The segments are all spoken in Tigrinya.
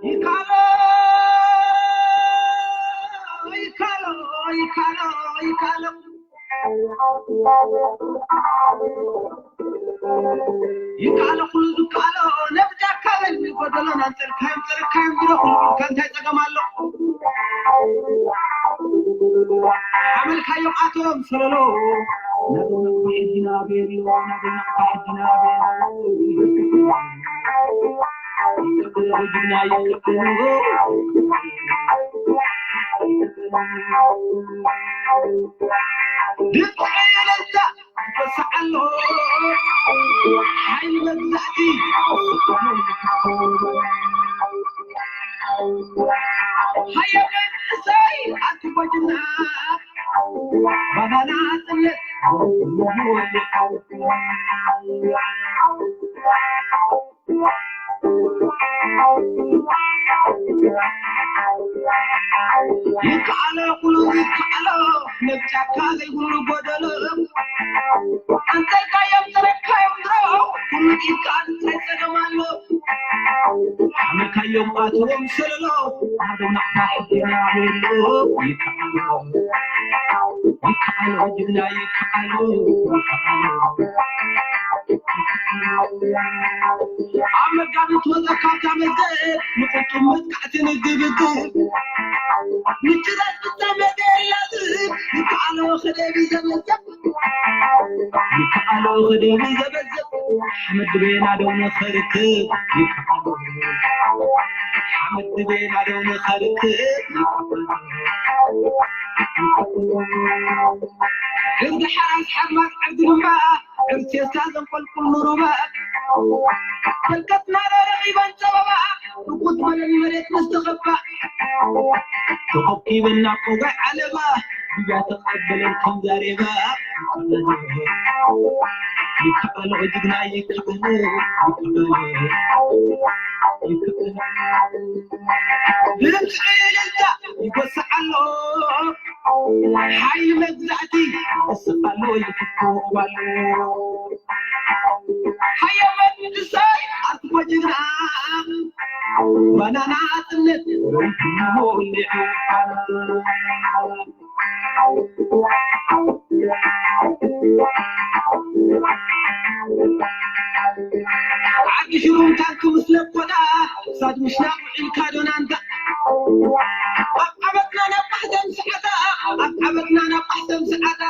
ይካሎ፣ ይካሎ፣ ይካሎ፣ ይካሎ። ይካሎ ኩሉ ዝካሎ፣ ነብጃካ በል፣ ጎደሎና ጸርካዮም፣ ጸርካዮም፣ ግደፉ፣ እንታይ ጸገም ኣሎ? ሓመልካዮም ኣቶም ሰለሎ፣ ናብና ሕጂ ናበይ ኣሎ? ናብና ሕጂ ናበይ ኣሎ? ድምፂ እልልታ ይወስዕ ኣሎ። ሓይሊ መግዛእቲ ሃየ መንእሰይ ኣቲ ጎጅና ባናና ጽነት ይከኣሎ ኩሉ ይከኣሎ፣ ነብጫካ ዘይብሉ ጎደሎ። ኣንተልካዮም ተረካዮም ድሮ፣ ኩሉ ይከኣል፣ እንታይ ጸገም ኣሎ? ሓመካዮም ኣቶም ሰለሎ፣ ኣደው ናቕታ ሕድና የሎ። ይከኣሎ፣ ይከኣሎ፣ ጅግና ይከኣሎ፣ ይከኣሎ። ኣብ መጋቢት ወጸ ካብታ መዝገብ ንቁጡብ መጥቃዕቲ ንግብግብ። ምችዛዝ ፍጻመ ገላዝብ ይከኣሎ ከደቢ ዘመዘብ። ይከኣሎ ከደቢ ዘመዘብ። ሓመድ ድቤና ደው ንኸርክብ። ይከኣሎ። ሓመድ ድቤና ደው ንኸርክብ። ይከኣሎ። ሕርዲ ሓራስ ሓርማዝ ዓዲ ድማ ዕርሴሳ ዘንቆልቁል ንሩባ። በርከትና ረኺበን ጸበባ፣ ርጉድ መለን መሬት ምስ ተኸባ። ተኾብኪበን ናብ ቆጋይ ዓለባ፣ ብያ ተቐበለን ከም ዛሬባ። ይከኣሎ ጅግና ይከኣሎ፣ ይከኣሎ፣ ይከኣሎ። ድምፂ እልልታ ይጎስዕ ኣሎ። ሓይሊ መግዛእቲ ይወስኽ ኣሎ፣ ይፍኮብ ኣሎ። ሃየ መንእሰይ ኣትኮ ጅግና፣ ባናና ጽነት ወሊዑ። ዓዲ ሽሩም ታንክ ምስ ለኮዳ፣ ሳድ ምሽና ውዒልካ ዶናንታ። ኣብ ዓመትና ናብ ማሕተም ሰዓታ፣ ኣብ ዓመትና ናብ ማሕተም ሰዓታ።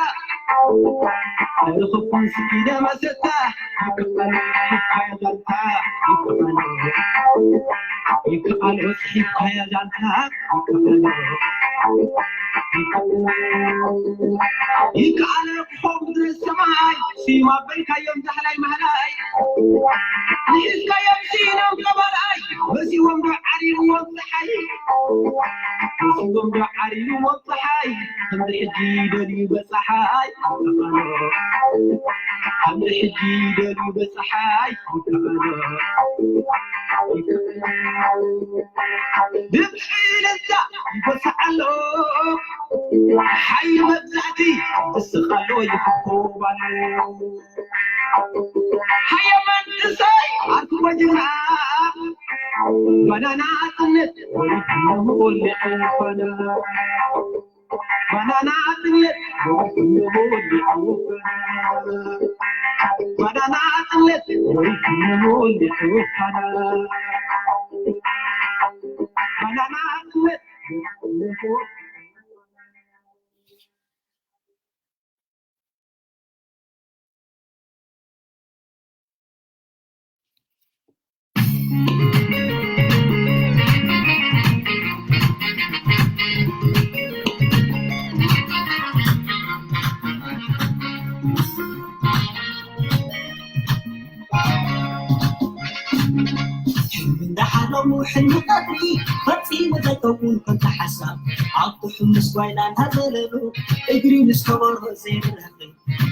ኣይረኸብኩን ስኢደ መሰታ፣ ይከኣሎ፣ ይከኣሎ፣ ይከኣሎ፣ ይከኣሎ፣ ይከኣሎ፣ ይከኣሎ። ይከኣሎ፣ ክፎም ምድሪ ሰማይ፣ ስዩም ኣበልካዮም ዛህላይ ማህላይ። ንሒዝካዮም ስኢኖም ገባላይ፣ በሲዎም ዶ ዓሪብዎም ጸሓይ። በሲዎም ዶ ዓሪብዎም ጸሓይ፣ ከምዚ ሕጂ ደልዩ በጻሓይ። ከምዚ ሕጂ ደልዩ በጻሓይ። ድምፂ እልልታ ይጎስዕ ኣሎ፣ ሓይሊ መግዛእቲ ይስቕ ኣሎ፣ ይፍኮብ ኣሎ። ሃየ መንእሰይ ኣርክቦ ጅግና፣ ባናና ጽነት ወሊዕዎ ፋና። ባናና ጽነት ወሊዕዎ ፋና። ባናና ጽነት ወሊዕዎ ፋና። ባናና ጽነት ወሊዕዎ ፋና። ሕልሚ እንዳሓለሙ ሕልሚ ቀትሪ ፈጺሙ ዘይከውን ከምቲ ሓሳብ ኣብቲ ሕሙስ ጓይላ እንዳዘለሉ እግሪ ምስ ከበሮ ዘይርሕቕ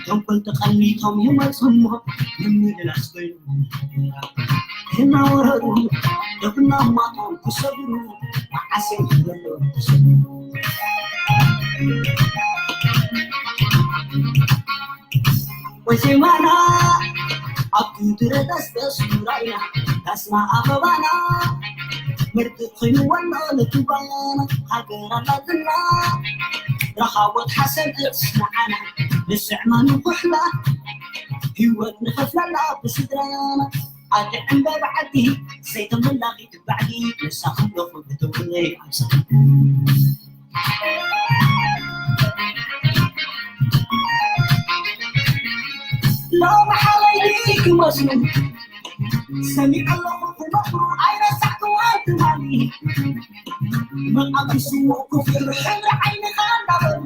ተንኮል ተቐኒቶም ይመጹ እሞ ንምልላስ ኮይኑ እናወረዱ ደፍና ማቶም ክሰብሩ መዓስ እዮም ክብለሎም ተሰብሩ። ወይ ዜማና ኣብቲ ድረዳስ ተስራኢና ዳስና ኣበባና ምርቂ ኮይኑ ወሎ ንትባና ሃገር ኣላትና ረኻቦት ሓሰብ እስ ንዓና ንስዕማ ንኩሕላ ህይወት ንኸፍለላ ብስድራና ኣቲ ዕምበባ ዓዲ ዘይተመላኺት ባዕዲ ንሳኹም ዶ ክብትውለይ ኣብሳ ሎሚ ሓወይ ክመስሉ ሰሚዐ ኣለኹ ክመኽሩ ኣይረሳዕክዋን ትማሊ መቓብር ስሙ ክፍሉ ሕብሪ ዓይንኻ እንዳበሉ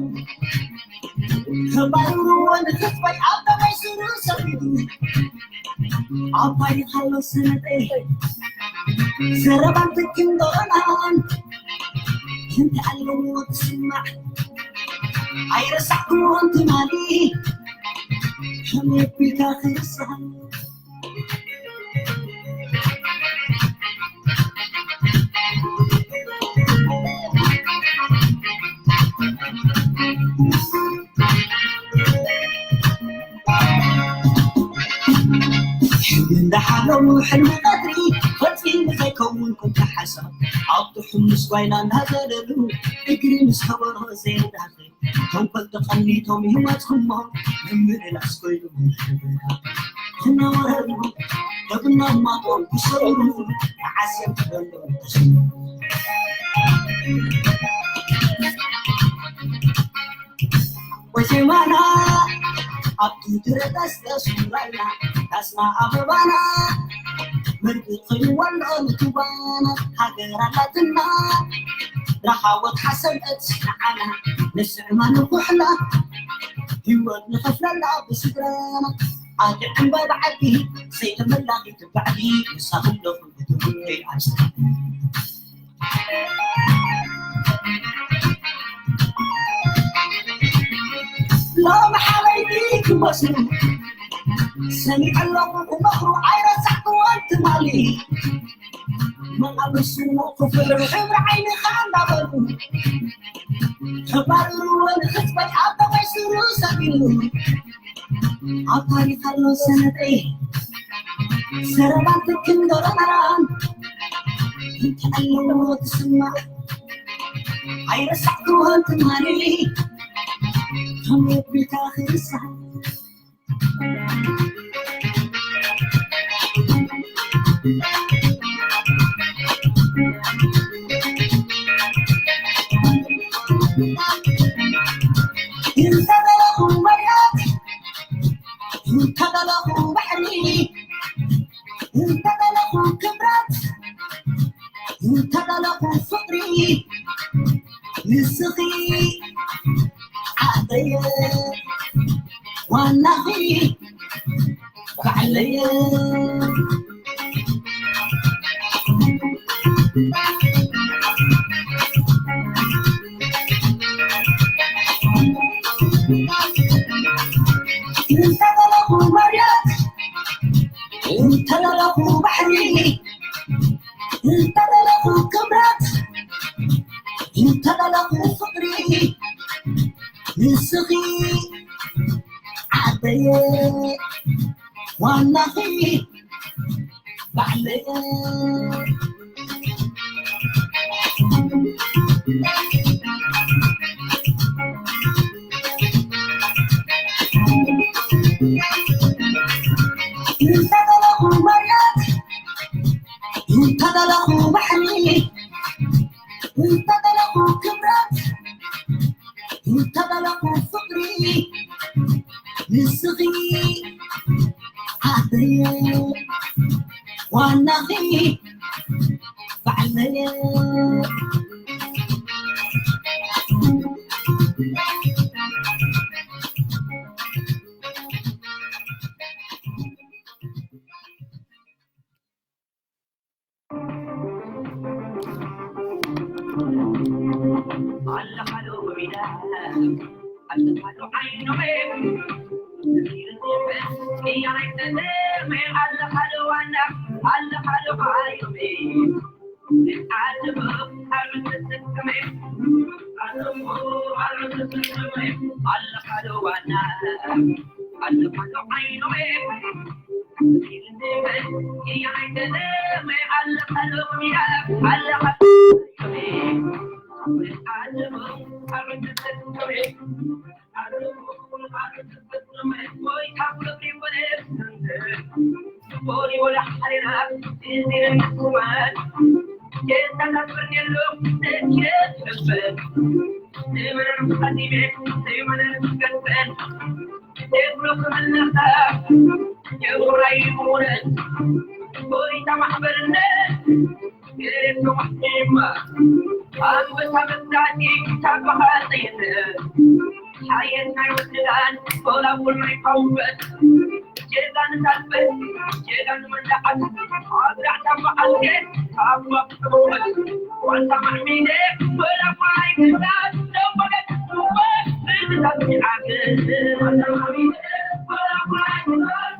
ከባርርዎ ንክትበይ ኣብ ተመይ ስሩ ሰፊዱ ኣብ ታሪኽ ኣሎ ሰነጠይ ዘረባን ትክን ዶናን ክንዲ ኣለዎ ትስማዕ ኣይረሳዕኩዎን ትማሊ ከመይ ኣቢልካ ክርሳዕ ሕልሚ እንዳሓለሙ ሕልሚ ቀትሪ ፈፂሙ ዘይከውን ኩንታ ሓሳብ ኣብቲ ሕሙስ ጓይላ እንዳዘለሉ እግሪ ምስ ከበሮ ዘይዳኸ ተንኮል ተቐኒቶም ይመፅኹሞ ምምልላስ ኮይኑ ክነወረሉ ደብና ማጦ ክሰሩ ዓስዮም ክበሎ ተስሙ ወዜማና ኣብቲ ድረዳስ ተስራና ዳስና ኣበባና መርቂ ኮይኑ ወሎ ንትዋና ሃገር ኣላትና ረኻቦት ሓሰብ እትስዓና ንስዕማ ንኩሕላ ህይወት ንኸፍለላ ብስድራና ኣቲ ዕምበባ ዓዲ ዘይተመላኺት ባዕዲ ንሳ ክለኹ እቲ ጉዳይ ኣብዛ ሎሚ ሓበይቲ ክመስሉ ሰሚዐ ኣለኹ ክመኽሩ ኣይረሳዕክዎን ትማሊ መቓብር ስሙ ክፍሉ ሕብሪ ዓይንኻ እንዳበሉ ከባርርዎ ንኽትበል ኣብ ተቐይስሩ ሰቢሉ ኣብ ታሪኽ ኣሎ ሰነጠይ ዘረባን ትክን ዶሮናን እንተኣለዎ ትስማዕ ኣይረሳዕክዎን ትማሊ ከመይ ኣቢልካ ክርሳዕ እንተደለኹ መሬት እንተደለኹ ባሕሪ እንተደለኹ ክብረት እንተደለኹ ፍቕሪ ንስኺ ዓደየ ዋናኺ ባዕለየ እንተደለኹ መሬት እንተደለኹ ባሕሪ እንተደለኹ ክብረት እንተደለኹ ፍቕሪ ንስኺ ዓደየ ዋናኺ ባዕለየ እንተደለኹ መሬት እንተደለኹ ባሕሪ እንተደለኹ ክብረት እንተደለኹ ፍቕሪ ንስኺ ዓደየ ዋናኺ ባዕለየ ጎይታ ማሕበርነት ገሬቶ ማሕቲማ ኣንበሳ መሳጢ ካብ በኻፅነት ሓየት ናይ ወስዳን ኮላቡል ናይ ፋውበት ጀጋን ታልበት ጀጋን መላዓት ኣብላዕታ መዓልቴ ካብ ዋክተቦበት ዋንታ ማዕሚነ ኮላቡል ናይ ግዛት ደንበገት ሱበት ብዝታት ሚዓት ዋንታ ማዕሚነ ኮላቡል ናይ ግዛት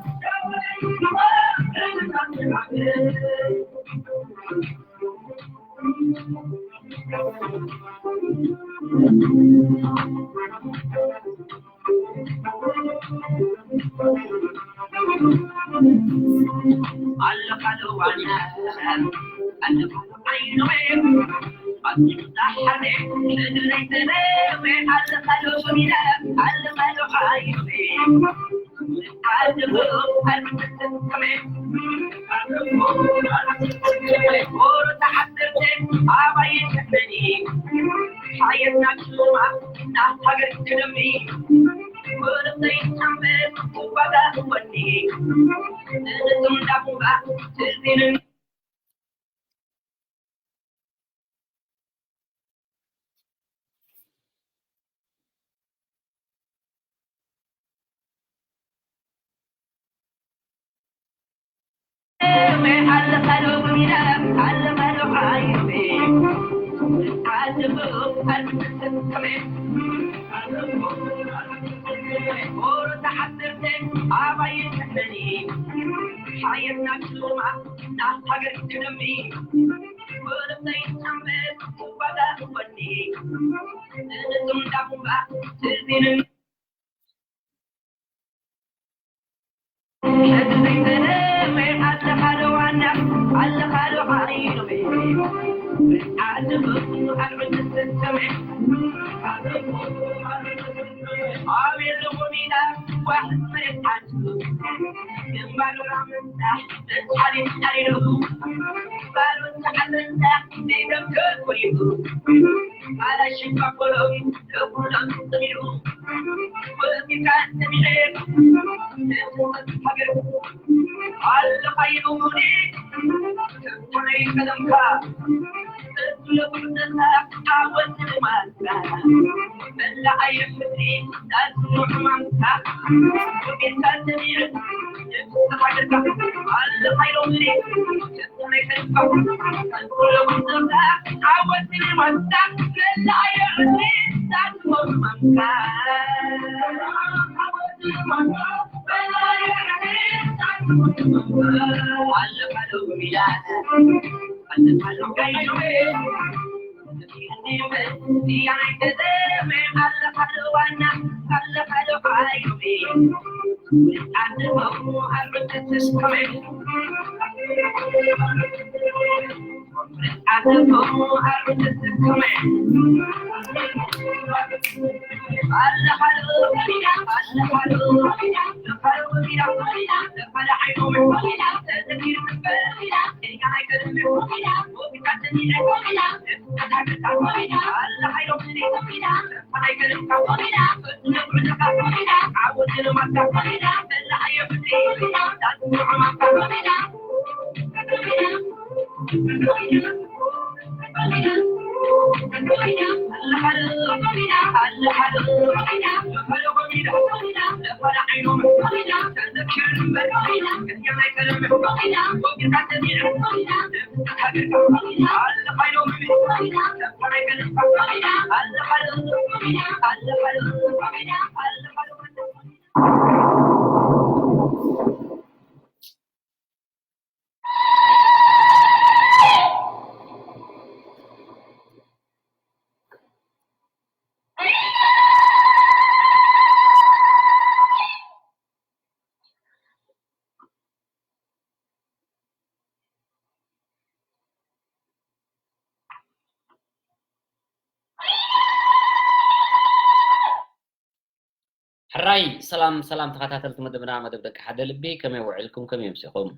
ሕራይ ሰላም ሰላም ተኸታተልቲ መደብና፣ መደብ ደቂ ሓደ ልቢ፣ ከመይ ውዕልኩም፣ ከመይ ኣምሲኹም?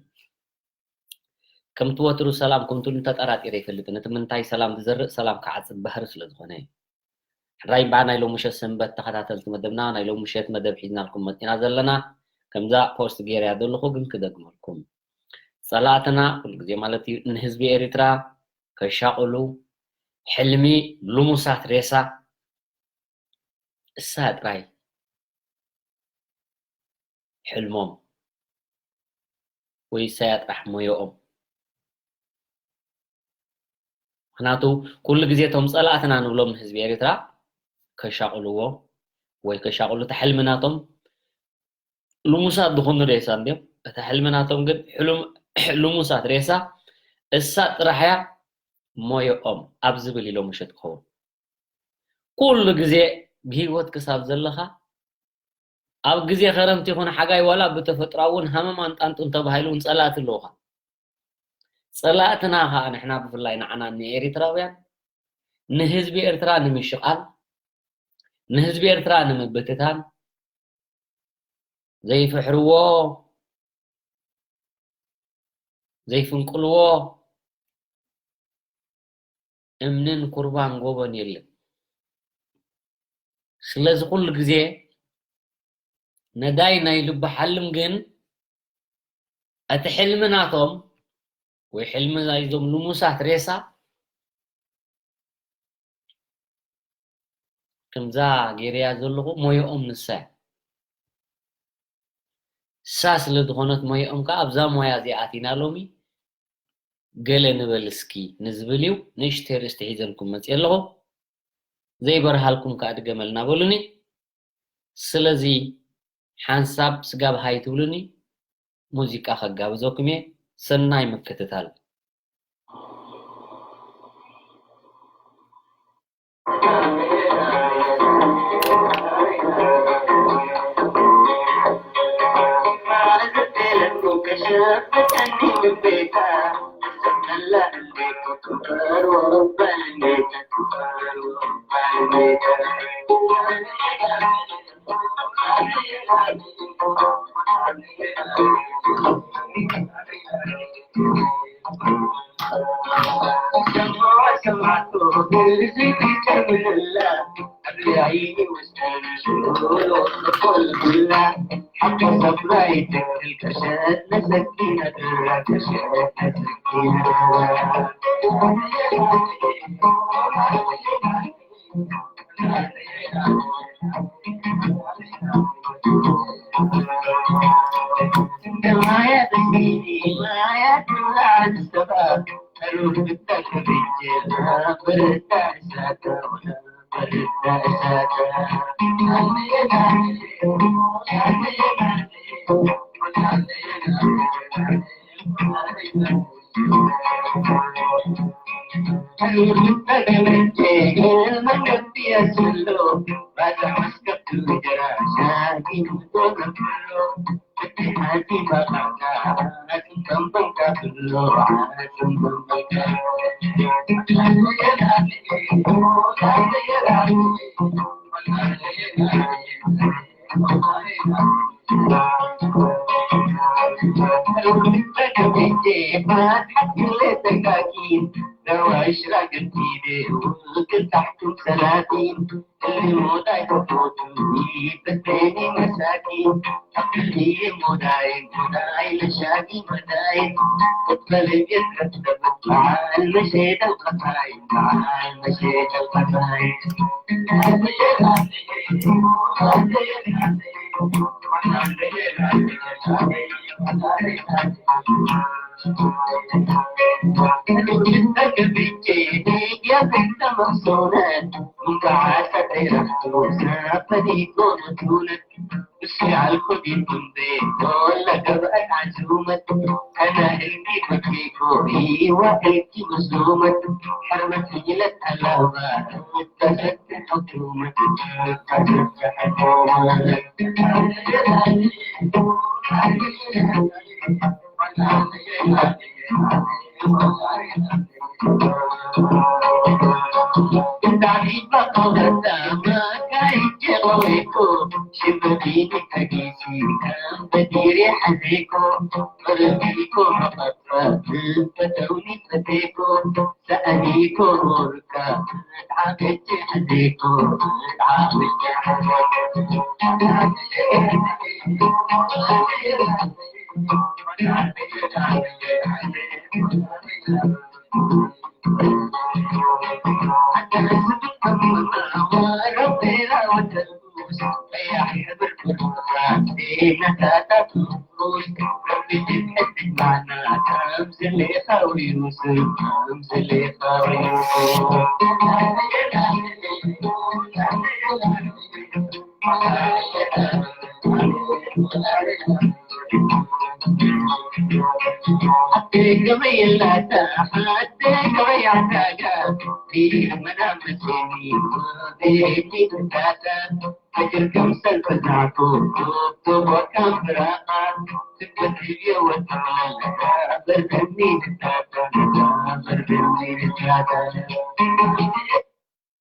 ከምቲ ወትሩ ሰላም ኩንቱን ተጠራጢረ ይፈልጥን፣ እቲ ምንታይ ሰላም ዝዘርእ ሰላም ክዓጽድ ባህሪ ስለ ዝኾነ። ሕራይ እምበኣር ናይ ሎሚ ምሸት ሰንበት ተኸታተልቲ መደብና፣ ናይ ሎሚ ምሸት መደብ ሒዝናልኩም መጺና ዘለና፣ ከምዛ ፖስት ገይረያ ዘለኹ ግን ክደግመልኩም። ጸላእትና ኩሉ ግዜ ማለት እዩ ንህዝቢ ኤርትራ ከሻቕሉ፣ ሕልሚ ልሙሳት ሬሳ እሳ ጥራይ ሕልሞም ወይ እሳያ ጥራሕ ሞዮኦም። ምኽንያቱ ኩሉ ግዜ እቶም ጸላእትና ንብሎም ንህዝቢ ኤርትራ ከሻቕልዎ ወይ ከሻቕሉ፣ እቲ ሕልሚ ናቶም ልሙሳት ዝኾኑ ሬሳ እንድዮም። እቲ ሕልሚ ናቶም ግን ሕሉም-፣ ልሙሳት ሬሳ እሳ ጥራሕ እያ ሞዮኦም ኣብ ዝብል ኢሎም ምሸት ክኸውን። ኩሉ ግዜ ብህይወት ክሳብ ዘለኻ፣ ኣብ ግዜ ኸረምቲ ይኹን ሓጋይ፣ ዋላ ብተፈጥሮኣዊ እውን ሃመማን ጣንጡን ተባሂሉ እውን ጸላእቲ ኣለዉኻ። ጸላእትና ኸኣ ንሕና፣ ብፍላይ ንዓና ንኤሪትራውያን፣ ንህዝቢ ኤርትራ ንምሽቓል፣ ንህዝቢ ኤርትራ ንምብትታን ዘይፍሕርዎ፣ ዘይፍንቅልዎ እምንን ኩርባን ጎቦን የለን። ስለዚ ኩሉ ግዜ ነዳይ ናይ ልቢ ሓልም ግን፣ እቲ ሕልሚ ናቶም ወይ ሕልሚ ናይዞም ልሙሳት ሬሳ፣ ከምዛ ገይረያ ዘለኹ ሞያኦም ንሳ እያ። እሳ ስለ ዝኾነት ሞያኦም ከኣ ኣብዛ ሞያ እዚኣ ኣቲና ሎሚ ገለ ንበል እስኪ ንዝብል እዩ። ንእሽተይ ርእስቲ ሒዘልኩም መፅየ ኣለኹ። ዘይበርሃልኩም ከኣ ድገመልና በሉኒ። ስለዚ ሓንሳብ ስጋብ ሃይ ትብሉኒ፣ ሙዚቃ ከጋብዘኩም እየ። ሰናይ ምክትታል።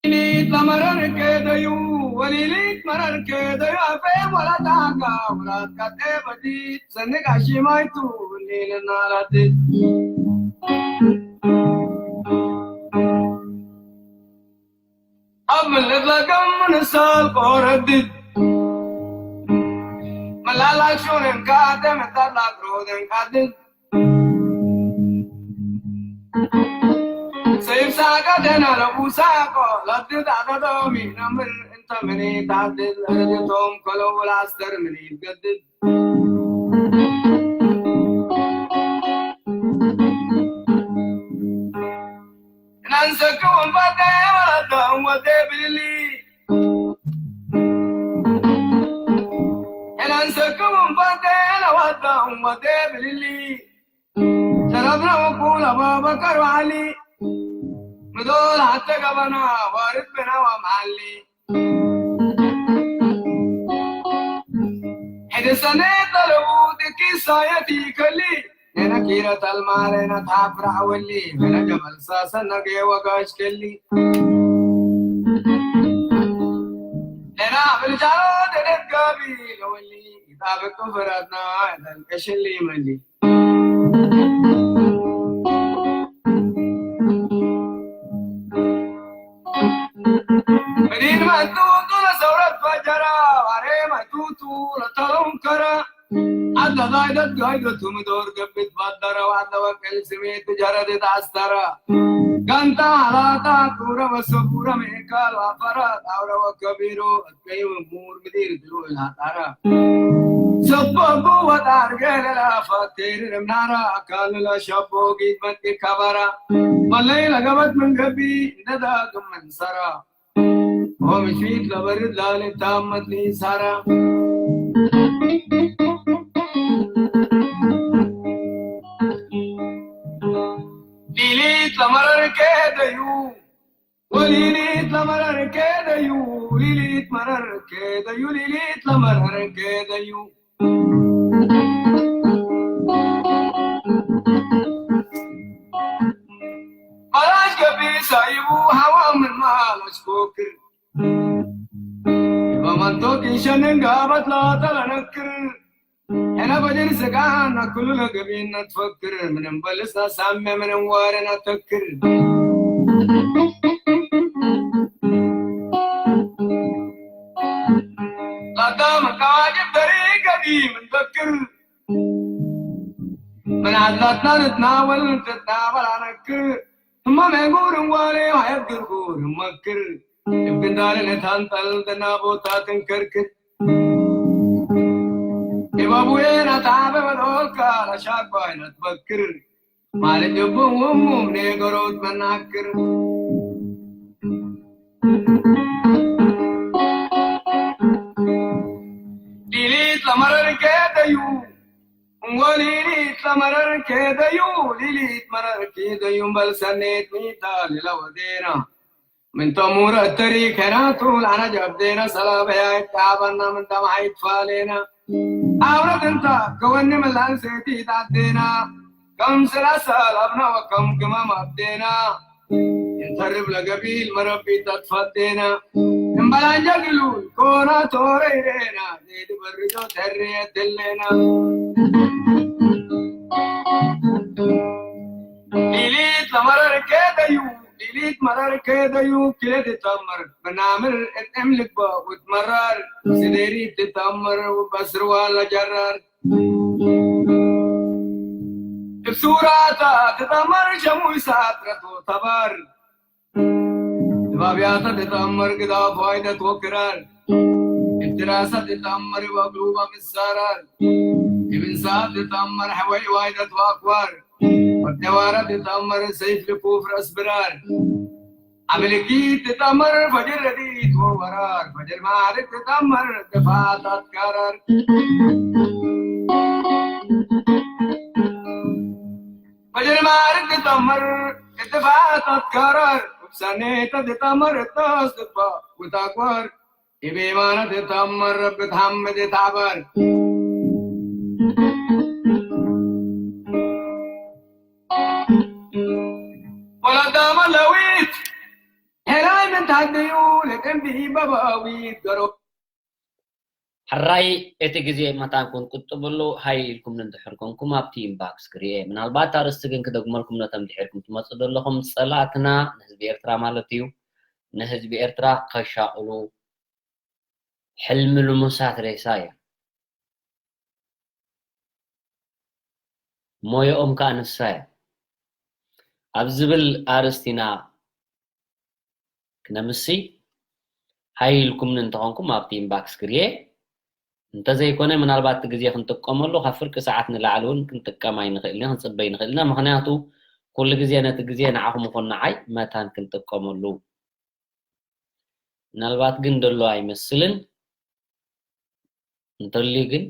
ሊሊት ለመረር ከደዩ ወሊሊት መረር ከደዩ ኣፌ ወላታጋ ወላት ካቴ በዲት ሰንጋ ሽማይቱ ሊልና ላትት ኣብ ምልት ለገም ንሳል ቆረድት መላላክ ሾነን ካተ መታላክ ሮደን ካድት ሰይፍ ሳቀደና ለቡሳቆ ለድት ኣደዶሚ ነምር እንተ ምኒ ታድት ለረድቶም ከለው ላስተር ምኒ ይገድት እናንሰክውን ባደ ወለደም ወደ ብልሊ እናንሰክውን ባደ ለወደም ወደ ብልሊ ሰረብና ወቁል ኣባበከር ዋሊ ምዶል ሓተ ገበና ዋርድ ብና ወማሊ ሕደ ሰነ ጠለቡ ድቂ ሳየት ይከሊ ነና ኪረ ተልማረ ነታ ፍራዕ ወሊ ነና ጀመልሳ ሰነገ ወጋሽ ከሊ ነና ብልጫሎ ደደጋቢ ለወሊ ይጣበቅ ፍራትና ደንቀሽሊ መሊ መዲን መቱቱ ለሰውረት ፈጀራ ዋሬ መቱቱ ለተለውንከረ ኣደጋይደት ጋይደቱ ምዶር ገብት ባደረ ዋደወቀል ስሜት ጀረድት ኣስተረ ጋንታ ሃላታ ቁረ ወሰቡረ ሜካል ዋፈረ ዳውረ ወከቢሩ እትከይም ሙር ምዲር ድሩ ላጣረ ሰቦ ጉወ ዳርገ ለላፋቴር ምናራ ኣካል ለሸቦ ጊድ መጢ ከበራ መለይ ለገበት መንገቢ እንደዳግም መንሰራ ኦምሽት ለበርድ ላለ ታመት ሊሳራ ሊሊት ለመረር ከደዩ ወሊሊት ለመረር ከደዩ ሊሊት መረር ከደዩ ሊሊት ለመረር ከደዩ ማላሽ ገቢ ሳይቡ ሃዋ ምን ማላሽ ኮክር በመንቶ ኪሸንን ጋበት ላተለነክር ሕነ በድር ስጋና ኩሉ ለገቢና ትፈክር ምንም በልሳ ሳሜ ምንም ዋረና ተክር ላታ መካዋጅብ ደሪ ገቢ ምንተክር ምን ኣላትና ንትናወል ንትናበል ኣነክር እማ መንጉር እንዋሌ ሃየት ግርጉር እመክር እብግንዳለ ነታንጠል ደና ቦታ ትንከርክር እባቡዬ ናታበ በዶልካ ለሻቋይ ነትበክር ማለት ጀቦ ወሙም ነገሮት መናክር ሊሊት ለመረር ከደዩ ወሊሊት ለመረር ከደዩ ሊሊት መረር ከደዩ በልሰኔት ሚታ ሌላ ወዴና ምን ተሙረ ተሪ ከናቱ ላና ጀብዴና ሰላበያ ይጣበና ምን ደማሓ ይትፋሌና ኣብረት እንታ ከወኒ ምላን ሴቲ ጣዴና ከም ስላሳ ላብና ወከም ግማም ኣብዴና እንተርብ ለገቢል መረቢ ተትፋዴና እምበላኛ ግሉ ኮና ቶረ ይሬና ዘይድበርዶ ተርየትሌና። ሊሊት ለመረር ከደዩ ሊሊት መረር ከደዩ ክለት ተመር ምናምር እጥም ልባ ውትመራር ስደሪ ትተመር በስርዋ ለጀራር እብሱራታ ትተመር ሸሙይ ሳትረቶ ተባር ባብያተ ትጠመር ግዳፍ ዋይደት ወክራር እድራሰ ትጠመር በብሉባ ምሳራር እብንሳ ትጠመር ሕወይ ዋይደት ዋክዋር ወደዋረ ትጠመር ሰይፍ ልኩፍ ረስ ብራር አምልኪ ትጠመር ፈጅር ረዲት ወወራር ፈጅር ማዕርግ ትጠመር ድፋታት ጋራር ፈጅር ማዕርግ ትጠመር ድፋታት ጋራር ውሳኔተ ትጠመር እታስባ ውታቋር ኢቤማነ ትጠመር ብትሐምድ ታበር ወለዳማ ለዊት ሄላይ ምን ታደዩ ለቀንዲ በባዊት ገሮ ሕራይ እቲ ግዜ መታን ክንቁጥበሉ ሃይ ኢልኩም እንድሕር ኮንኩም ኣብቲ ኢንባክስ ክርኤ ምናልባት ኣርእስቲ ግን ክደግመልኩም ነቶም ድሒርኩም ትመፁ ዘለኹም ፀላእትና ንህዝቢ ኤርትራ ማለት እዩ ንህዝቢ ኤርትራ ከሻቕሉ ሕልሚ ልሙሳት ሬሳ እዮም ሞየኦም ከዓ ንሳ እያ ኣብ ዝብል ኣርእስቲ ኢና ክነምሲ ሃይ ኢልኩምኒ እንተኾንኩም ኣብቲ ኢንባክስ ክርየ እንተዘይኮነ ምናልባት እቲ ግዜ ክንጥቀመሉ ካብ ፍርቂ ሰዓት ንላዕሊ እውን ክንጥቀም ኣይንኽእል ኢና ክንፅበ ይንኽእል ኢና ምክንያቱ ኩሉ ግዜ ነቲ ግዜ ንዓኹም ይኹን ንዓይ መታን ክንጥቀመሉ ምናልባት ግን ደሎ ኣይመስልን እንተልዩ ግን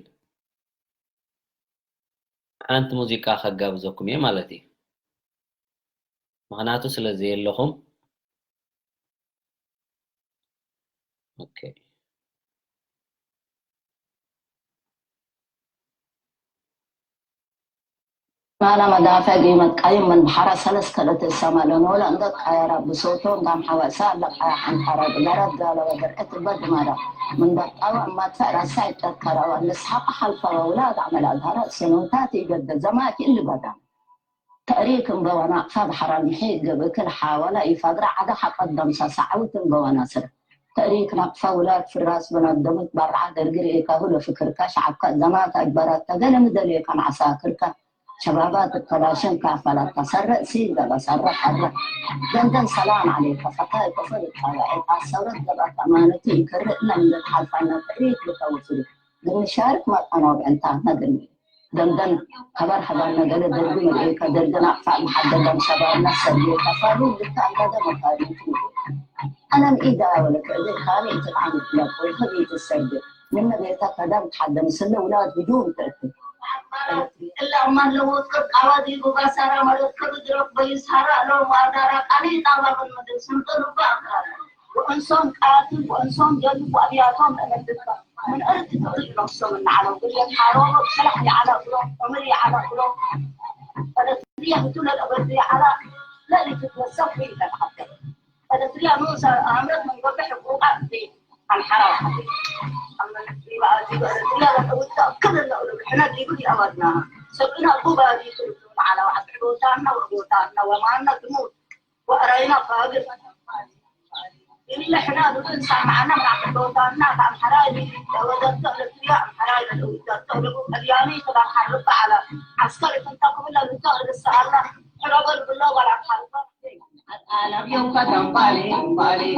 ሓንቲ ሙዚቃ ከጋብዘኩም እየ ማለት እዩ ምክንያቱ ስለ ዘየለኹም ማና መዳፈ ጊመት ቀይም ምን ብሐራ ሰለስ ከለት ሰመ ለኖለ እንደ ቀየራ ብሶቶ እንዳም ሐወሳ ለቀያ ሐንሐረ ብገረት ጋለ ወገር እትበድ ማዳ ምን ደቃወ እማት ፈራሳ ይጨከረወ ንስሐቅ ሐልፈወ ውላድ አመል አልሀረ ስኖታት ይገደ ዘማት ይልበዳ ተእሪክ እምበወና ፈብሐራ ምሒት ገብእክል ሐወለ ኢፈግረ ዐደ ሐቀደም ሰሳዐውት እምበወና ስር ተእሪክ ናቅፈ ውላድ ፍራስ በናደሙት ባርዓ ደርጊ ርኤካሁ ለፍክርካ ሸዐብካ ዘማት አጅበራታ ገለ ምደልየካ መዐሳክርካ ሸባባት እተላሸን ካፈላታ ሰረእ ሲል ገባ ሰረእ ሐረ ደንደን ሰላም ዐሌከ ፈታይ ክፍል እጣበዐ አሰውረት ገባት አማነቱ ይክርእ እነ ምንደት ሐልፋና ተእሪክ ልከውፍሉ ግንሻርክ መጣና ወብዕንታ ነግኒ ደንደን ከበር ሀባና ገለ ደርጊ ምርኤከ ደርጊ ናቅፋዕ መሐደገም ሸባብና ሰብየ ከፋሉ ልካ አጋደ መካሪቱ አነም ኢዳ ወለከ እደ ካሊ እትጣም ትለቆ ይኸብ ይትሰርግ ምነ ቤታ ከዳም ተሐደ ምስለ ውላድ ብጁም ትእክል እላ እማ ለወቅር ቃዋዲ ጉባሳራ ማለት ከብድረክ በይስ ሀራ ሎም ዋዳራ ቃሊ ጣባብን ምድር ስንጥር ባ አካል ወእንሶም ቃትል ወእንሶም ጀሉ ወአብያቶም ለመድባ ምን እርድ ትውልድ ነፍሶም እናዓለው ግልየት ሓሮሮ ሰላሕ ይዓላ ብሎ እምር ይዓላ ብሎ ፈለትያ ህቱ ለለበዱ ይዓላ ለሊትትወሰፍ ይተተዓደል ፈለትያ ንኡስ አምረት ምን ጎበ ሕቁቃት አምሓራ ወሓደ እርትርያ ለተውታ ክልለ ኡሉ ሕነ ዲቡ ይአወድና ሰብእና ቡባዲ ትልሉ ዓላ ወዓድ ሕዶታና ወጎታና ወማና ትሙት وقرينا فاضل إلا إحنا بدون سمعنا من عبد الوطن كان حرايبي لو دكتور الفيا حرايبي لو دكتور أبياني تبع حرب على عسكري كنت أقول له دكتور السهلة حرب بالله ولا حرب أنا بيوم فتن بالي بالي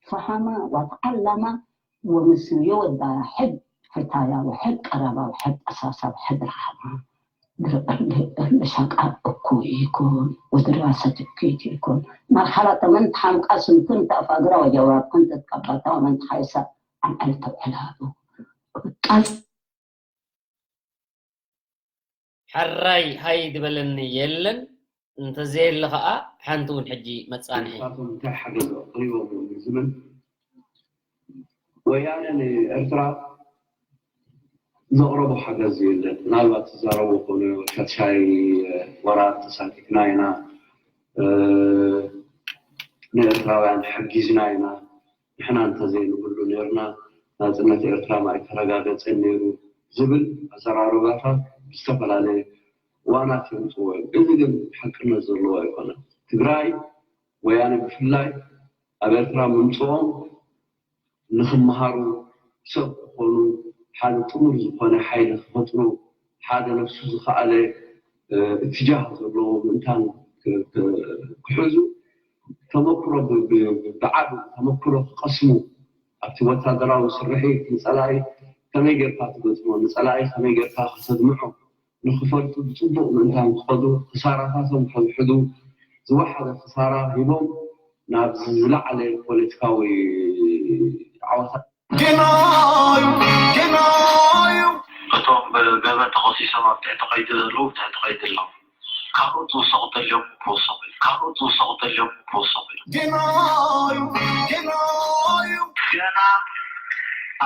فحما وتعلم ومسيو دا حب فتايا وحب قرابة وحب أساسة وحب رحمة لشاق أكو يكون ودراسة كيت يكون مرحلة من تحمق أسم كنت أفقر وجواب كنت تقبلت ومن تحيسة عن ألت وحلابه ሕራይ ሃይ ዝበለኒ የለን እንተዘየለ ከዓ ሓንቲ እውን ሕጂ መፃንሒ ንሳቶም እንታይ ሓገዝ ኣቕሪቦም ዝብል ወያነ ንኤርትራ ዘቕረቦ ሓገዝ የለን። ምናልባት ዝዛረቡ ኮነ ሻትሻይ ወራር ተሳቲፍና ኢና፣ ንኤርትራውያን ሓጊዝና ኢና፣ ንሕና እንተዘይንብሉ ነርና ናፅነት ኤርትራ ኣይተረጋገፀን ነይሩ ዝብል ኣዘራርባታት ብዝተፈላለየ እዋናት የምፅዎ እዮም። እዚ ግን ሓቅነት ዘለዎ ኣይኮነን። ትግራይ፣ ወያነ ብፍላይ ኣብ ኤርትራ ምምፅኦም ንክመሃሩ፣ ሰብ ክኾኑ፣ ሓደ ጥሙር ዝኾነ ሓይሊ ክፈጥሩ፣ ሓደ ነብሱ ዝኸኣለ እትጃህ ዘለዎ ምእንታን ክሕዙ ተመክሮ ብዓቢ ተመክሮ ክቐስሙ፣ ኣብቲ ወታደራዊ ስርሒት ንፀላኢ ከመይ ጌርካ ትገጥሞ፣ ንፀላኢ ከመይ ጌርካ ከተድምዖ ንክፈልጡ ብፅቡቕ ምእንታን ክኸዱ፣ ክሳራታቶም ከብሕዱ፣ ዝወሓደ ክሳራ ሂቦም ናብ ዝለዓለ ፖለቲካዊ ዓወታት ጌና እዩ፣ ጌና እዩ። እቶም ብገበን ተኸሲሶም ኣብ ትሕቲ ቀይዲ ዘለዉ ኣብ ትሕቲ ቀይዲ ኣለዉ። ካልኦት ዝውሰኹ ተልዮም ክውሰኹ ኢሉ፣ ካልኦት ዝውሰኹ ተልዮም ክውሰኹ ኢሉ። ጌና እዩ፣ ጌና እዩ። ገና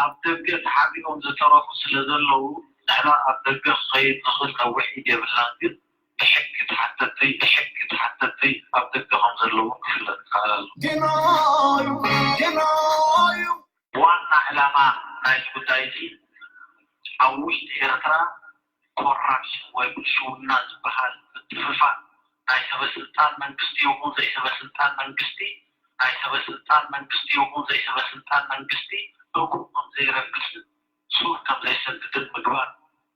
ኣብ ደገ ተሓቢኦም ዝተረፉ ስለ ዘለዉ ንሕና ኣብ ደገ ክኸይድ ዝኽእል ነዊሕ ኢድ የብልናን፣ ግን ብሕጊ ተሓተቲ ብሕጊ ተሓተቲ ኣብ ደገ ከም ዘለዉ ክፍለጥ ይከኣል ኣሎ። ጌና እዩ፣ ጌና እዩ። ዋና ዕላማ ናይዚ ጉዳይ እዚ ኣብ ውሽጢ ኤርትራ ኮራፕሽን ወይ ብልሽውና ዝበሃል ምጥፍፋእ ናይ ሰበ ስልጣን መንግስቲ ይኹን ዘይሰበ ስልጣን መንግስቲ ናይ ሰበ ስልጣን መንግስቲ ይኹን ዘይሰበ ስልጣን መንግስቲ እግሩ ከም ዘይረግጽን ሱር ከም ዘይሰግድን ምግባር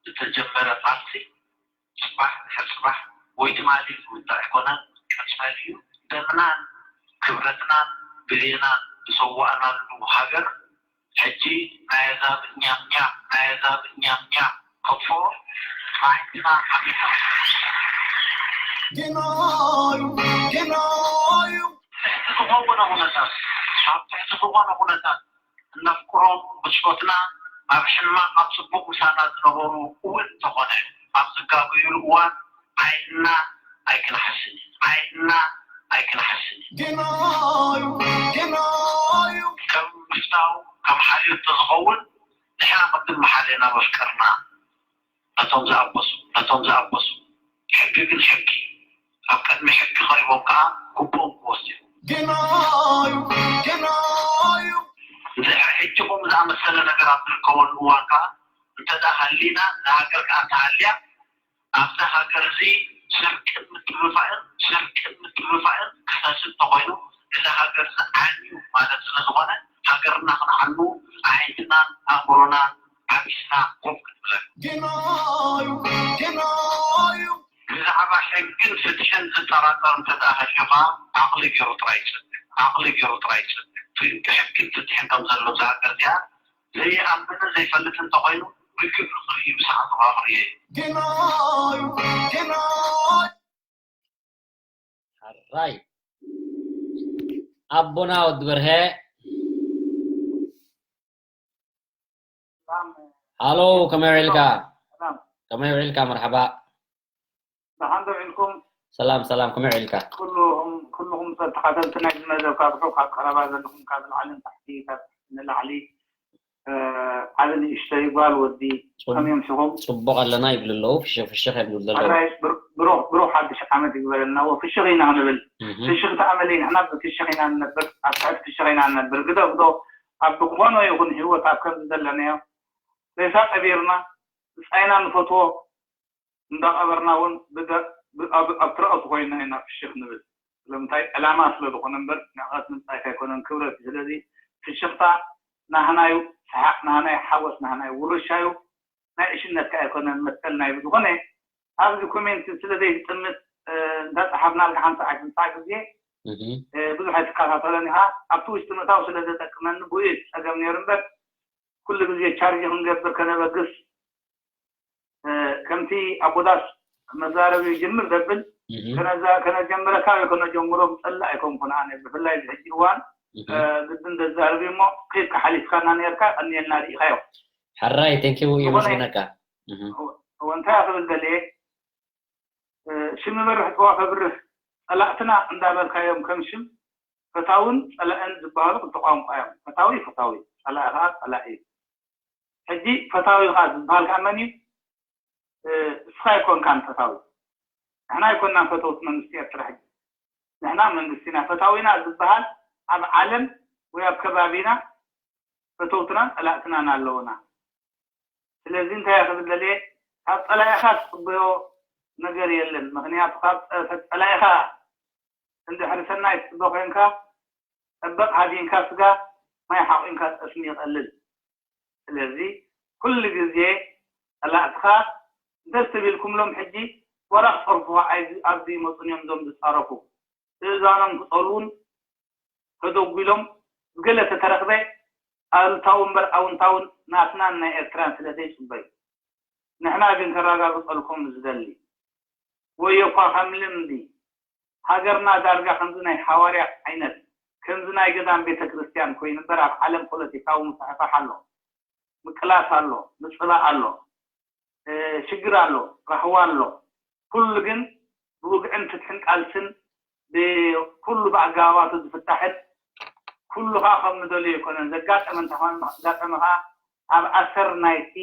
ዝተጀመረ ቃልሲ ጽባሕ ድሕሪ ጽባሕ ወይ ትማሊ ዝውዳእ ኣይኮነን፣ ቀጻሊ እዩ። ደምናን ክብረትናን ግዜናን ዝሰዋእናሉ ሃገር ሕጂ ናይ ኣዛብእ ኛምኛም ናይ ኣዛብእ ኛምኛም ከጥፍኦ ራሕትና ዓሚታ። ጌና እዩ፣ ጌና እዩ። ትሕቲ ዝኾነ ኩነታት ኣብ ትሕቲ ዝኾነ ኩነታት እነፍቅሮም ብጾትና ኣብ ሕማቕ ኣብ ጽቡቕ ምሳና ዝነበሩ እውን እንተኾነ ኣብ ዝጋገዩሉ እዋን ዓይንና ኣይክንሓስን እዩ። ዓይንና ኣይክንሓስን እዩ። ጌና እዩ፣ ጌና እዩ። ከም ምፍታው ከም ሓልዮት ተዝኸውን ንሕና ቅድም ብሓደ ኢና መፍቀርና ነቶም ዝኣበሱ ነቶም ዝኣበሱ። ሕጊ ግን ሕጊ ኣብ ቅድሚ ሕጊ ቀሪቦም ከዓ ግቡኦም ክወስዱ እዮም። ጌና እዩ፣ ጌና እዩ። ድሕሪ ሕጂ ከምኡ ዝኣመሰለ ነገር ኣብ ዝርከበሉ እዋን ከዓ እንተ ደኣ ሃሊና እዛ ሃገር ከዓ እንተሃልያ ኣብዛ ሃገር እዚ ስርቅን ምጥፍፋእን ስርቅን ምጥፍፋእን ክሰስን እንተኾይኑ እዛ ሃገር እዚ ዓንዩ ማለት ስለ ዝኾነ ሃገርና ክንዓኑ ኣዒንትናን ኣእምሮናን ዓቢስና ኮፍ ክንብለሉ። ጌና እዩ፣ ጌና እዩ። ብዛዕባ ሕግን ፍትሕን ዝጠራጠር እንተ ደኣ ሃልዩ ኸዓ ዓቕሊ ገይሩ ጥራይ ይጸንዕ፣ ዓቕሊ ገይሩ ጥራይ ይጸንዕ። ፍንቂ ሕግን ፍትሕን ከም ዘሎ እዛ ሃገር እዚኣ ዘይኣምንን ዘይፈልጥን እንተኾይኑ ብግብሪ ክርእዩ ብሰዓቱ ኸዓ ክርእዮ እዩ። ጌና እዩ፣ ጌና እዩ። ሕራይ ኣቦና ወዲ በርሀ። ሃሎ፣ ከመይ ውዒልካ? ከመይ ውዒልካ? መርሓባ። ደሓን ዶ ውዒልኩም? ሰላም ሰላም፣ ከመይ ውዒልካ? ኩልኹም ኩልኹም ሰብ ተኸታተልቲ ናይዚ መደብ ካብ ርሑቕ ካብ ቀረባ ዘለኹም ካብ ላዕልን ታሕቲ ካብ ንላዕሊ ዓቢ ንእሽተይ ጓል ወዲ ከመይ ኣምሲኹም? ጽቡቕ ኣለና ይብሉ ኣለዉ። ፍሽኽ ፍሽኽ እዮም ዝብሉ ዘለዉ። ሕራይ ብሩኽ ብሩኽ ሓድሽ ዓመት ይግበረልና። ወፍሽኽ ኢና ክንብል ፍሽኽታ ኣመለይ ንሕና ብፍሽኽ ኢና ንነብር ኣብ ትሕቲ ፍሽኽ ኢና ንነብር። ግደፍዶ ኣብ ዝኾነ ይኹን ህይወት ኣብ ከምዚ ዘለናዮ ሬሳ ቀቢርና ብጻይና ንፈትዎ እንዳቐበርና እውን ኣብ ትረቐቱ ኮይና ኢና ፍሽኽ ንብል። ስለምንታይ ዕላማ ስለ ዝኾነ እምበር ንዕቐት ምንጻይካ ኣይኮነን ክብረት እዩ። ስለዚ ፍሽኽታ ናህናዩ፣ ሰሓቕ ናህናዩ፣ ሓጎስ ናህናዩ፣ ውርሻዩ ናይ ዕሽነትካ ኣይኮነን መትከልና እዩ። ብዝኾነ ኣብዚ ኮሜንት ስለ ዘይትጥምት እንዳጸሓፍናልካ ሓንቲ ሰዓት ግዜ ብዙሕ ኣይትከታተሎን ኢኻ። ኣብቲ ውሽጢ ምእታው ስለ ዘጠቅመኒ ብኡ እዩ እቲ ጸገም ነይሩ እምበር ኩሉ ግዜ ቻርጅ ክንገብር ከነበግስ ከምቲ ኣቦዳስ መዛረቢ ይጅምር ዘብል ከነጀምረካ ወይ ከነጀምሮ ዝጸልእ ኣይኮንኩን ኣነ ብፍላይ እዚ ሕጂ እዋን ግድን ዘዛርብ እሞ ከይድካ ሓሊፍካና ነርካ ቀንየልና ርኢኻዮ ሕራይ ቴንኪው የመስግነካ እንታይ ክብል ደልየ ሽም ይበርሕ ጥዋ ከብርህ ጸላእትና እንዳበልካዮም ከም ሽም ፈታውን ጸላእን ዝበሃሉ ክልተ ቋንቋ እዮም ፈታዊ ፈታዊ ጸላኢ ከዓ ጸላኢ እዩ ሕጂ ፈታዊኻ ዝበሃል ከዓ መን እዩ? እስኻ ኣይኮንካን ፈታዊ። ንሕና ኣይኮንናን ፈተውቲ መንግስቲ ኤርትራ። ሕጂ ንሕና መንግስቲና ፈታዊና ዝበሃል ኣብ ዓለም ወይ ኣብ ከባቢና ፈተውትናን ፀላእትናን ኣለውና። ስለዚ እንታይ ክብል ደልየ፣ ካብ ፀላኢኻ ትፅበዮ ነገር የለን። ምክንያቱ ካብ ፀላኢኻ እንድሕሪ ሰናይ ትፅበ ኮይንካ፣ ጠበቕ ሃዲንካ ስጋ፣ ማይ ሓቑንካ ጠስሚ ይቐልል። ስለዚ ኩሉ ግዜ ፀላእትኻ ደስ ትብል ኩምሎም ሕጂ ወላ ክፀርፉኻ ኣብዚ ይመፁን እዮም እዞም ዝፃረፉ። እዛኖም ክፀልዉን ተደጒሎም ብገለ ተተረኽበ ኣሉታዊ እምበር ኣውንታውን ናትናን ናይ ኤርትራን ስለ ዘይፅበዩ። ንሕና ግን ከረጋግፀልኩም ዝደሊ ወይ እኳ ከም ልምዲ ሃገርና ዳርጋ ከምዚ ናይ ሃዋርያት ዓይነት ከምዚ ናይ ገዳም ቤተ ክርስቲያን ኮይኑ እምበር ኣብ ዓለም ፖለቲካዊ ምፍሕፋሕ ኣሎ፣ ምቅላስ ኣሎ፣ ምፅባእ ኣሎ፣ ሽግር ኣሎ፣ ራህዋ ኣሎ። ኩሉ ግን ብውግዕን ፍትሕን ቃልስን ብኩሉ ብኣገባባቱ ዝፍታሕን ኩሉ ከዓ ከም ንደልዮ ኣይኮነን። ዘጋጠመ እንተኾነ ኣጋጠመ ከዓ ኣብ ኣሰር ናይቲ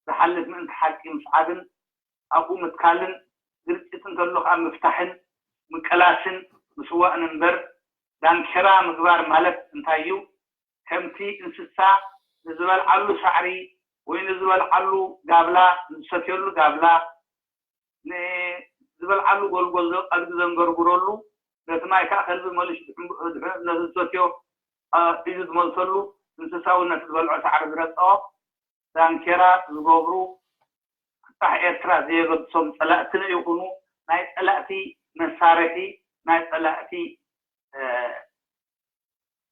ዝሓልፍ ምእንቲ ሓቂ ምስዓብን ኣብኡ ምትካልን ግርጭት እንተሎ ከዓ ምፍታሕን ምቅላስን ምስዋእን እምበር ዳንኬራ ምግባር ማለት እንታይ እዩ? ከምቲ እንስሳ ንዝበልዓሉ ሳዕሪ ወይ ንዝበልዓሉ ጋብላ ንዝሰትየሉ ጋብላ ንዝበልዓሉ ጎልጎል ኣድጊ ዘንገርጉረሉ ነቲ ማይ ከዓ ከልቢ መሊሱ ድሕኑ ነቲ ዝሰትዮ ኢሉ ዝመልሰሉ እንስሳ እውን ነቲ ዝበልዖ ሳዕሪ ዝረግኦ ዳንኬራ ዝገብሩ ፍታሕ ኤርትራ ዘየገድሶም ፀላእትና ይኹኑ ናይ ፀላእቲ መሳርሒ ናይ ፀላእቲ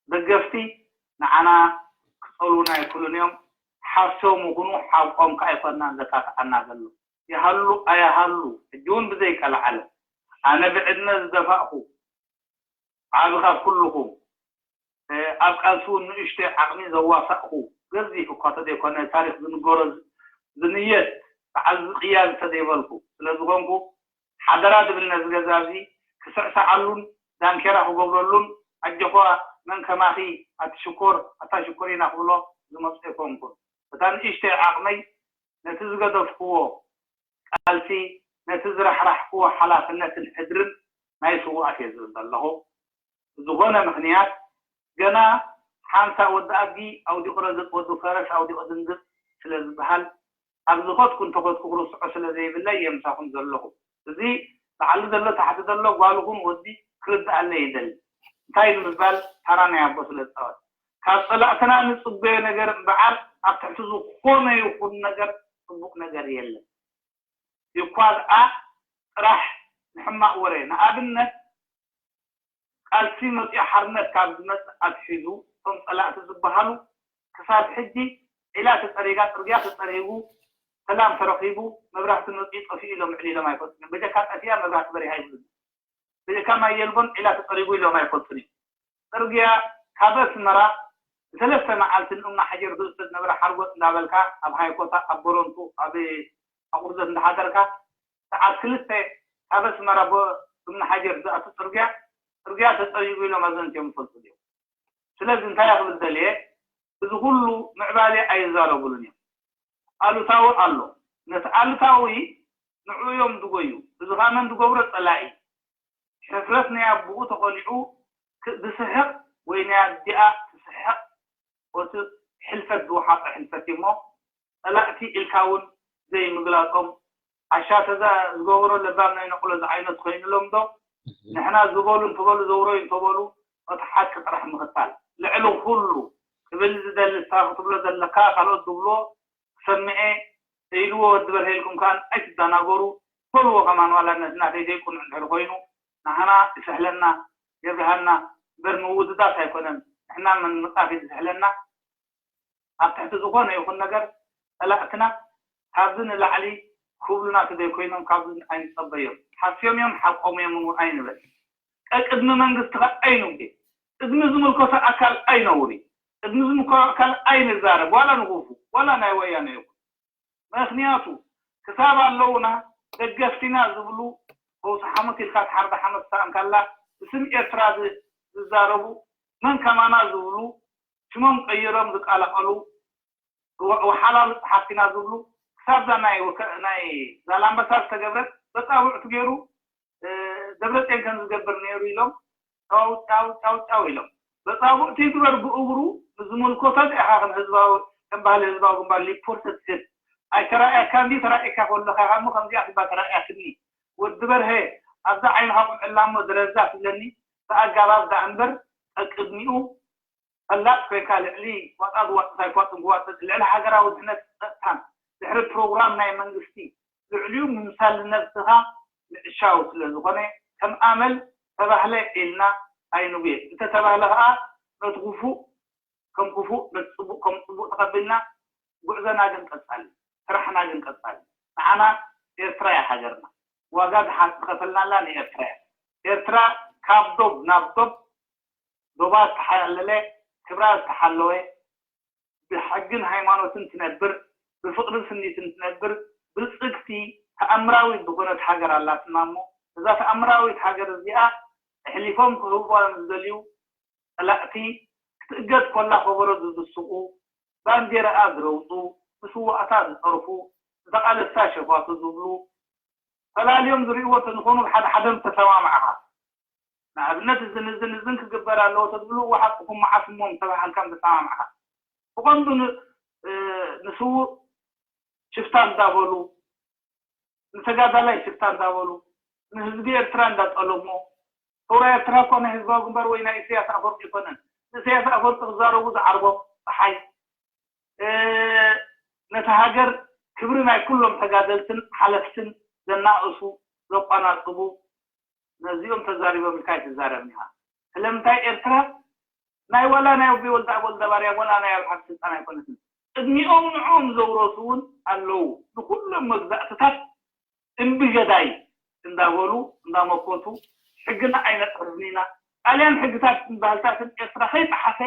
ደገፍቲ ንዓና ክፀልዉና ኣይክእሉን እዮም። ሓሶም ይኹኑ ሓቆም ከዓ ኣይኮናን ዘካትዓና ዘሎ። ይሃሉ ኣይሃሉ ሕጂ እውን ብዘይቀልዓለም ኣነ ብዕድመ ዝደፋእኹ ዓቢ ካብ ኩልኹም ኣብ ቃልሲ እውን ንእሽተይ ዓቕሚ ዘዋሳእኹ ገዚፍ እኳ ተዘይኮነ ታሪክ ዝንገሮ ዝንየት በዓል ዝቕያር እንተዘይበልኩ ስለዝኾንኩ ሓደራ ዝብል ነዚ ገዛ እዚ ክስዕስዓሉን ዳንኬራ ክገብረሉን ኣጆኻ መን ከማኺ ኣቲ ሽኮር ኣታ ሽኮሪና ክብሎ ዝመፅኦ ኣይኮንኩን። እታ ንእሽተይ ዓቕመይ ነቲ ዝገደፍክዎ ቃልሲ ነቲ ዝራሕራሕክዎ ሓላፍነትን ሕድርን ናይ ስውኣት እየ ዝብል ዘለኹ። ብዝኾነ ምኽንያት ገና ሓንሳእ ወዲ ኣድጊ ኣውዲቑ ረግጽ ወዲ ፈረስ ኣውዲቑ ድንግጽ ስለ ዝበሃል ኣብ ዝኸድኩ እንተኸድኩ ክርስዖ ስለ ዘይብለይ እየ ምሳኹም ዘለኹ። እዚ ላዕሊ ዘሎ ታሕቲ ዘሎ ጓልኹም ወዲ ክርድኣለይ ይደሊ። እንታይ ንምባል ታራ ናይ ኣቦ ስለ ዝፃወት ካብ ፀላእትና ንፅበዮ ነገር እምበዓር ኣብ ትሕቲ ዝኾነ ይኹን ነገር ፅቡቕ ነገር የለን። ይኳ ደኣ ጥራሕ ንሕማቕ ወረ ንኣብነት ቃልሲ መፂኡ ሓርነት ካብ ዝመፅእ ኣትሒዙ እቶም ፀላእቲ ዝበሃሉ ክሳብ ሕጂ ዒላ ተፀሪጋ ፅርግያ ተፀሪጉ ሰላም ተረኺቡ መብራህቲ መፂኡ ጠፊኡ ኢሎም ዕሊሎም ኣይፈልጡን እዮም በጀካ ጠፊኣ መብራህቲ በሪሃ ይብሉን በጀካ ማይ የልቦን ዒላ ተፀሪጉ ኢሎም ኣይፈልጡን እዮም ፅርግያ ካብ ኣስመራ ንሰለስተ መዓልቲ ንእምና ሓጀር ዝእሰ ዝነበረ ሓርጎፅ እንዳበልካ ኣብ ሃይኮታ ኣብ ቦረንቱ ኣብ ኣቑርዘት እንዳሓደርካ ሰዓት ክልተ ካብ ኣስመራ እምኒ ሓጀር ዝኣቱ ፅርግያ ፅርግያ ተፀሪጉ ኢሎም ኣዘንቲ እዮም ዝፈልጡ እዮም። ስለዚ እንታይ ክብል ደልየ እዚ ኩሉ ምዕባለ ኣይዛረቡሉን እዮም። ኣሉታዊ ኣሎ። ነቲ ኣሉታዊ ንዑ እዮም ዝጎዩ። እዚ ከዓ መን ዝገብሮ ፀላኢ ሕፍረት ናይ ኣቦኡ ተቐሊዑ ዝስሕቕ ወይ ናይ ኣዲኣ ትስሕቕ እቲ ሕልፈት ዝወሓጠ ሕልፈት እዩ እሞ ፀላእቲ ኢልካ እውን ዘይምግላፆም ዓሻ ተዛ ዝገበሮ ለባም ናይ ነቕሎ ዝዓይነቱ ኮይኑሎም ዶ ንሕና ዝበሉ እንተበሉ ዘውረዩ እንተበሉ እቲ ሓቂ ጥራሕ ምኽታል ልዕሊ ኩሉ ክብል ዝደሊ ንስኻ ክትብሎ ዘለካ ካልኦት ዝብልዎ ክሰምዐ ኢልዎ ወዲ በርሄ ኢልኩም ከኣ ኣይትደናገሩ በልዎ ከማን ዋላ ነቲ ናተይ ዘይቅኑዕ እንድሕር ኮይኑ ንዓና ይስሕለና የብርሃና እምበር ምውድዳስ ኣይኮነን ንሕና ምንቃፍ እዩ ዝስሕለና ኣብ ትሕቲ ዝኾነ ይኹን ነገር ጸላእትና ካብዚ ንላዕሊ ክብሉና ተዘይኮይኖም ካብዚ ኣይንጸበዮም ሓስዮም እዮም ሓቆም እዮም እውን ኣይንበል ቀቅድሚ መንግስቲ ከኣ ኣይንውዴ ቅድሚ ዝምልከቶ ኣካል ኣይነውሪ ቅድሚ ዝምልከቶ ኣካል ኣይንዛረብ ዋላ ንኹፉ ዋላ ናይ ወያነ ይኹን ምኽንያቱ ክሳብ ኣለውና ደገፍቲና ዝብሉ ፈውሲ ሓሙት ኢልካ ትሓርዳ ሓመት ሰኣንካላ ብስም ኤርትራ ዝዛረቡ መን ከማና ዝብሉ ሽሞም ቀይሮም ዝቃላቐሉ ወሓላ ብፅሓፍቲ ኢና ዝብሉ ክሳብ ዛ ናይ ወከ- ናይ ዛላምበሳ ዝተገብረት በፃብዕቱ ገይሩ ደብረፅዮን ከም ዝገብር ነይሩ ኢሎም ጫው ጫው ጫው ጫው ኢሎም በፃብዕቱ ይግበር ብእግሩ ንዝምልከቶ ዚኣኻ ከም ህዝባዊ ከም ባህሊ ህዝባዊ ግንባር ሊፖርት ትህብ ኣይተራእያካ እንዲ ተራእካ ከለካ እሞ ከምዚኣ ትባ ተራእያትኒ ወዲ በርሀ ኣብዛ ዓይንኻ ቁምዕላ እሞ ዝረዛ ትብለኒ ብኣጋባብ ዳኣ እምበር ቀቅድሚኡ ፈላጥ ኮይንካ ልዕሊ ዋጣ ዝዋጥጥ ኣይኳጥን ክዋጥጥ ልዕሊ ሃገራዊ ድሕነት ጸጥታን ድሕሪ ፕሮግራም ናይ መንግስቲ ልዕሊኡ ምምሳል ንነብስኻ ምዕሻው ስለ ዝኾነ ከም ኣመል ተባህለ ኢልና ኣይንጉየ እንተተባህለ ከዓ ነቲ ክፉእ ከም ክፉእ ነቲ ፅቡቅ ከም ፅቡቅ ተቐቢልና ጉዕዞና ግን ቀፃሊ ስራሕና ግን ቀፃሊ ንዓና ኤርትራ እያ ሃገርና ዋጋ ዝሓ- ዝኸፈልናላ ንኤርትራ እያ ኤርትራ ካብ ዶብ ናብ ዶብ ዶባ ዝተሓለለ ክብራ ዝተሓለወ ብሕግን ሃይማኖትን ትነብር ብፍቅርን ስኒትን ትነብር ብልፅግቲ ተኣምራዊት ዝኾነት ሃገር ኣላትና እሞ እዛ ተኣምራዊት ሃገር እዚኣ ኣሕሊፎም ክህብዋ ንዝደልዩ ፀላእቲ ክትእገድ ኮላ ከበሮ ዝድስቁ ባንዴረኣ ዝረውፁ ንስዋእታ ዝፀርፉ ዝተቓለሳ ሸፋቱ ዝብሉ ፈላልዮም ዝርእይዎ እንተዝኾኑ ብሓደ ሓደ ምተሰማማዕኻ ንኣብነት እዝን እዝን እዝን ክግበር ኣለዎ ተዝብሉ እዋ ሓቅኹም መዓስ እሞ ምተባሃልካ ምተሰማማዕኻ ብቐንዱ ን- እ፣ ንስውእ ሽፍታ እንዳበሉ ንተጋዳላይ ሽፍታ እንዳበሉ ንህዝቢ ኤርትራ እንዳጠለሞ ሰውራ ኤርትራ እኮ ናይ ህዝባዊ ግንባር ወይ ናይ ኢሳያስ ኣፈወርቂ ኣይኮነን ንኢሳያስ ኣፈወርቂ ክዛረቡ ዝዓርቦም ፀሓይ ነቲ ሃገር ክብሪ ናይ ኩሎም ተጋደልትን ሓለፍትን ዘናእሱ ዘቋናፅቡ ነዚኦም ተዛሪቦም ኢልካ ኣይትዛረብን ኢኻ ስለምንታይ ኤርትራ ናይ ዋላ ናይ ወቢ ወልዳ ወልደባርያ ዋላ ናይ ኣብሓት ስልጣን ኣይኮነትን ቅድሚኦም ንዕኦም ዘውረሱ እውን ኣለዉ ንኩሎም መግዛእትታት እምቢ ገዳይ እንዳበሉ እንዳመኮቱ ሕግና ኣይነጥሕዝን ኢና ጣልያን ሕግታትን ባህልታትን ኤርትራ ከይጠሓሰ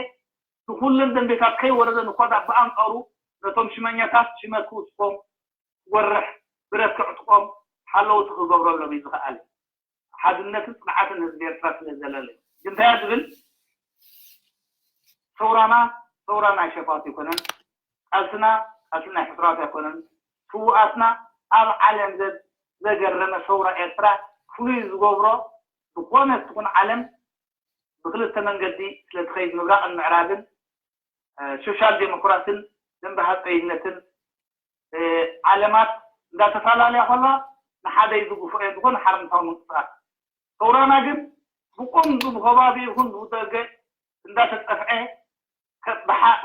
ንኩለን ደንቤታት ከይወረደ ንኮዳ ብኣንፃሩ ነቶም ሽመኛታት ሽመት ክውስኮም ክጎርሕ ብረት ክዕጥቆም ሓለውቲ ክገብረሎም እዩ ዝኽኣል ሓድነትን ፅንዓትን ህዝቢ ኤርትራ ስለ ዘለለ እዩ እንታይ ዝብል ሰውራና ሰውራ ናይ ሸፋቱ ኣይኮነን ቃልስና ቃልሲ ናይ ሕፍራት ኣይኮነን ስውኣትና ኣብ ዓለም ዘ- ዘገረመ ሰውራ ኤርትራ ፍሉይ ዝገብሮ ዝኾነ ትኹን ዓለም ብክልተ መንገዲ ስለ ትኸይድ ምብራቕን ምዕራብን ሶሻል ዴሞክራስን ደንበ ሃፀይነትን ዓለማት እንዳተፈላለያ ከላ ንሓደ ዝግፍኦ ዝኾነ ሓርነታዊ ምንቅስቃስ ሰውራና ግን ብቆንዱ ብከባቢ ይኹን ብደገ እንዳተጠፍዐ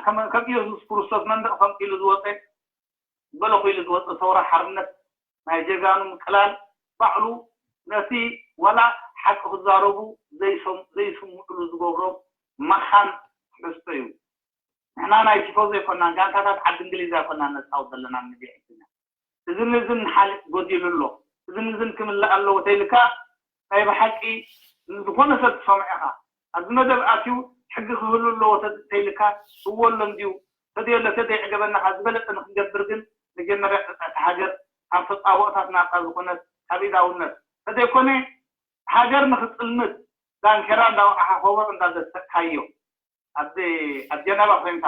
ከም ኢየሱስ ክርስቶስ መንደቕ ፈንቂሉ ዝወፀ በለኹ ኢሉ ዝወፀ ሰውራ ሓርነት ናይ ጀጋኑ ምቅላል ባዕሉ ነቲ ዋላ ሓቂ ክዛረቡ ዘይሰም- ዘይስምዕሉ ዝገብሮም መኻን ትሕዝቶ እዩ። ንሕና ናይ ቲፎዞ ኣይኮናን፣ ጋንታታት ዓዲ እንግሊዝ ኣይኮናን ነፃውት ዘለና ኣብ ሚድያ ሒዝና። እዝን እዝን ሓሊፍ ጎዲሉ ኣሎ፣ እዝን እዝን ክምልእ ኣለዎ ተይልካ ናይ ብሓቂ ንዝኾነ ሰብ ትሰምዖ ኢኻ። ኣብዚ መደብ ኣትዩ ሕጊ ክህሉ ኣለዎ ተ- ተይልካ እወ ኣሎ እንድዩ ተደየለ ተደይዕገበና ካብ ዝበለፀ ንክንገብር ግን መጀመርያ እታ ሃገር ካብ ተፃብኦታት ናፃ ዝኾነት ካብ ኢዳውነት ተዘይኮነ ሃገር ንክፅልምት ዳንኬራ እንዳወቃሓ ከበሮ እንዳደሰካዮ ኣብ ኣብ ጀነቫ ኮይንካ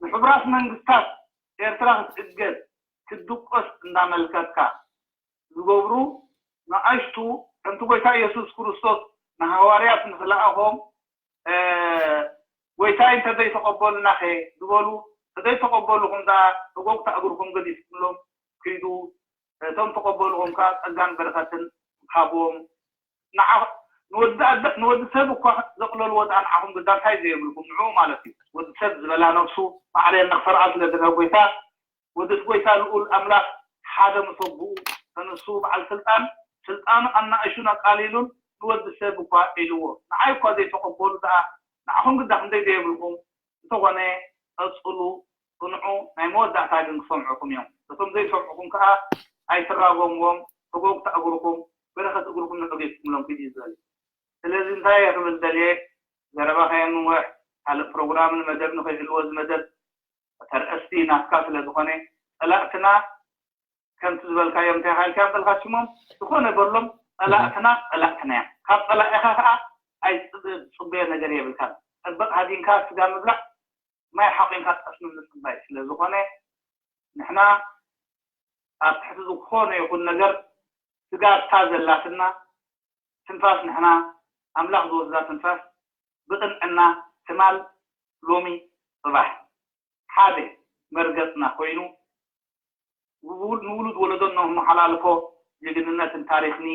ንሕቡራት መንግስታት ኤርትራ ክትእገድ ክትድቆስ እንዳመልከትካ ዝገብሩ ንኣሽቱ ከምቲ ጎይታ ኢየሱስ ክርስቶስ ንሃዋርያት ንክለኣኾም ጎይታይ እንተዘይተቐበሉናኸ ዝበሉ እንተዘይተቐበሉኹም ደኣ ተጎግታ እግርኹም ገዲፍኩምሎም ኪዱ እቶም ተቐበልዎም ከዓ ጸጋን በረኸትን ሃቦም። ንወዲ ሰብ እኳ ዘቕለልዎ ደኣ ንዓኹም ግዳ እንታይ ዘየብልኩም ንዕኡ ማለት እዩ። ወዲ ሰብ ዝበላ ነብሱ ማዕረ ነኽሰርዓ ስለ ዝረ ጎይታ ወድስ ጎይታ ልኡል ኣምላኽ ሓደ ምስ ኣቦኡ ተነሱ በዓል ስልጣን ስልጣኑ ኣናእሹን ኣቃሊሉን ንወዲ ሰብ እኳ ኢልዎ ንዓይ እኳ ዘይተቐበሉ ደኣ ንዓኹም ግዳ ክንደይ ዘየብልኩም እንተኾነ ቀጽሉ ጽንዑ ናይ መወዳእታ ግን ክሰምዑኹም እዮም እቶም ዘይሰምዑኹም ከኣ ኣይትራጎምዎም ተጎግታ እግርኹም በረኸት እግርኹም ንዕጌትኩምሎም ኪድ እዩ ዝበል ስለዚ እንታይ እየ ክብል ደልየ ዘረባ ከየንውሕ ካልእ ፕሮግራም ንመደብ ንኸይህልዎ እዚ መደብ ተርእስቲ ናትካ ስለ ዝኾነ ጸላእትና ከምቲ ዝበልካዮም እንታይ ሓልካ በልካ ሽሞም ዝኾነ በሎም ጸላእትና ጸላእትና እዮም ካብ ጸላኢኻ ከዓ ኣይፅበዮ ነገር የብልካን ፀበቕ ሃዲንካ ስጋ ምብላዕ ማይ ሓቒንካ ጠስሚ ምጽባይ ስለ ዝኾነ፣ ንሕና ኣብ ትሕቲ ዝኾነ ይኹን ነገር ስጋብ እታ ዘላትና ትንፋስ፣ ንሕና ኣምላኽ ዝወስዳ ትንፋስ ብቕንዕና ትማል፣ ሎሚ፣ ጽባሕ ሓደ መርገጽና ኮይኑ፣ ንውሉድ ወለዶ እነመሓላልፎ ጅግንነትን ታሪኽኒ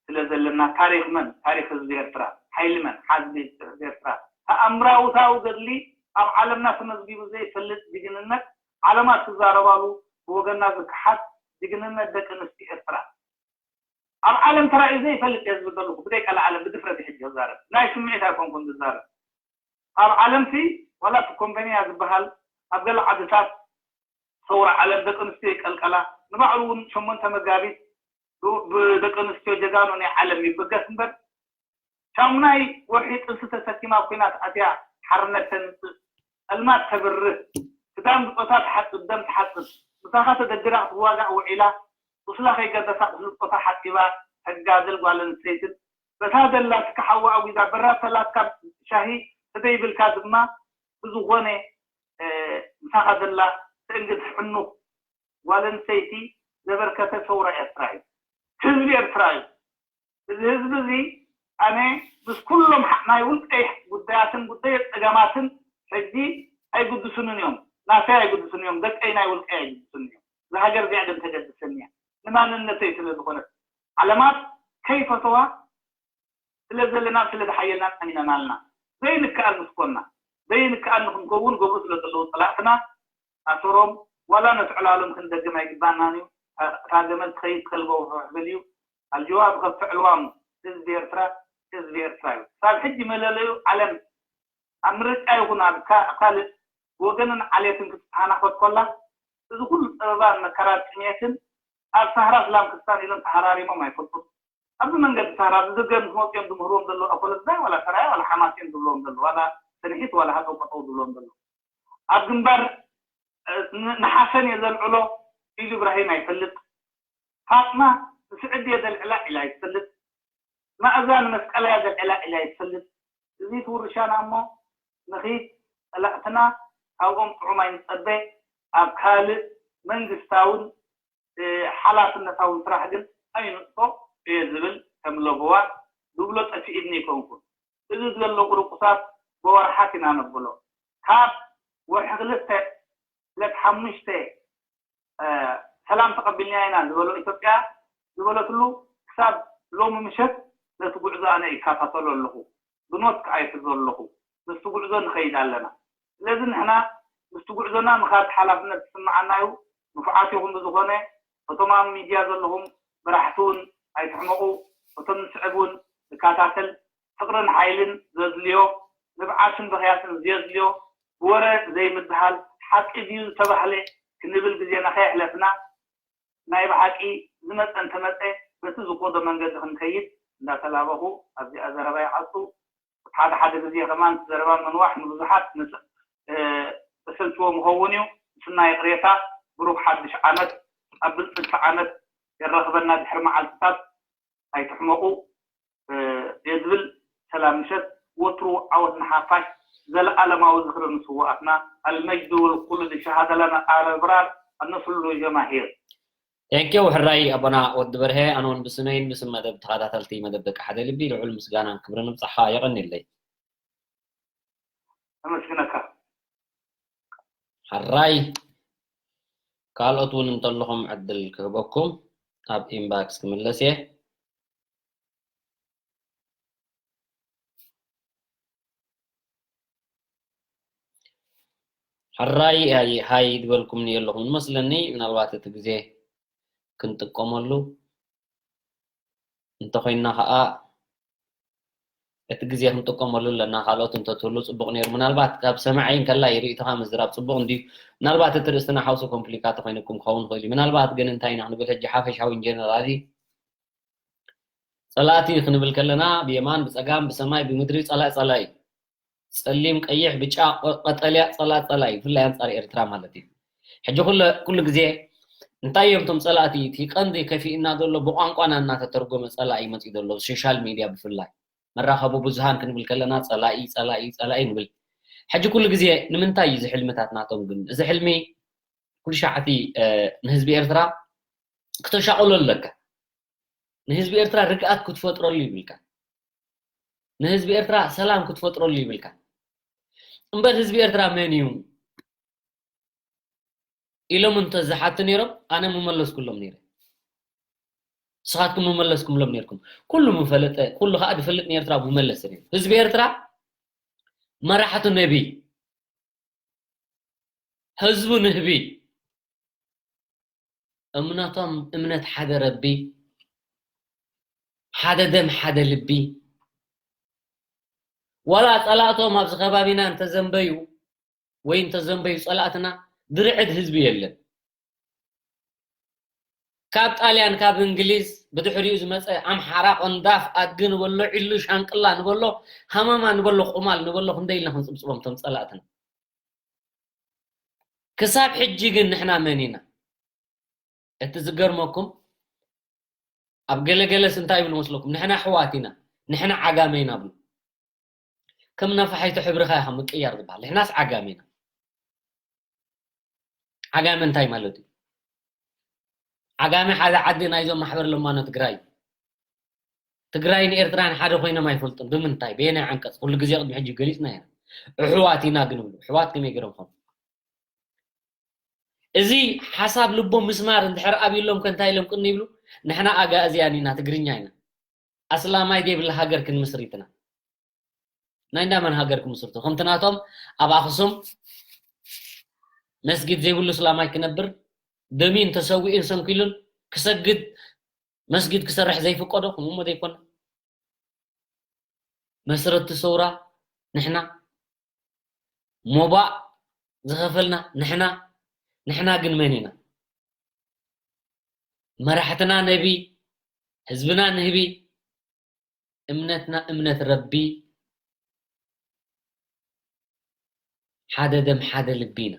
ስለ ዘለና፣ ታሪኽ መን? ታሪኽ ህዝቢ ኤርትራ። ሓይሊ መን? ሓዝቢ ህዝቢ ኤርትራ። ተኣምራውታዊ ገድሊ ኣብ ዓለምና ተመዝጊቡ ዘይፈልጥ ጅግንነት፣ ዓለማት ትዛረባሉ፣ ብወገንና ዝከሓድ ጅግንነት ደቂ ኣንስትዮ ኤርትራ። ኣብ ዓለም ተራእዩ ዘይፈልጥ እየ ዝብል ዘለኹ፣ ብደይ ቀልዓለም ብድፍረት ሕጂ ዝዛረብ። ናይ ስምዒት ኣይኮንኩን ዝዛረብ። ኣብ ዓለምሲ ዋላ እቲ ኮምፓኒያ ዝበሃል ኣብ ገለ ዓድታት ሰውራ ዓለም ደቂ ኣንስትዮ ይቀልቀላ። ንባዕሉ እውን ሸሞንተ መጋቢት ብ-፣ ብደቂ ኣንስትዮ ጀጋኑ ናይ ዓለም ይበገስ እምበር፣ ሻሙናይ ወርሒ ጥንሲ ተሰኪማ ኣብ ኲናት ኣትያ ሓርነት ተምጽእ፣ ጸልማት ተብርህ፣ ክዳን ብጾታ ትሓጽብ፣ ደም ትሓጽብ፣ ምሳኻ ተደግራ ክትዋጋእ ውዒላ፣ ቁስላ ከይገደሳ ቁስሊ ብጾታ ሓጺባ ተጋድል ጓል ኣንስተይትን በታ ዘላትካ ሓዊ ኣጒዛ በራድ ተላትካ ሻሂ ተደይብልካ ድማ ብዝኾነ፣ እ፣ ምሳኻ ዘላ ትእንግድ ሕኑኽ ጓል ኣንስተይቲ ዘበርከተ ሰውራ ኤርትራ እዩ። ህዝቢ ኤርትራ እዩ። እዚ ህዝቢ እዚ ኣነ ምስ ኩሎም ሓ-፣ ናይ ውልቀይ ጉዳያትን ጉዳይ ጸገማትን ሕጂ ኣይግድሱንን እዮም። ናተይ ኣይግድሱን እዮም። ደቀይ ናይ ውልቀይ ኣይግድሱን እዮም። እዛ ሃገር እዚኣ ግን ተገድሰኒ እያ። ንማንነተይ ስለ ዝኾነት። ዓለማት ከይፈተዋ ስለ ዘለና ስለ ዝሓየልና ጸኒነና ኣለና። ዘይንከኣል ምስ ኮና፣ ዘይንከኣል ንኽንከውን ገብሩ ስለ ዘለዉ ጸላእትና ኣሰሮም ዋላ ነቲ ዕላሎም ክንደግም ኣይግባእናን እዩ። እታ ገመል ትኸይድ ከልበ ውሕውሕ ብል እዩ። ኣልጀዋብ ከብቲ ዕልዋሙ ህዝቢ ኤርትራ ህዝቢ ኤርትራ እዩ። ክሳብ ሕጂ መለለዩ ዓለም ኣብ ምርጫ ይኹን ኣብ ካ-፣ ኣብ ካልእ ብወገንን ዓሌትን ክትተሃናኾት ኮላ፣ እዚ ኩሉ ጸበባን መከራን ጥሜትን ኣብ ሳህራ ስላም ክስታን ኢሎም ተሃራሪሞም ኣይፈልጡን። ኣብዚ መንገዲ ሳህራ ብዝገም ዝመፅኦም ዝምህርዎም ዘለዉ ኣኮለዝታይ ዋላ ሰራያ ዋላ ሓማሴን ዝብልዎም ዘለዉ ዋላ ሰንሒት ዋላ ሃጠው ቀጠው ዝብልዎም ዘለዉ ኣብ ግንባር፣ እ፣ ን-፣ ንሓሰን እየ ዘልዕሎ ኢሉ ኢብራሂም ኣይፈልጥ። ፋጥማ ንስዕድ እየ ዘልዕላ ኢላ ኣይትፈልጥ። ማእዛ ንመስቀል እያ ዘልዕላ ኢላ ኣይትፈልጥ። እዚ ትውርሻና እሞ ንኺድ ጸላእትና ካብኦም ጥዑም ኣይንጸበ። ኣብ ካልእ መንግስታውን፣ እ፣ ሓላፍነታውን ስራሕ ግን ኣይንጥፎ እየ ዝብል ከም ለበዋ ዝብሎ ጠፊእኒ ኣይኮንኩን። እዚ ዘሎ ቁርቁሳት ብወርሓት ኢና ነብሎ። ካብ ወርሒ ክልተ ዕለት ሓሙሽተ፣ እ፣ ሰላም ተቐቢልና ኢና ዝበሎ ኢትዮጵያ ዝበለትሉ ክሳብ ሎሚ ምሸት ነቲ ጉዕዞ ኣነ ይከታተሎ ኣለኹ። ብኖት ክኣ ይሕዞ ኣለኹ። ምስቲ ጉዕዞ ንኸይድ ኣለና። ስለዚ ንሕና ምስቲ ጉዕዞና ምኻድ ሓላፍነት ዝስምዓና እዩ። ንፉዓት ኢኹም ብዝኾነ፣ እቶም ኣብ ሚድያ ዘለኹም መራሕቲ እውን ኣይትሕመቑ። እቶም ንስዕብ እውን ንከታተል። ፍቕርን ሓይልን ዘድልዮ፣ ንብዓትን ብኽያትን ዘድልዮ፣ ብወረ ዘይምድሃል፣ ሓቂ ድዩ ዝተባህለ ክንብል ግዜና ከየሕለፍና፣ ናይ ብሓቂ ዝመጸ እንተመጸ በቲ ዝኸዶ መንገዲ ክንከይድ እንዳተላበኹ ኣብዚኣ ዘረባ ይዓጹ። ሓደ ሓደ ግዜ ከማን ዘረባ ምንዋሕ ንብዙሓት ንስ-፣ እ፣ እሰልችዎም ይኸውን እዩ። ምስና ይቕሬታ። ብሩኽ ሓድሽ ዓመት፣ ኣብ ብልጽግቲ ዓመት የራኽበና ድሕሪ መዓልትታት። ኣይትሕመቑ፣ እ፣ እየ ዝብል። ሰላም ምሸት፣ ወትሩ ዓወት ንሓፋሽ፣ ዘለኣለማዊ ዝኽሪ ንስውኣትና፣ ኣልመጅዱ ወልኹሉድ ሸሃዳ ለና ኣል ኣብራር፣ ኣነስሉ ጀማሂር። Thank you ሕራይ ኣቦና ወዲ በርሀ፣ ኣነ እውን ብስመይን ብስም መደብ ተኸታተልቲ መደብ ደቂ ሓደ ልቢ ልዑል ምስጋናን ክብርን እብጻሕኻ። የቐንየለይ። ኣመስግነካ። ሕራይ ካልኦት እውን እንተለኹም ዕድል ክህበኩም ኣብ ኢንባክስ ክምለስ እየ። ሕራይ ሃይ፣ ሃይ ዝበልኩምኒ የለኹም መስለኒ። ምናልባት እቲ ግዜ ክንጥቀመሉ እንተኾይንና ኸኣ እቲ ግዜ ክንጥቀመሉ ኣለና። ካልኦት እንተትህሉ ጽቡቕ ነይሩ። ምናልባት ካብ ሰማዐይ እንከላይ ርእይቶኻ ምዝራብ ጽቡቕ እንድዩ። ምናልባት እቲ ርእስትና ሓውሲ ኮምፕሊካ ተኾይንኩም ክኸውን ይኽእል እዩ። ምናልባት ግን እንታይ ኢና ክንብል ሕጂ ሓፈሻዊ ኢንጀነራሊ ጸላእቲ ክንብል ከለና ብየማን፣ ብጸጋም፣ ብሰማይ፣ ብምድሪ ጸላኢ ጸላኢ እዩ። ጸሊም፣ ቀይሕ፣ ብጫ፣ ቆ-፣ ቀጠልያ ጸላኢ ጸላኢ እዩ። ብፍላይ ኣንጻር ኤርትራ ማለት እዩ። ሕጂ ኩለ-፣ ኩሉ ግዜ እንታይ እዮም እቶም ጸላእቲ? እቲ ቀንዲ ከፊእና ዘሎ ብቋንቋና እናተተርጎመ ጸላኢ መጺኡ ዘሎ፣ ሶሻል ሚድያ ብፍላይ። መራኸቢ ብዙሃን ክንብል ከለና ጸላኢ፣ ጸላኢ፣ ጸላኢ ንብል። ሕጂ ኩሉ ግዜ ንምንታይ እዩ እዚ ሕልምታት ናቶም ግን? እዚ ሕልሚ ኩሉ ሻዕቲ ንህዝቢ ኤርትራ ክተሻቕሎ ኣለካ። ንህዝቢ ኤርትራ ርግኣት ክትፈጥረሉ ይብልካ። ንህዝቢ ኤርትራ ሰላም ክትፈጥረሉ ይብልካ። እምበር ህዝቢ ኤርትራ መን እዩ ኢሎም እንተ ዝሓቱ ነይሮም፣ ኣነ ምመለስኩሎም ነይረ። ንስኻትኩም ምመለስኩምሎም ነይርኩም። ኩሉ ምፈለጠ፣ ኩሉ ከዓ ዝፈልጥ ንኤርትራ ምመለሰ ነይሩ። ህዝቢ ኤርትራ መራሕቱ ነቢ፣ ህዝቡ ንህቢ፣ እምነቶም እምነት ሓደ ረቢ፣ ሓደ ደም ሓደ ልቢ። ዋላ ጸላእቶም ኣብዚ ከባቢና እንተዘንበዩ ወይ እንተዘንበዩ ጸላእትና፣ ዝርዕድ ህዝቢ የለን። ካብ ጣልያን ካብ እንግሊዝ ብድሕሪኡ ዝመጸ ኣምሓራ ቆንዳፍ ኣድጊ ንበሎ፣ ዒሉ ሻንቅላ ንበሎ፣ ሃመማ ንበሎ፣ ቁማል ንበሎ፣ ክንደይ ኢልና ክንጽብጽቦም እቶም ጸላእትና። ክሳብ ሕጂ ግን ንሕና መን ኢና? እቲ ዝገርመኩም ኣብ ገለገለስ እንታይ ይብሉ መስለኩም? ንሕና ኣሕዋት ኢና፣ ንሕና ዓጋመ ኢና ብሉ። ከም ነፋሒቶ ሕብርኻ ኢኻ ምቅያር ዝበሃል። ንሕናስ ዓጋመ ኢና። ዓጋመ እንታይ ማለት እዩ? ዓጋመ ሓደ ዓዲ ናይዞም ማሕበር ለማኖ ትግራይ እዩ። ትግራይን ኤርትራን ሓደ ኮይኖም ኣይፈልጡን። ብምንታይ? በየናይ ዓንቀጽ? ኩሉ ግዜ ቅድሚ ሕጂ ገሊጽና ኢና። ኣሕዋት ኢና ግን ይብሉ። ኣሕዋት ከመይ ገይሮም ኾኑ? እዚ ሓሳብ ልቦም ምስማር እንድሕር ኣብይሎም ከ እንታይ ኢሎም ቅኒ ይብሉ? ንሕና ኣጋእዝያን ኢና፣ ትግርኛ ኢና። ኣስላማይ ዘይብላ ሃገር ክንምስሪት ኢና። ናይ እንዳመን ሃገር ክምስርቱ? ከምቲ ናቶም ኣብ ኣኽሱም መስጊድ ዘይብሉ እስላማይ ክነብር፣ ደሚን ተሰዊኡን ሰንኪሉን ክሰግድ መስጊድ ክሰርሕ ዘይፍቀዶ፣ ከምኡ እሞ ዘይኮነ። መስረቲ ሰውራ ንሕና፣ ሞባእ ዝኸፈልና ንሕና። ንሕና ግን መን ኢና? መራሕትና ነቢ፣ ህዝብና ንህቢ፣ እምነትና እምነት ረቢ፣ ሓደ ደም ሓደ ልቢ ኢና።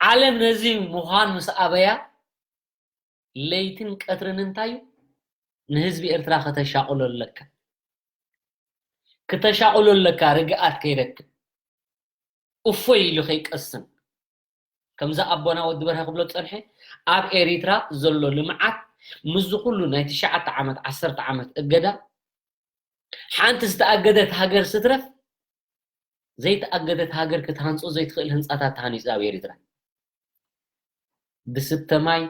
ዓለም ነዚ ምዃን ምስ ኣበያ፣ ለይትን ቀትርን እንታይ እዩ? ንህዝቢ ኤርትራ ከተሻቕሎ ኣለካ። ክተሻቕሎ ኣለካ፣ ርግኣት ከይረክብ፣ እፎይ ኢሉ ከይቀስን። ከምዚ ኣቦና ወዲ በርሀ ክብሎ ዝጸንሐ፣ ኣብ ኤሪትራ ዘሎ ልምዓት ምስዚ ኩሉ ናይ ትሽዓተ ዓመት፣ ዓሰርተ ዓመት እገዳ፣ ሓንቲ ዝተኣገደት ሃገር ስትረፍ፣ ዘይተኣገደት ሃገር ክትሃንጾ ዘይትኽእል ህንጻታት ተሃኒጹ ኣብ ኤሪትራ። ብስተ ማይ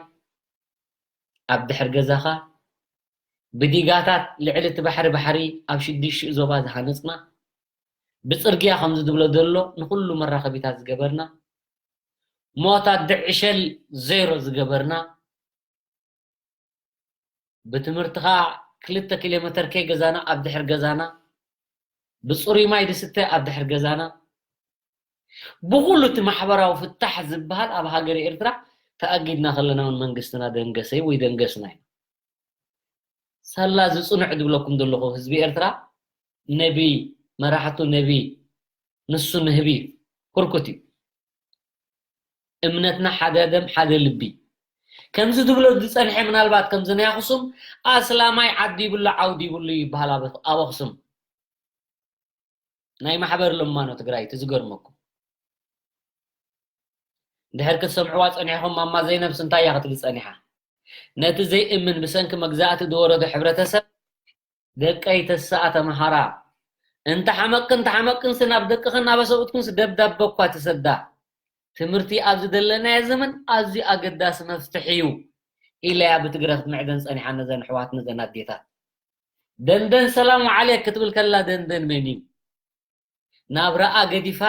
ኣብ ድሕር ገዛኻ፣ ብዲጋታት ልዕሊ እቲ ባሕሪ ባሕሪ ኣብ ሽዱሽተ ዞባ ዝሃነጽና፣ ብጽርግያ ከምዚ ዝብሎ ዘሎ ንኹሉ መራኸቢታት ዝገበርና፣ ሞት ኣዲ ዕሸል ዜሮ ዝገበርና፣ ብትምህርትኻ ክልተ ኪሎ ሜተር ከይ ገዛና ኣብ ድሕር ገዛና፣ ብጽሩይ ማይ ዝስተ ኣብ ድሕር ገዛና፣ ብኹሉ እቲ ማሕበራዊ ፍታሕ ዝበሃል ኣብ ሃገረ ኤርትራ ተኣጊድና ከለና እውን መንግስትና ደንገሰ ወይ ደንገስና እዩ። ሳላ ዝጽኑዕ ዝብለኩም ዘለኹ ህዝቢ ኤርትራ ነቢ፣ መራሕቱ ነቢ፣ ንሱ ንህቢ ህርኩት እዩ። እምነትና ሓደ ደም ሓደ ልቢ። ከምዚ ዝብሎ ዝጸንሐ ምናልባት ከምዚ ናይ ኣኽሱም ኣስላማይ ዓዲ ይብሉ ዓውዲ ይብሉ ይበሃል ኣብ ኣብ ኣኽሱም። ናይ ማሕበር ለማኖ ትግራይ እቲ ዝገርመኩም። ድሕር ክትሰምዕዋ ጸኒሕኹም ማማ ዘይነብስ እንታይ እያ ክትብል ጸኒሓ? ነቲ ዘይእምን ብሰንኪ መግዛእቲ ዝወረዶ ሕብረተሰብ ደቀይ ተስኣ ተምሃራ። እንተሓመቅክን ተሓመቅክንሲ ናብ ደቅኽን ናብ ኣሰብኡትክንሲ ደብዳበ እኳ ትሰዳ። ትምህርቲ ኣብዚ ዘለናዮ ዘመን ኣዝዩ ኣገዳሲ መፍትሒ እዩ ኢለያ ብትግረ ክትምዕደን ጸኒሓ ነዘን ኣሕዋት ነዘን ኣዴታት። ደንደን ሰላም ዓሌክ ክትብል ከላ ደንደን መን እዩ? ናብራኣ ገዲፋ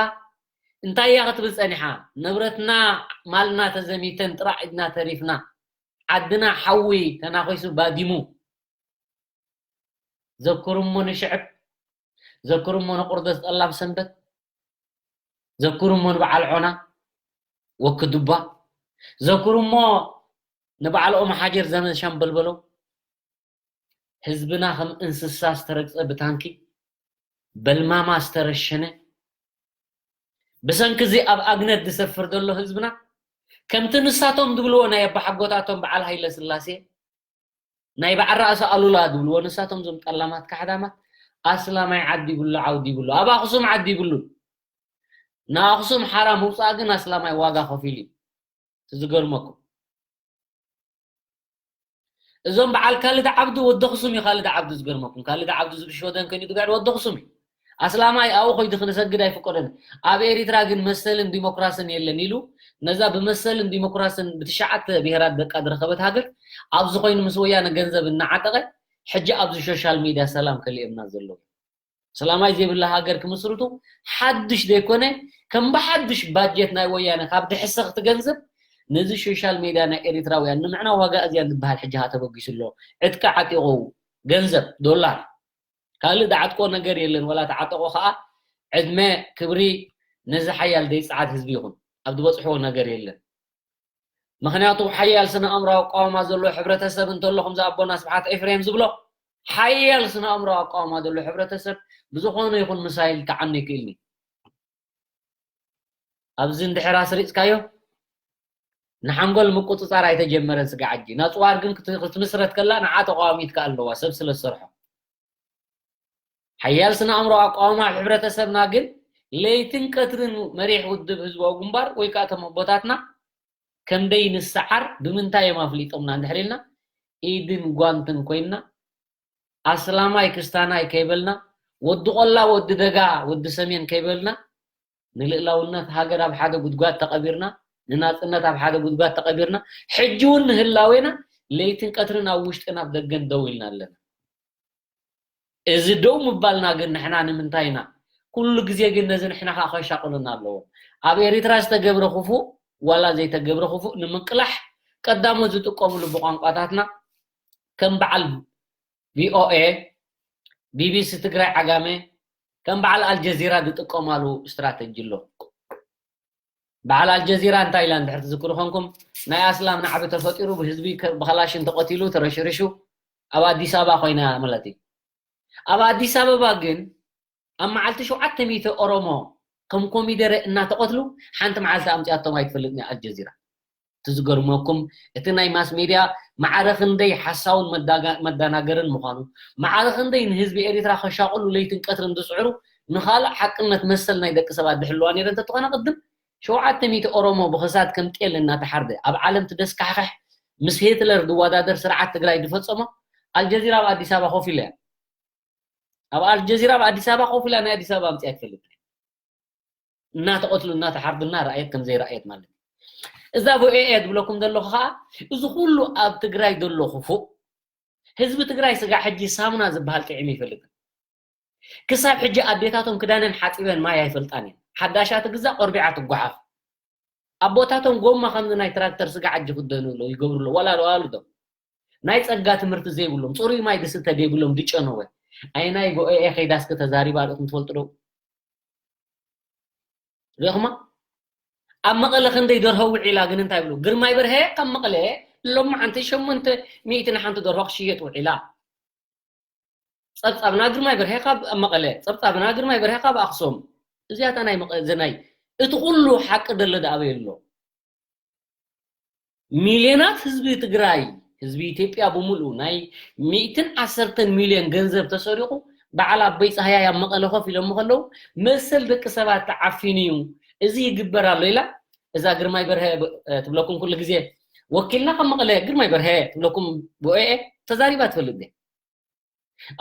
እንታይ እያ ክትብል ጸኒሓ? ንብረትና ማልና ተዘሚተን ጥራሕ ኢድና ተሪፍና። ዓድና ሓዊ ተናኺሱ ባዲሙ። ዘክሩ እሞ ንሽዕብ፣ ዘክሩ እሞ ንቁርደት ጠላም ሰንበት፣ ዘክሩ እሞ ንበዓል ዖና ወክዱባ፣ ዘክሩ እሞ ንበዓል ኦም ሓጀር ዘመን ሻምበል በለው። ህዝብና ከም እንስሳ ዝተረግጸ ብታንኪ፣ በልማማ ዝተረሸነ፣ ብሰንኪ እዚ ኣብ ኣግነት ዝሰፍር ዘሎ ህዝብና፣ ከምቲ ንሳቶም ዝብልዎ ናይ ኣባሓጎታቶም በዓል ሃይለ ስላሴ፣ ናይ በዓል ራእሲ ኣሉላ ዝብልዎ ንሳቶም እዞም ጠላማት ካሕዳማት፣ ኣስላማይ ዓዲ ይብሉ፣ ዓውዲ ይብሉ። ኣብ ኣኽሱም ዓዲ ይብሉን። ንኣኽሱም ሓራ ምውፃእ ግን ኣስላማይ ዋጋ ከፊሉ እዩ። እቲ ዝገርመኩም እዞም በዓል ካልድ ዓብዱ ወዲ ኣኽሱም እዩ። ካልድ ዓብዱ ዝገርመኩም ካልድ ዓብዱ ዝብል ሸወደን ከይኑ ድጋድ ወዲ ኣኽሱም እዩ። ኣስላማይ ኣብኡ ኮይዱ ክንሰግድ ኣይፍቀደን። ኣብ ኤሪትራ ግን መሰልን ዲሞክራስን የለን ኢሉ ነዛ ብመሰልን ዲሞክራስን ብትሽዓተ ብሄራት ደቃ ዝረኸበት ሃገር ኣብዚ ኮይኑ ምስ ወያነ ገንዘብ እናዓጠቐ ሕጂ ኣብዚ ሶሻል ሚድያ ሰላም ከሊኦምና ዘለዉ። ሰላማይ ዘይብላ ሃገር ክምስርቱ ሓድሽ ዘይኮነ ከም ብሓድሽ ባጀት ናይ ወያነ ካብ ድሕሰኽቲ ገንዘብ ነዚ ሶሻል ሚድያ ናይ ኤሪትራውያን ንምዕና ዋጋ እዚያን ዝበሃል ሕጂ ሃ ተበጊሱ ኣሎ። ዕጥቂ ዓጢቑ ገንዘብ ዶላር ካልእ ዝዓጥቆ ነገር የለን። ወላ ተዓጠቆ ከዓ ዕድመ ክብሪ ነዚ ሓያል ደይፅዓት ህዝቢ ይኹን ኣብ ዝበፅሕዎ ነገር የለን። ምክንያቱ ሓያል ስነ ኣእምራዊ ኣቃውማ ዘለዎ ሕብረተሰብ እንተሎ ከምዚ ኣቦና ስብሓት ኤፍሬም ዝብሎ ሓያል ስነ ኣእምራዊ ኣቃውማ ዘለዎ ሕብረተሰብ ብዝኾነ ይኹን ምሳይል ክዓኑ ይክእልኒ። ኣብዚ እንድሕር ኣስሪፅካዮ ንሓንጎል ምቁፅፃር ኣይተጀመረን ስጋዕ ሕጂ ናፅዋር ግን ክትምስረት ከላ ንዓ ተቃዋሚት ከኣ ኣለዋ ሰብ ስለ ዝሰርሖ። ሓያል ስነ ኣእምሮ ኣቃውማ ኣብ ሕብረተሰብና ግን ለይትን ቀትርን መሪሕ ውድብ ህዝባዊ ግንባር ወይ ከዓ እቶም ኣቦታትና ከምደይ ንሰዓር ብምንታይ እዮም ኣፍሊጦምና እንድሕር ኢልና ኢድን ጓንትን ኮይንና ኣስላማይ ክስታናይ ከይበልና ወዲ ቆላ ወዲ ደጋ ወዲ ሰሜን ከይበልና ንልእላውነት ሃገር ኣብ ሓደ ጉድጓድ ተቐቢርና ንናፅነት ኣብ ሓደ ጉድጓድ ተቐቢርና ሕጂ እውን ንህላዌና ለይትን ቀትርን ኣብ ውሽጥን ኣብ ደገን ደው ኢልና ኣለና። እዚ ደው ምባልና ግን ንሕና ንምንታይ ኢና? ኩሉ ግዜ ግን ነዚ ንሕና ከዓ ከሻቕሉና ኣለዎ። ኣብ ኤሪትራ ዝተገብረ ክፉእ ዋላ ዘይተገብረ ክፉእ ንምቅላሕ ቀዳሞት ዝጥቀምሉ ብቋንቋታትና ከም በዓል ቪኦኤ፣ ቢቢሲ ትግራይ ዓጋመ ከም በዓል ኣልጀዚራ ዝጥቀማሉ ስትራተጂ ኣሎ። በዓል ኣልጀዚራ እንታይ ኢላ እንድሕር ትዝክሩ ኮንኩም ናይ ኣስላም ናዕቢ ተፈጢሩ ብህዝቢ ብኸላሽን ተቐቲሉ ተረሽሪሹ ኣብ ኣዲስ ኣበባ ኮይና ማለት እዩ። ኣብ ኣዲስ ኣበባ ግን ኣብ መዓልቲ ሸውዓተ ሚእቲ ኦሮሞ ከም ኮሚደረ እናተቐትሉ ሓንቲ መዓልቲ ኣምፅኣቶም ኣይትፈልጥን እያ ኣልጀዚራ። እቲ ዝገርመኩም እቲ ናይ ማስ ሜድያ ማዕረ ክንደይ ሓሳውን መዳናገርን ምዃኑ ማዕረ ክንደይ ንህዝቢ ኤሪትራ ከሻቕሉ ለይትን ቀትርን ዝፅዕሩ ንኻልእ ሓቅነት መሰል ናይ ደቂ ሰባት ዝሕልዋ ነይረ እንተትኾነ ቅድም ሸውዓተ ሚእቲ ኦሮሞ ብኽሳድ ከም ጤል እናተሓርደ ኣብ ዓለም ትደስካሕኽሕ ምስ ሂትለር ዝወዳደር ስርዓት ትግራይ ዝፈፀሞ ኣልጀዚራ ኣብ ኣዲስ ኣበባ ኮፍ ኢላ እያ። ኣብ ኣልጀዚራ ኣብ ኣዲስ ኣበባ ኮፍ ኢላ ናይ ኣዲስ ኣበባ ኣምፅኣ ትፈልጥ እናተቐትሉ እናተሓርዱ እናረኣየት ከም ዘይረኣየት ማለት እዩ። እዛ ቪኦኤ እያ ዝብለኩም ዘለኹ ከዓ እዚ ኩሉ ኣብ ትግራይ ዘሎ ክፉእ ህዝቢ ትግራይ ስጋ ሕጂ ሳሙና ዝበሃል ጥዒም ይፈልጥን ክሳብ ሕጂ ኣዴታቶም ክዳነን ሓፂበን ማይ ኣይፈልጣን እየን። ሓዳሻ ትግዛእ ቆርቢዓ ትጓሓፍ። ኣቦታቶም ጎማ ከምዚ ናይ ትራክተር ስጋ ዓጂ ክደኑ ኣሎ ይገብሩ ኣሎ ዋላ ዋሉ ዶ ናይ ፀጋ ትምህርቲ ዘይብሎም ፅሩይ ማይ ዝስተ ዘይብሎም ዝጨነወ ኣይናይ ቪኦኤ ከይዳ እስከ ተዛሪባ ርኢኹም ትፈልጡ ዶ? ርኢኹማ? ኣብ መቐለ ክንደይ ደርሆ ውዒላ ግን እንታይ ብሉ ግርማይ በርሀ ካብ መቐለ ሎማዓንቲ ሸሞንተ ሚእቲ ንሓንቲ ደርሆ ክሽየጥ ውዒላ። ፀብፃብና ግርማይ በርሀ ካብ መቐለ ፀብፃብና ግርማይ በርሀ ካብ ኣክሱም እዚኣታ ናይ ዘናይ እቲ ኩሉ ሓቂ ደለ ዳኣበይ ኣሎ። ሚልዮናት ህዝቢ ትግራይ ህዝቢ ኢትዮጵያ ብምሉኡ ናይ ሚእትን ዓሰርተን ሚልዮን ገንዘብ ተሰሪቑ በዓል ኣቦይ ፀሃያይ ኣብ መቐለ ኮፍ ኢሎም ከለዉ መሰል ደቂ ሰባት ተዓፊኑ እዩ እዚ ይግበር ኣሎ ኢላ እዛ ግርማይ በርሀ ትብለኩም ኩሉ ግዜ ወኪልና ካብ መቐለ ግርማይ በርሀ ትብለኩም ብኦኤ ተዛሪባ ትፈልጥ ድያ?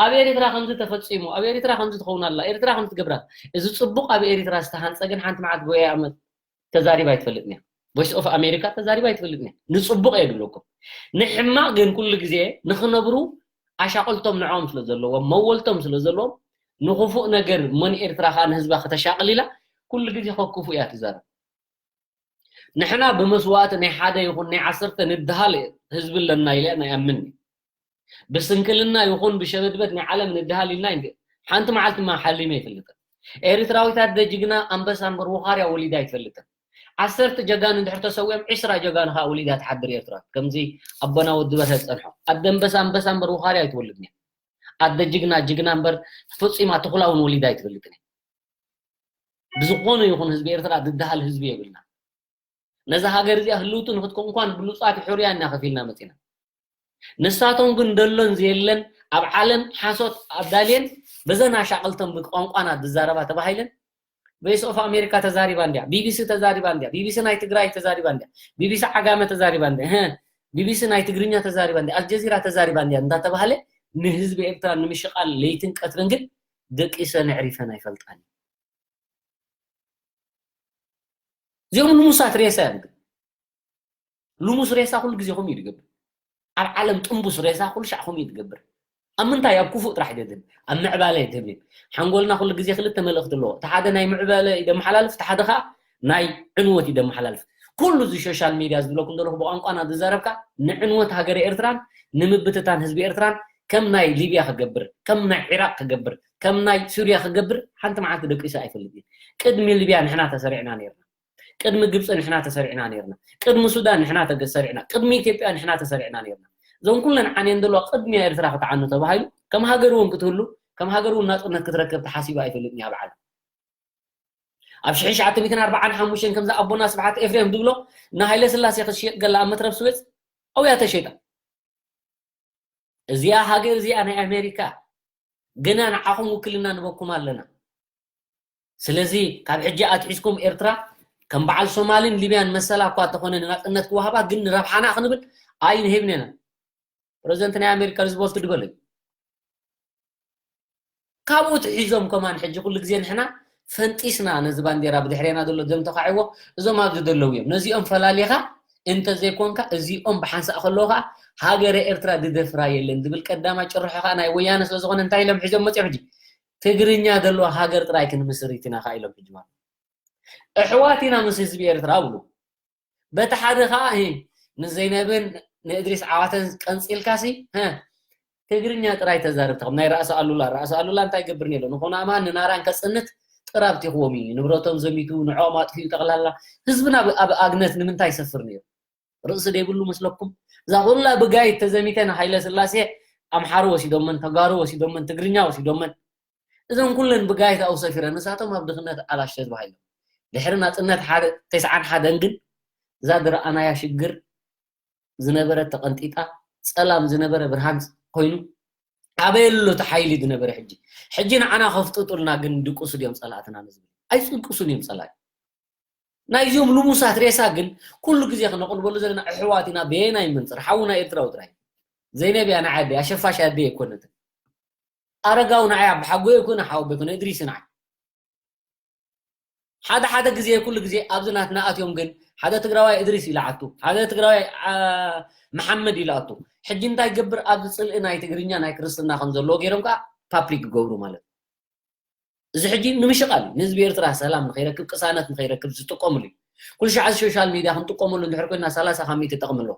ኣብ ኤርትራ ከምዚ ተፈጺሙ ኣብ ኤርትራ ከምዚ ትኸውን ኣላ ኤርትራ ከምዚ ትገብራ እዚ ጽቡቕ ኣብ ኤርትራ ዝተሃንጸ ግን ሓንቲ መዓት ብኦኤ ኣመት ተዛሪባ ኣይትፈልጥን እያ። ቮይስ ኦፍ ኣሜሪካ ተዛሪባ ኣይትፈልጥን እያ። ንጽቡቕ እየ ዝብለኩም። ንሕማቕ ግን ኩሉ ግዜ ንኽነብሩ ኣሻቕልቶም ንዕኦም ስለ ዘለዎም መወልቶም ስለ ዘለዎም ንኽፉእ ነገር መን ኤርትራ ከኣ ንህዝባ ከተሻቕል ኢላ ኩሉ ግዜ ከክፉእ እያ ትዛረብ። ንሕና ብመስዋእቲ ናይ ሓደ ይኹን ናይ ዓሰርተ ንድሃል ህዝቢ ኣለና ኢለ ኣይኣምን። ብስንክልና ይኹን ብሸበድበድ ናይ ዓለም ንድሃል ኢልና ሓንቲ መዓልቲ ማ ሓሊመ ኣይፈልጥን። ኤርትራዊት ኣደ ጅግና ኣንበሳ እምበር ውኻርያ ወሊዳ ኣይትፈልጥን። ዓሰርተ ጀጋኑ እንድሕር ተሰዊኦም ዒስራ ጀጋኑ ከዓ ወሊዳ ትሓድር ኤርትራ። ከምዚ ኣቦና ወዲ በርሀ ዝፀንሖ ኣደ ኣንበሳ ኣንበሳ እምበር ውኻርያ ኣይትወልድን እያ። ኣደ ጅግና ጅግና እምበር ፈፂማ ተኹላ እውን ወሊዳ ኣይትፈልጥን እያ። ብዝኾነ ይኹን ህዝቢ ኤርትራ ዝደሃል ህዝቢ የብልና። ነዛ ሃገር እዚኣ ህልውቲ ንክትከውን እንኳን ብሉፃት ሕሩያ እና ከፊልና መፂና። ንሳቶም ግን ደሎን ዘየለን ኣብ ዓለም ሓሶት ኣዳልየን በዘን ኣሻቕልተን ብቋንቋና ዝዛረባ ተባሂለን ቮይስ ኦፍ ኣሜሪካ ተዛሪባ እንድያ፣ ቢቢሲ ተዛሪባ እንድያ፣ ቢቢሲ ናይ ትግራይ ተዛሪባ እንድያ፣ ቢቢሲ ዓጋመ ተዛሪባ እንድያ፣ ቢቢሲ ናይ ትግርኛ ተዛሪባ እንድያ፣ ኣልጀዚራ ተዛሪባ እንድያ እንዳተባሃለ ንህዝቢ ኤርትራ ንምሽቓል ለይትን ቀትርን ግን ደቂሰን ኣዕሪፈን ኣይፈልጣን። እዚኦም ልሙሳት ሬሳ እዮም። ግን ልሙስ ሬሳ ኩሉ ግዜ ከምኡ እዩ ዝገብር። ኣብ ዓለም ጥንቡስ ሬሳ ኩሉ ሻዕ ከምኡ እዩ ዝገብር። ኣብ ምንታይ? ኣብ ክፉእ ጥራሕ ይደድብ፣ ኣብ ምዕባለ ይደብን። ሓንጎልና ኩሉ ግዜ ክልተ መልእኽቲ ኣለዎ። እቲ ሓደ ናይ ምዕባለ እዩ ደመሓላልፍ፣ እቲ ሓደ ከዓ ናይ ዕንወት እዩ ደመሓላልፍ። ኩሉ እዚ ሶሻል ሚድያ ዝብለኩም ዘለኹ ብቋንቋና ዝዛረብካ ንዕንወት ሃገረ ኤርትራን ንምብትታን ህዝቢ ኤርትራን ከም ናይ ሊብያ ክገብር፣ ከም ናይ ዒራቅ ክገብር፣ ከም ናይ ሱርያ ክገብር ሓንቲ መዓልቲ ደቂሱ ኣይፈልጥ እዩ። ቅድሚ ሊብያ ንሕና ተሰሪዕና ነርና። ቅድሚ ግብፂ ንሕና ተሰሪዕና ነርና። ቅድሚ ሱዳን ንሕና ተሰሪዕና። ቅድሚ ኢትዮጵያ ንሕና ተሰሪዕና ነርና። እዞም ኩለን ዓንየን ዘለዋ ቅድሚያ ኤርትራ ክትዓኑ ተባሂሉ ከም ሃገር እውን ክትህሉ ከም ሃገር እውን ናፅነት ክትረክብ ተሓሲቡ ኣይፈልጥን እያ ኣብ ዓለም። ኣብ ሽሕን ትሽዓተ ሚእትን ኣርባዓን ሓሙሽተን ከምዚ ኣቦና ስብሓት ኤፍሬም ዝብሎ ንሃይለ ስላሴ ክትሽየጥ ገላ ኣብ መትረብ ስዌዝ ኣውያ ተሸይጣ። እዚኣ ሃገር እዚኣ ናይ ኣሜሪካ ግና ንዓኹም ውክልና ንበኩም ኣለና። ስለዚ ካብ ሕጂ ኣትሒዝኩም ኤርትራ ከም በዓል ሶማልን ሊብያን መሰላ እኳ ተኾነ ንናጽነት ክወሃባ ግን ንረብሓና ክንብል ኣይንህብን ኢና። ፕረዚደንት ናይ ኣሜሪካ ሩዝቨልት ድበሎ እዩ። ካብኡ ትሒዞም ከማን ሕጂ ኩሉ ግዜ ንሕና ፈንጢስና ነዚ ባንዴራ ብድሕሬና ዘሎ ዘምተኻዕዎ እዞም ኣብዚ ዘለዉ እዮም። ነዚኦም ፈላሊኻ እንተዘይኮንካ እዚኦም ብሓንሳእ ከለዉ ከዓ ሃገረ ኤርትራ ድደፍራ የለን ዝብል ቀዳማይ ጭርሖ ከዓ ናይ ወያነ ስለዝኾነ እንታይ ኢሎም ሒዞም መፅኦም ሕጂ ትግርኛ ዘለዋ ሃገር ጥራይ ክንምስርት ኢና ከዓ ኢሎም ሕጂ ማለት ኣሕዋት ኢና ምስ ህዝቢ ኤርትራ ብሉ በቲ ሓደ ከዓ እ፣ ንዘይነብን ንእድሪስ ዓዋተን ቀንፂልካሲ እ፣ ትግርኛ ጥራይ ተዛርብ ተኸም ናይ ራእሲ ኣሉላ ራእሲ ኣሉላ እንታይ ይገብር ነሎ ንኾነ ኣማን ንናራን ከፅንት ጥራብ ቲኽዎም እዩ ንብረቶም ዘሚቱ ንዕኦም ኣጥፊኡ ጠቕላላ ህዝብና ኣብ- ኣብ ኣግነት ንምንታይ ይሰፍር ነይሩ ርእሲ ደይብሉ መስለኩም እዛ ኩላ ብጋይት ተዘሚተ ንሃይለ ስላሴ ኣምሓሩ ወሲዶመን ተጋሩ ወሲዶመን ትግርኛ ወሲዶመን እዘን ኩለን ብጋይት ኣብኡ ሰፊረ ንሳቶም ኣብ ድኽነት ኣላሽተ ተባሂሎም ድሕሪ ናፅነት ሓደ ተስዓን ሓደን ግን እዛ ዝረኣናያ ሽግር ዝነበረት ተቐንጢጣ ጸላም ዝነበረ ብርሃን ኮይኑ ኣበይ ኣሎ እቲ ሓይሊ ዝነበረ ሕጂ ሕጂ ንዓና ከፍጥጡልና ግን ድቁሱ ድዮም ጸላእትና ንዝብል ኣይፅንቅሱን እዮም ጸላኢ ናይዚኦም ልሙሳት ሬሳ ግን ኩሉ ግዜ ክነቕልበሉ ዘለና ኣሕዋት ኢና በየናይ መንፅር ሓውና ኤርትራዊ ጥራይ ዘይነብያ ንዓደ ኣሸፋሽ ኣደ ኣይኮነትን ኣረጋው ንዓይ ኣባሓጎ ይኮነ ሓወቦ ይኮነ እድሪስ ንዓይ ሓደ ሓደ ግዜ ኩሉ ግዜ ኣብዚ ናትና ኣትዮም ግን ሓደ ትግራዋይ እድሪስ ኢላ ዓቱ ሓደ ትግራዋይ መሓመድ ኢላ ኣቱ ሕጂ እንታይ ገብር ኣብዚ ፅልኢ ናይ ትግርኛ ናይ ክርስትና ከም ዘለዎ ገይሮም ከዓ ፓፕሊክ ይገብሩ ማለት እዩ እዚ ሕጂ ንምሽቃል እዩ ንህዝቢ ኤርትራ ሰላም ንኸይረክብ ቅሳነት ንኸይረክብ ዝጥቀምሉ እዩ ኩሉ ሸዓ ሶሻል ሚድያ ክንጥቀመሉ እንድሕር ኮይና ሰላሳ ካብ ሚእቲ ጠቕሚ ኣለዎ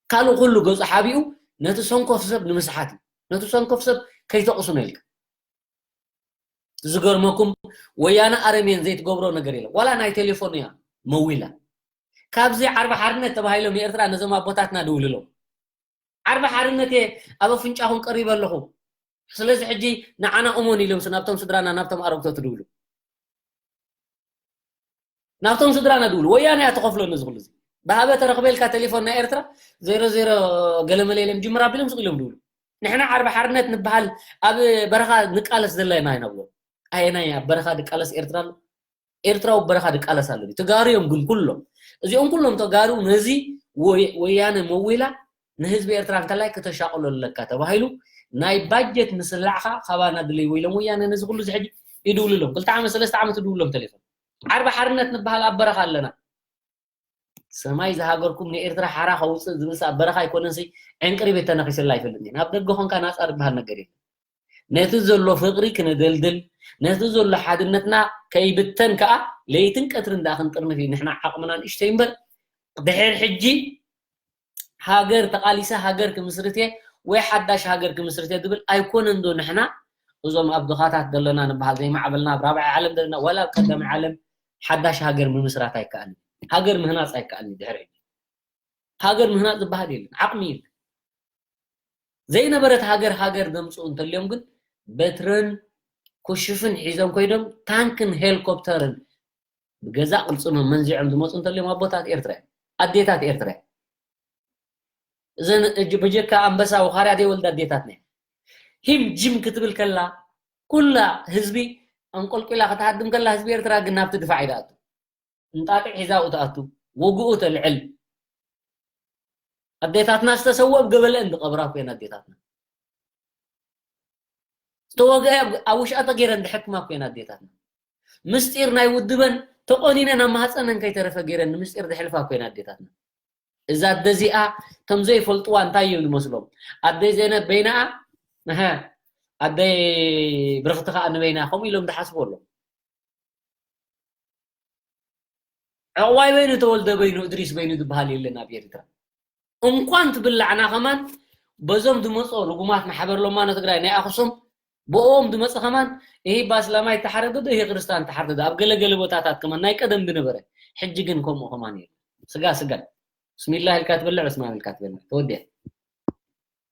ካልእ ኩሉ ገፁ ሓቢኡ ነቲ ሰንኮፍ ሰብ ንምስሓት እዩ ነቲ ሰንኮፍ ሰብ ከይተቕሱ ነው ኢልካ ዝገርመኩም ወያነ ኣረሜን ዘይትገብሮ ነገር የለ ዋላ ናይ ቴሌፎን እያ መዊላ ካብዚ ዓርቢ ሓርነት ተባሂሎም ንኤርትራ ነዞም ኣቦታትና ድውልሎም ዓርቢ ሓርነት እየ ኣብ ኣፍንጫኹም ቀሪበ ኣለኹ ስለዚ ሕጂ ንዓና እሞን ኢሎም ናብቶም ስድራና ናብቶም ኣረግቶ ትድውሉ ናብቶም ስድራና ድውሉ ወያነ እያ ትኸፍሎ ነዚ ኩሉ እዚ ብሃበ ተረኽበልካ ቴሌፎን ናይ ኤርትራ ዜሮ ዜሮ ገለመለ ኢሎም ጅምር ኣቢሎም ስቕ ኢሎም ድውሉ ንሕና ዓርቢ ሓርነት ንበሃል ኣብ በረኻ ንቃለስ ዘለና ኢና ኢና ብሎ ኣየናይ ኣብ በረኻ ድቃለስ ኤርትራ ኣሎ ኤርትራዊ በረኻ ድቃለስ ኣሎ ተጋሩ እዮም ግን ኩሎም እዚኦም ኩሎም ተጋሩ ነዚ ወያነ መዊላ ንህዝቢ ኤርትራ እንከላይ ክተሻቕሎ ኣለካ ተባሂሉ ናይ ባጀት ምስላዕኻ ካባና ድለይዎ ኢሎም ወያነ ነዚ ኩሉ ዝሕጂ ይድውልሎም ክልተ ዓመት ሰለስተ ዓመት ይድውሎም ተሌፎን ዓርቢ ሓርነት ንበሃል ኣብ በረኻ ኣለና ሰማይ ዝሃገርኩም ንኤርትራ ሓራ ከውፅእ ዝብልስ ኣብ በረኻ ኣይኮነንሲ ዕንቅሪቤት ተነኺስላ ኣይፈልጥን እየ ናብ ደገ ኾንካ ናፃ ዝበሃል ነገር የለን ነቲ ዘሎ ፍቕሪ ክነደልድል ነቲ ዘሎ ሓድነትና ከይብተን ከዓ ለይትን ቀትርን ደኣ ክንጥርንፍ እዩ ንሕና ዓቕምና ንእሽተይ እምበር ድሕር ሕጂ ሃገር ተቓሊሰ ሃገር ክምስርት እየ ወይ ሓዳሽ ሃገር ክምስርት እየ ዝብል ኣይኮነን ዶ ንሕና እዞም ኣብ ድኻታት ዘለና ንበሃል ዘይማዕበልና ኣብ ራብዓይ ዓለም ዘለና ዋላ ኣብ ቀዳማይ ዓለም ሓዳሽ ሃገር ምምስራት ኣይከኣልን ሃገር ምህናፅ ኣይከኣልን ድሕር ሕጂ ሃገር ምህናፅ ዝበሃል የለን ዓቕሚ የለን ዘይነበረት ሃገር ሃገር ዘምፅኡ እንተልዮም ግን በትርን ኩሽፍን ሒዞም ኮይዶም ታንክን ሄሊኮፕተርን ብገዛ ቅልፅሞም መንዚዖም ዝመፁ እንተልዮም ኣቦታት ኤርትራ እዮም ኣዴታት ኤርትራ እዮም እዘን ብጀካ ኣንበሳ ወኻርያ ዘይወልዳ ኣዴታትና ሂም ጅም ክትብል ከላ ኩላ ህዝቢ ኣንቆልቂላ ክትሃድም ከላ ህዝቢ ኤርትራ ግን ናብቲ ድፋዕ ኢዳ ኣቱ። እንጣጢዕ ሒዛ ኣብኡ ትኣቱ። ወግኡ ተልዕል። ኣዴታትና ዝተሰወ ኣብ ገበለአን ዝቐብራ እኮ እየን ኣዴታትና። ዝተወግአ ኣብ ውሽኣተ ገይረን ዝሕክማ እኮ እየን ኣዴታትና። ምስጢር ናይ ውድበን ተቆኒነን ኣብ ማህፀነን ከይተረፈ ገይረን ንምስጢር ዝሕልፋ እኮ እየን ኣዴታትና። እዛ ኣደ እዚኣ ከም ዘይፈልጥዋ እንታይ እዮም ዝመስሎም? ኣደይ ዘይነብ በይናኣ፣ ኣደይ ብርኽቲ ከዓ ንበይና ከምኡ ኢሎም ዝሓስቡ ኣለዉ። ዕቕባይ በይኑ ተወልደ በይኑ እድሪስ በይኑ ዝበሃል የለን ኣብ ኤርትራ። እንኳን ትብላዕና ከማን በዞም ዝመፁ ርጉማት ማሕበር ሎማኖ ትግራይ ናይ ኣኽሱም ብኦም ዝመፀ ከማን ይህ በኣስላማይ ተሓረደ ዶ ይህ ክርስቲያን ተሓረደ ኣብ ገለገለ ቦታታት ከማን ናይ ቀደም ዝነበረ ሕጂ ግን ከምኡ ከማን የለን። ስጋ ስጋ ብስሚላ ኢልካ ትበልዕ በስማም ኢልካ ትበልዕ ተወዲያ።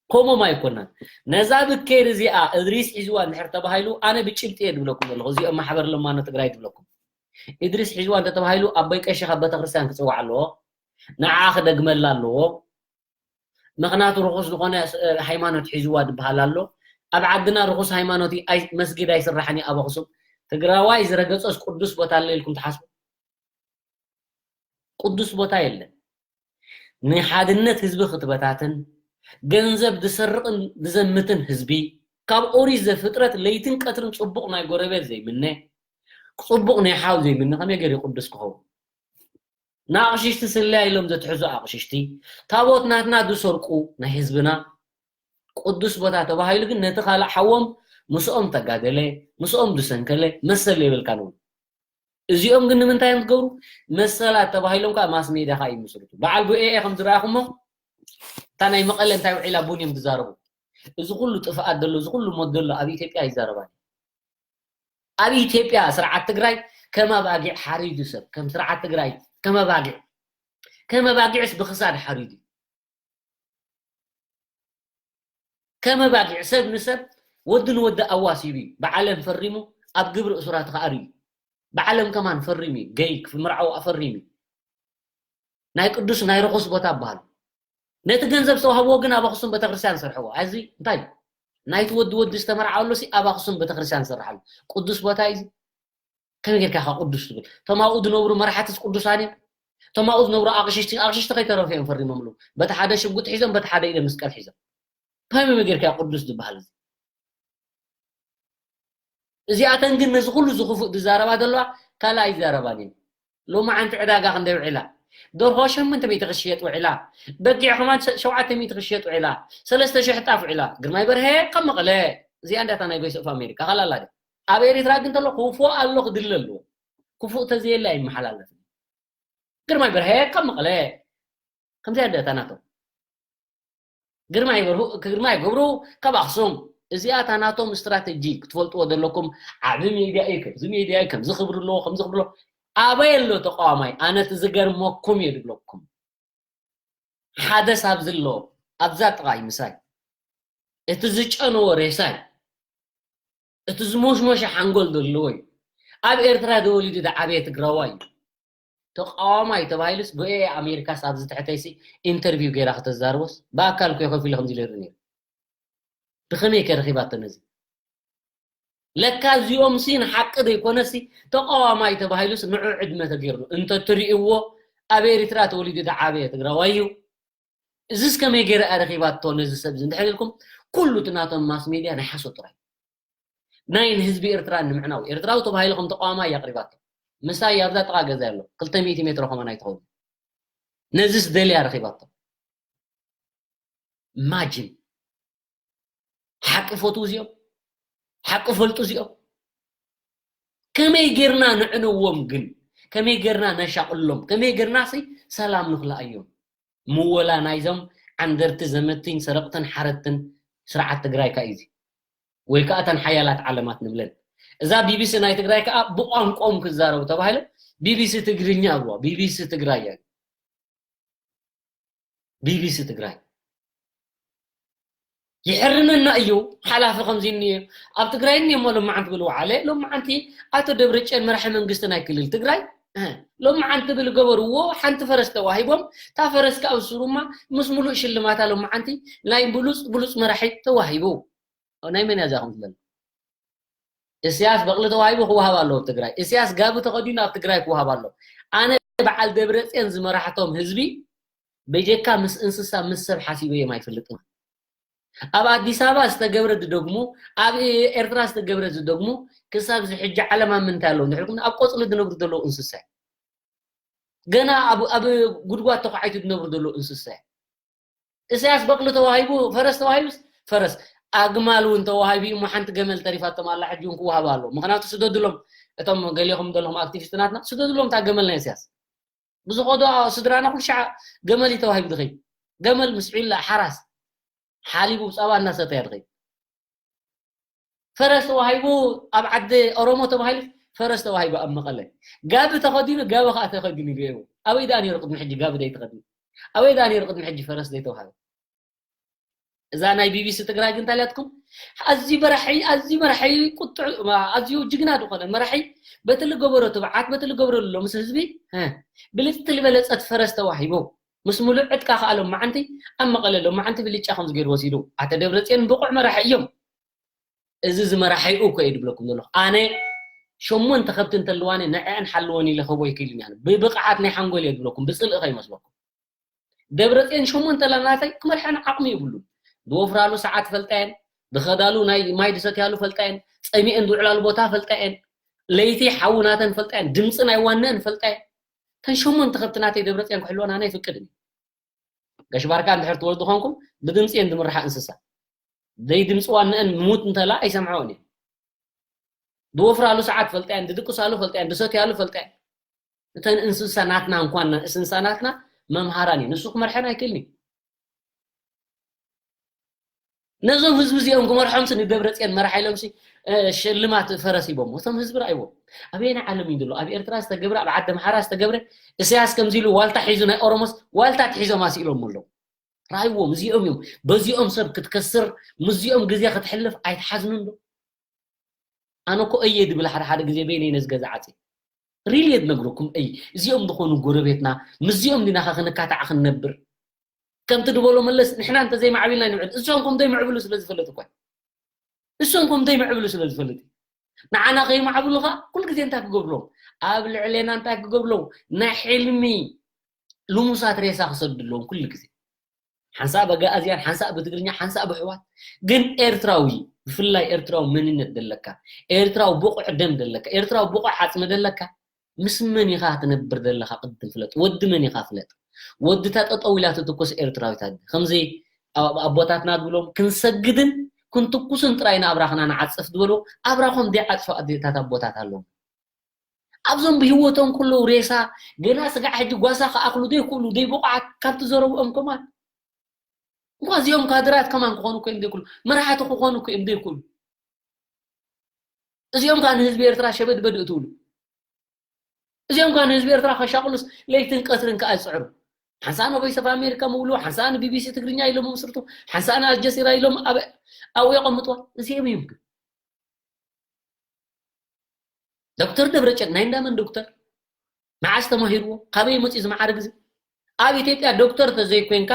ከምኦም ኣይኮናን። ነዛ ብኬር እዚኣ እድሪስ ሒዝዋ እንድሕር ተባሂሉ ኣነ ብጭብጢ እየ ዝብለኩም ዘለኹ። እዚኦም ማሕበር ለማኖ ትግራይ ዝብለኩም እድሪስ ሒዝዋ እንተተባሂሉ ኣቦይ ቀሺ ካብ ቤተክርስትያን ክፅዋዕ ኣለዎ። ንዓ ክደግመላ ኣለዎ። ምክንያቱ ርኹስ ዝኾነ ሃይማኖት ሒዝዋ ዝበሃል ኣሎ። ኣብ ዓድና ርኹስ ሃይማኖት መስጊድ ኣይስራሕን እዩ ኣብ ኣክሱም። ትግራዋይ ዝረገፀስ ቅዱስ ቦታ ኣሎ ኢልኩም ትሓስቡ? ቅዱስ ቦታ የለን። ንሓድነት ህዝቢ ክትበታትን ገንዘብ ዝሰርቕን ዝዘምትን ህዝቢ ካብ ኦሪት ዘፍጥረት ለይትን ቀትርን ፅቡቕ ናይ ጎረቤት ዘይምነ ፅቡቕ ናይ ሓው ዘይምነ ከመይ ገይሩ ቅዱስ ክኸውን? ንኣቕሽሽቲ ስለያ ኢሎም ዘትሕዙ ኣቕሽሽቲ ታቦት ናትና ዝሰርቁ ናይ ህዝብና ቅዱስ ቦታ ተባሂሉ ግን ነቲ ካልእ ሓዎም ምስኦም ተጋደለ ምስኦም ዝሰንከለ መሰል የብልካን እውን። እዚኦም ግን ንምንታይ እዮም ዝገብሩ? መሰላት ተባሂሎም ከዓ ማስ ሜድያ ከዓ ይምስርቱ። በዓል ቡኤ ከም ዝረኣኹሞ እታ ናይ መቐለ እንታይ ውዒላ ቡን እዮም ዝዛረቡ። እዚ ኩሉ ጥፍኣት ዘሎ እዚ ኩሉ ሞት ዘሎ ኣብ ኢትዮጵያ ይዛረባል። ኣብ ኢትዮጵያ ስርዓት ትግራይ ከም ኣባጊዕ ሓሪዱ ሰብ ከም ስርዓት ትግራይ ከም ኣባጊዕ ከም ኣባጊዕስ ብክሳድ ሓሪዱ ከም ኣባጊዕ ሰብ ንሰብ ወዲ ንወዲ ኣዋሲቡ እዩ። ብዓለም ፈሪሙ ኣብ ግብሪ እሱራት ከኣርዩ ብዓለም ከማን ፈሪሙ እዩ። ገይ ክምርዓው ኣፈሪሙ እዩ። ናይ ቅዱስ ናይ ርኹስ ቦታ ኣበሃሉ። ነቲ ገንዘብ ዝተዋህብዎ ግን ኣብ ኣኽሱም ቤተክርስትያን ሰርሕዎ። ኣዚ እንታይ ናይቲ ወዲ ወዲ ዝተመርዓወሉ ሲ ኣብ ኣኽሱም ቤተክርስትያን ዝሰርሓሉ ቅዱስ ቦታ እዩ። ከመይ ጌርካ ኢኻ ቅዱስ ትብል? እቶም ኣብኡ ዝነብሩ መራሕትስ ቅዱሳን እዮም? እቶም ኣብኡ ዝነብሩ ኣቕሽሽቲ ኣቕሽሽቲ ከይተረፉ እዮም ፈሪሞምሉ። በቲ ሓደ ሽጉጥ ሒዞም በቲ ሓደ ኢደ መስቀል ሒዞም ከመይ ጌርካ ቅዱስ ዝበሃል እዚ? እዚኣተን ግን ነዚ ኩሉ ዝኽፉእ ዝዛረባ ዘለዋ ካልእ ኣይዛረባን እዩ። ሎሚ ዓንቲ ዕዳጋ ክንደይ ውዒላ? ደርሆ ሸምንተ ሚእቲ ክሽየጥ ውዒላ። በጊዕ ከማን ሸውዓተ ሚእቲ ክሽየጥ ውዒላ። ሰለስተ ሽሕ ጣፍ ውዒላ። ግርማይ በርሀ ካብ መቐለ እዚኣ እንዳታ ናይ ቮይስ ኦፍ ኣሜሪካ ካላላ ድያ? ኣብ ኤሪትራ ግን ተሎ ክፉእ ኣሎ ክድለ ኣለዎ። ክፉእ ተዘየለ ኣይመሓላለፍን። ግርማይ በርሀ ካብ መቐለ ከምዚ ኣደታ ናቶም ግርማይ በርሁ ግርማይ ገብሩ ካብ ኣክሱም እዚኣ እታ ናቶም ስትራተጂ ክትፈልጥዎ ዘለኩም። ዓቢ ሚድያ እዩ ከምዚ ሚድያ እዩ ከምዚ ክብሪ ኣለዎ ከምዚ ክብሪ ኣለዎ። ኣበይ ኣሎ ተቃዋማይ ኣነ እቲ ዝገርመኩም እየ ዝብለኩም። ሓደ ሳብ ዝሎ ኣብዛ ጥቓይ ምሳይ እቲ ዝጨነወ ሬሳይ እቲ ዝሞሽሞሸ ሓንጎል ዘለዎ እዩ። ኣብ ኤርትራ ተወሊዱ ዝዓበየ ትግራዋይ እዩ። ተቃዋማይ ተባሂሉስ ብኤ ኣሜሪካስ ኣብዚ ትሕተይሲ ኢንተርቪው ገይራ ከተዛርቦስ ብኣካል ኮ ከፊለ ከምዚ ኢለ ነይሩ። ብኸመይ ከ ረኺባቶ ነዚ? ለካ እዚኦም ሲ ንሓቂ ዘይኮነሲ ተቃዋማይ ተባሂሉስ ንዑ ዕድመ ተገይርሉ እንተትርእይዎ ኣብ ኤሪትራ ተወሊዱ ዝዓበየ ትግራዋይ እዩ። እዚስ ከመይ ገይረ ኣረኺባቶ ነዚ ሰብ እዚ እንድሕር ኢልኩም ኩሉ እቲ ናቶም ማስ ሜድያ ናይ ሓሶት ጥራይ ናይ ንህዝቢ ኤርትራ ንምዕናው ኤርትራዊ ተባሂሉ ከም ተቃዋማይ ኣቕሪባቶ። ምሳይ ኣብዛ ጥቓ ገዛ ኣሎ ክልተ ሚእቲ ሜትሮ ከማን ኣይትኸውን። ነዚስ ደልያ ረኺባቶ። ማጅን ሓቂ ፈትዉ እዚኦም ሓቂ ፈልጡ እዚኦም። ከመይ ጌርና ንዕንዎም ግን ከመይ ጌርና ነሻቕሎም ከመይ ጌርና ሲ ሰላም ንኽልኣዮም? ምወላ ናይዞም ዓንደርቲ ዘመትኝ ሰረቕትን ሓረትን ስርዓት ትግራይ ካ እዩ ወይ ከዓ እተን ሓያላት ዓለማት ንብለን። እዛ ቢቢሲ ናይ ትግራይ ከዓ ብቋንቋኦም ክዛረቡ ተባሂሎም ቢቢሲ ትግርኛ ኣብዋ ቢቢሲ ትግራይ እያ። ቢቢሲ ትግራይ ይሕርነና እዩ። ሓላፊ ከምዚ እኒኦ ኣብ ትግራይ እኒኦሞ ሎማዓንቲ ብል ወዓለ ሎማዓንቲ ኣቶ ደብረጨን መራሒ መንግስቲ ናይ ክልል ትግራይ ሎማዓንቲ ብል ገበርዎ። ሓንቲ ፈረስ ተዋሂቦም እታ ፈረስ ካብ ሱሩማ ምስ ሙሉእ ሽልማታ ሎማዓንቲ ናይ ብሉፅ ብሉፅ መራሒ ተዋሂቡ። ናይ መን እያ እዛ ከምትለና? እስያስ በቕሊ ተዋሂቡ ክወሃብ ኣለዎ ኣብ ትግራይ። እስያስ ጋቢ ተኸዲኑ ኣብ ትግራይ ክወሃብ ኣለዎ። ኣነ በዓል ደብረፅዮን ዝመራሕቶም ህዝቢ በጀካ ምስ እንስሳ ምስ ሰብ ሓሲበዮም ኣይፈልጥን። ኣብ ኣዲስ ኣበባ ዝተገብረ ዝደግሙ፣ ኣብ ኤርትራ ዝተገብረ ዝደግሙ፣ ክሳብ እዚ ሕጂ ዓለም ኣብ ምንታይ ኣለዉ እንድሕር ኢልኩም፣ ኣብ ቆፅሊ ዝነብሩ ዘለዉ እንስሳ እዮም። ገና ኣብ ኣብ ጉድጓድ ተኳዓይቱ ዝነብሩ ዘለዉ እንስሳ እዮም። እስያስ በቕሊ ተዋሂቡ፣ ፈረስ ተዋሂቡስ፣ ፈረስ፣ ኣግማል እውን ተዋሂቡ እሞ ሓንቲ ገመል ተሪፋቶም ኣላ፣ ሕጂ እውን ክወሃባ ኣለዎ። ምኽንያቱ ስደዱሎም፣ እቶም ገሊኹም ዘለኹም ኣክቲቪስት ናትና፣ ስደዱሎም እታ ገመል ናይ እስያስ። ብዝኸዶ ስድራና ኩሉ ሻዕ ገመል እዩ ተዋሂቡ ድኸይ። ገመል ምስ ዒላ ሓራስ ሓሊቡ ብ ጸባ እናሰተየ ድኸይ። ፈረስ ተዋሂቡ ኣብ ዓዲ ኦሮሞ ተባሂሉ፣ ፈረስ ተዋሂቡ ኣብ መቐለ። ጋቢ ተኸዲኑ፣ ጋቢ ከኣ ተኸዲኑ ይርኤዎ። ኣበይ ደኣ ነይሩ ቅድሚ ሕጂ ጋቢ ዘይተኸዲኑ? ኣበይ ደኣ ነይሩ ቅድሚ ሕጂ ፈረስ ዘይተዋሃበ? እዛ ናይ ቢቢሲ ትግራይ ግን ታልያትኩም ኣዝዩ መራሒ፣ ኣዝዩ መራሒ ቁጡዕ፣ ኣዝዩ ጅግና ዝኾነ መራሒ በቲ ልገበሮ ትብዓት፣ በቲ ልገብሮ ኣሎ ምስ ህዝቢ፣ እ፣ ብልጽቲ ልበለጸት ፈረስ ተዋሂቦ። ምስ ሙሉእ ዕጥቃ ከኣ ሎማዓንቲ ኣብ መቐለ ሎማዓንቲ ብልጫ ከም ዝገይሩ ወሲዱ። ኣተ ደብረጽዮን ብቑዕ መራሒ እዮም። እዚ ዝመራሒኡ እኮ እየ ድብለኩም ዘለኹ። ኣነ ሸሞንተ ከብቲ እንተልዋኒ ንዕአን ሓልወን ኢለ ክህቦ ይክእልን እያ። ብብቕዓት ናይ ሓንጎል እየ ድብለኩም፣ ብጽልኢ ከይመስለኩም። ደብረጽዮን ሸሞንተ ላናተይ ክመርሐን ዓቕሚ የብሉን። ዝወፍራሉ ሰዓት ፈልጣየን፣ ዝኸዳሉ ናይ ማይ ዝሰትያሉ ፈልጣየን፣ ጸሚኤን ዝውዕላሉ ቦታ ፈልጣየን፣ ለይቲ ሓዊ ናተን ፈልጣየን፣ ድምፂ ናይ ዋነን ፈልጣየን። ተን ሸሞንተ ከብቲ ናተይ ደብረጽዮን ክሕልወን ኣነ ኣይፍቅድን። ጋሽ ባርካ እንድሕር ትወስዱ ኮንኩም ብድምፂ እየን ዝምርሓ እንስሳ። ዘይድምፂ ዋነአን ምሙት እንተላ ኣይሰምዐኦን እየን። ዝወፍራሉ ሰዓት ፈልጠያን፣ ዝድቅሳሉ ፈልጠያን፣ ዝሰትያሉ ፈልጠያን። እተን እንስሳ ናትና እንኳን እንስሳ ናትና መምሃራን እዩ። ንሱ ክመርሐን ኣይክእልን እዩ። ነዞም ህዝቢ እዚኦም ክመርሖምሲ ንደብረፅዮን መራሒ ኢሎምሲ፣ እ፣ ሽልማት ፈረስ ሂቦሞ። እቶም ህዝቢ ረኣይዎም። ኣበየናይ ዓለም እዩ ዘሎ? ኣብ ኤርትራ ዝተገብረ፣ ኣብ ዓዲ ኣምሓራ ዝተገብረ፣ ኢሳያስ ከምዚ ኢሉ ዋልታ ሒዙ ናይ ኦሮሞስ ዋልታ ትሒዞም ኣስኢሎም ኣለዉ። ረኣይዎም፣ እዚኦም እዮም። በዚኦም ሰብ ክትከስር፣ ምስዚኦም ግዜ ክትሕልፍ ኣይትሓዝኑን ዶ? ኣነ እኮ እየ ድብል ሓደ ሓደ ግዜ በይነይ ነዚ ገዛ ዓጽየ። ሪል እየ ዝነግረኩም እይ። እዚኦም ዝኾኑ ጎረቤትና፣ ምስዚኦም ዲና ኸ ክንካታዕ ክንነብር? ከምቲ ድበሎ መለስ፣ ንሕና እንተዘይማዕቢልና ኣይንምዕብል። እሶም ከም ዘይምዕብሉ ስለ ዝፈልጥ እኮ። እሶም ከም ዘይምዕብሉ ስለ ዝፈልጥ። ንዓና ከይማዕብሉ ኸኣ ኩሉ ግዜ እንታይ ክገብርሎም? ኣብ ልዕሌና እንታይ ክገብርሎም? ናይ ሕልሚ ልሙሳት ሬሳ ክሰድሎም ኩሉ ግዜ። ሓንሳእ በጋኣዝያን፣ ሓንሳእ ብትግርኛ፣ ሓንሳእ ብሕዋት። ግን ኤርትራዊ፣ ብፍላይ ኤርትራዊ መንነት ደለካ፣ ኤርትራዊ ብቑዕ ደም ደለካ፣ ኤርትራዊ ብቑዕ ዓጽሚ ደለካ፣ ምስ መን ኢኻ ትነብር ደለኻ ቅድም ፍለጥ። ወዲ መን ኢኻ ፍለጥ። ወዲ እታ ጠጠው ኢላ ትትኮስ ኤርትራዊት ኣደ። ከምዚ ኣብ-፣ ኣቦታትና ዝብሎም ክንሰግድን ክንትኩስን ጥራይ ንኣብራኽና ንዓጽፍ ዝበሉ፣ ኣብራኾም ዘይዓጽፉ ኣዴታት ኣቦታት ኣለዉ። ኣብዞም ብህይወቶም ከለዉ ሬሳ ገና ስጋዕ ሕጂ ጓሳ ክኣኽሉ ዘይክእሉ ዘይብቑዓት ካብቲ ዘረብኦም ከማን እንኳ እዚኦም ካድራት ከማን ክኾኑ እኮ እዮም ዘይክእሉ፣ መራሕቲ ክኾኑ እኮ እዮም ዘይክእሉ። እዚኦም ከኣ ንህዝቢ ኤርትራ ሸበድበድ እትብሉ፣ እዚኦም ከኣ ንህዝቢ ኤርትራ ከሻቕሉስ ለይትን ቀትርን ከኣ ዝጽዕሩ። ሓንሳእ ንቮይስ ኦፍ ኣሜሪካ ምውልዎ፣ ሓንሳእ ንቢቢሲ ትግርኛ ኢሎም ምስርቱ፣ ሓንሳእ ንኣልጀሲራ ኢሎም ኣብ፣ ኣብኡ የቐምጥዋ። እዚኦም እዮም ግን። ዶክተር ደብረጨን ናይ እንዳመን ዶክተር? መዓስ ተማሂርዎ? ካበይ መፂኡ ዝመዓረ ግዜ? ኣብ ኢትዮጵያ ዶክተር ተዘይኮንካ፣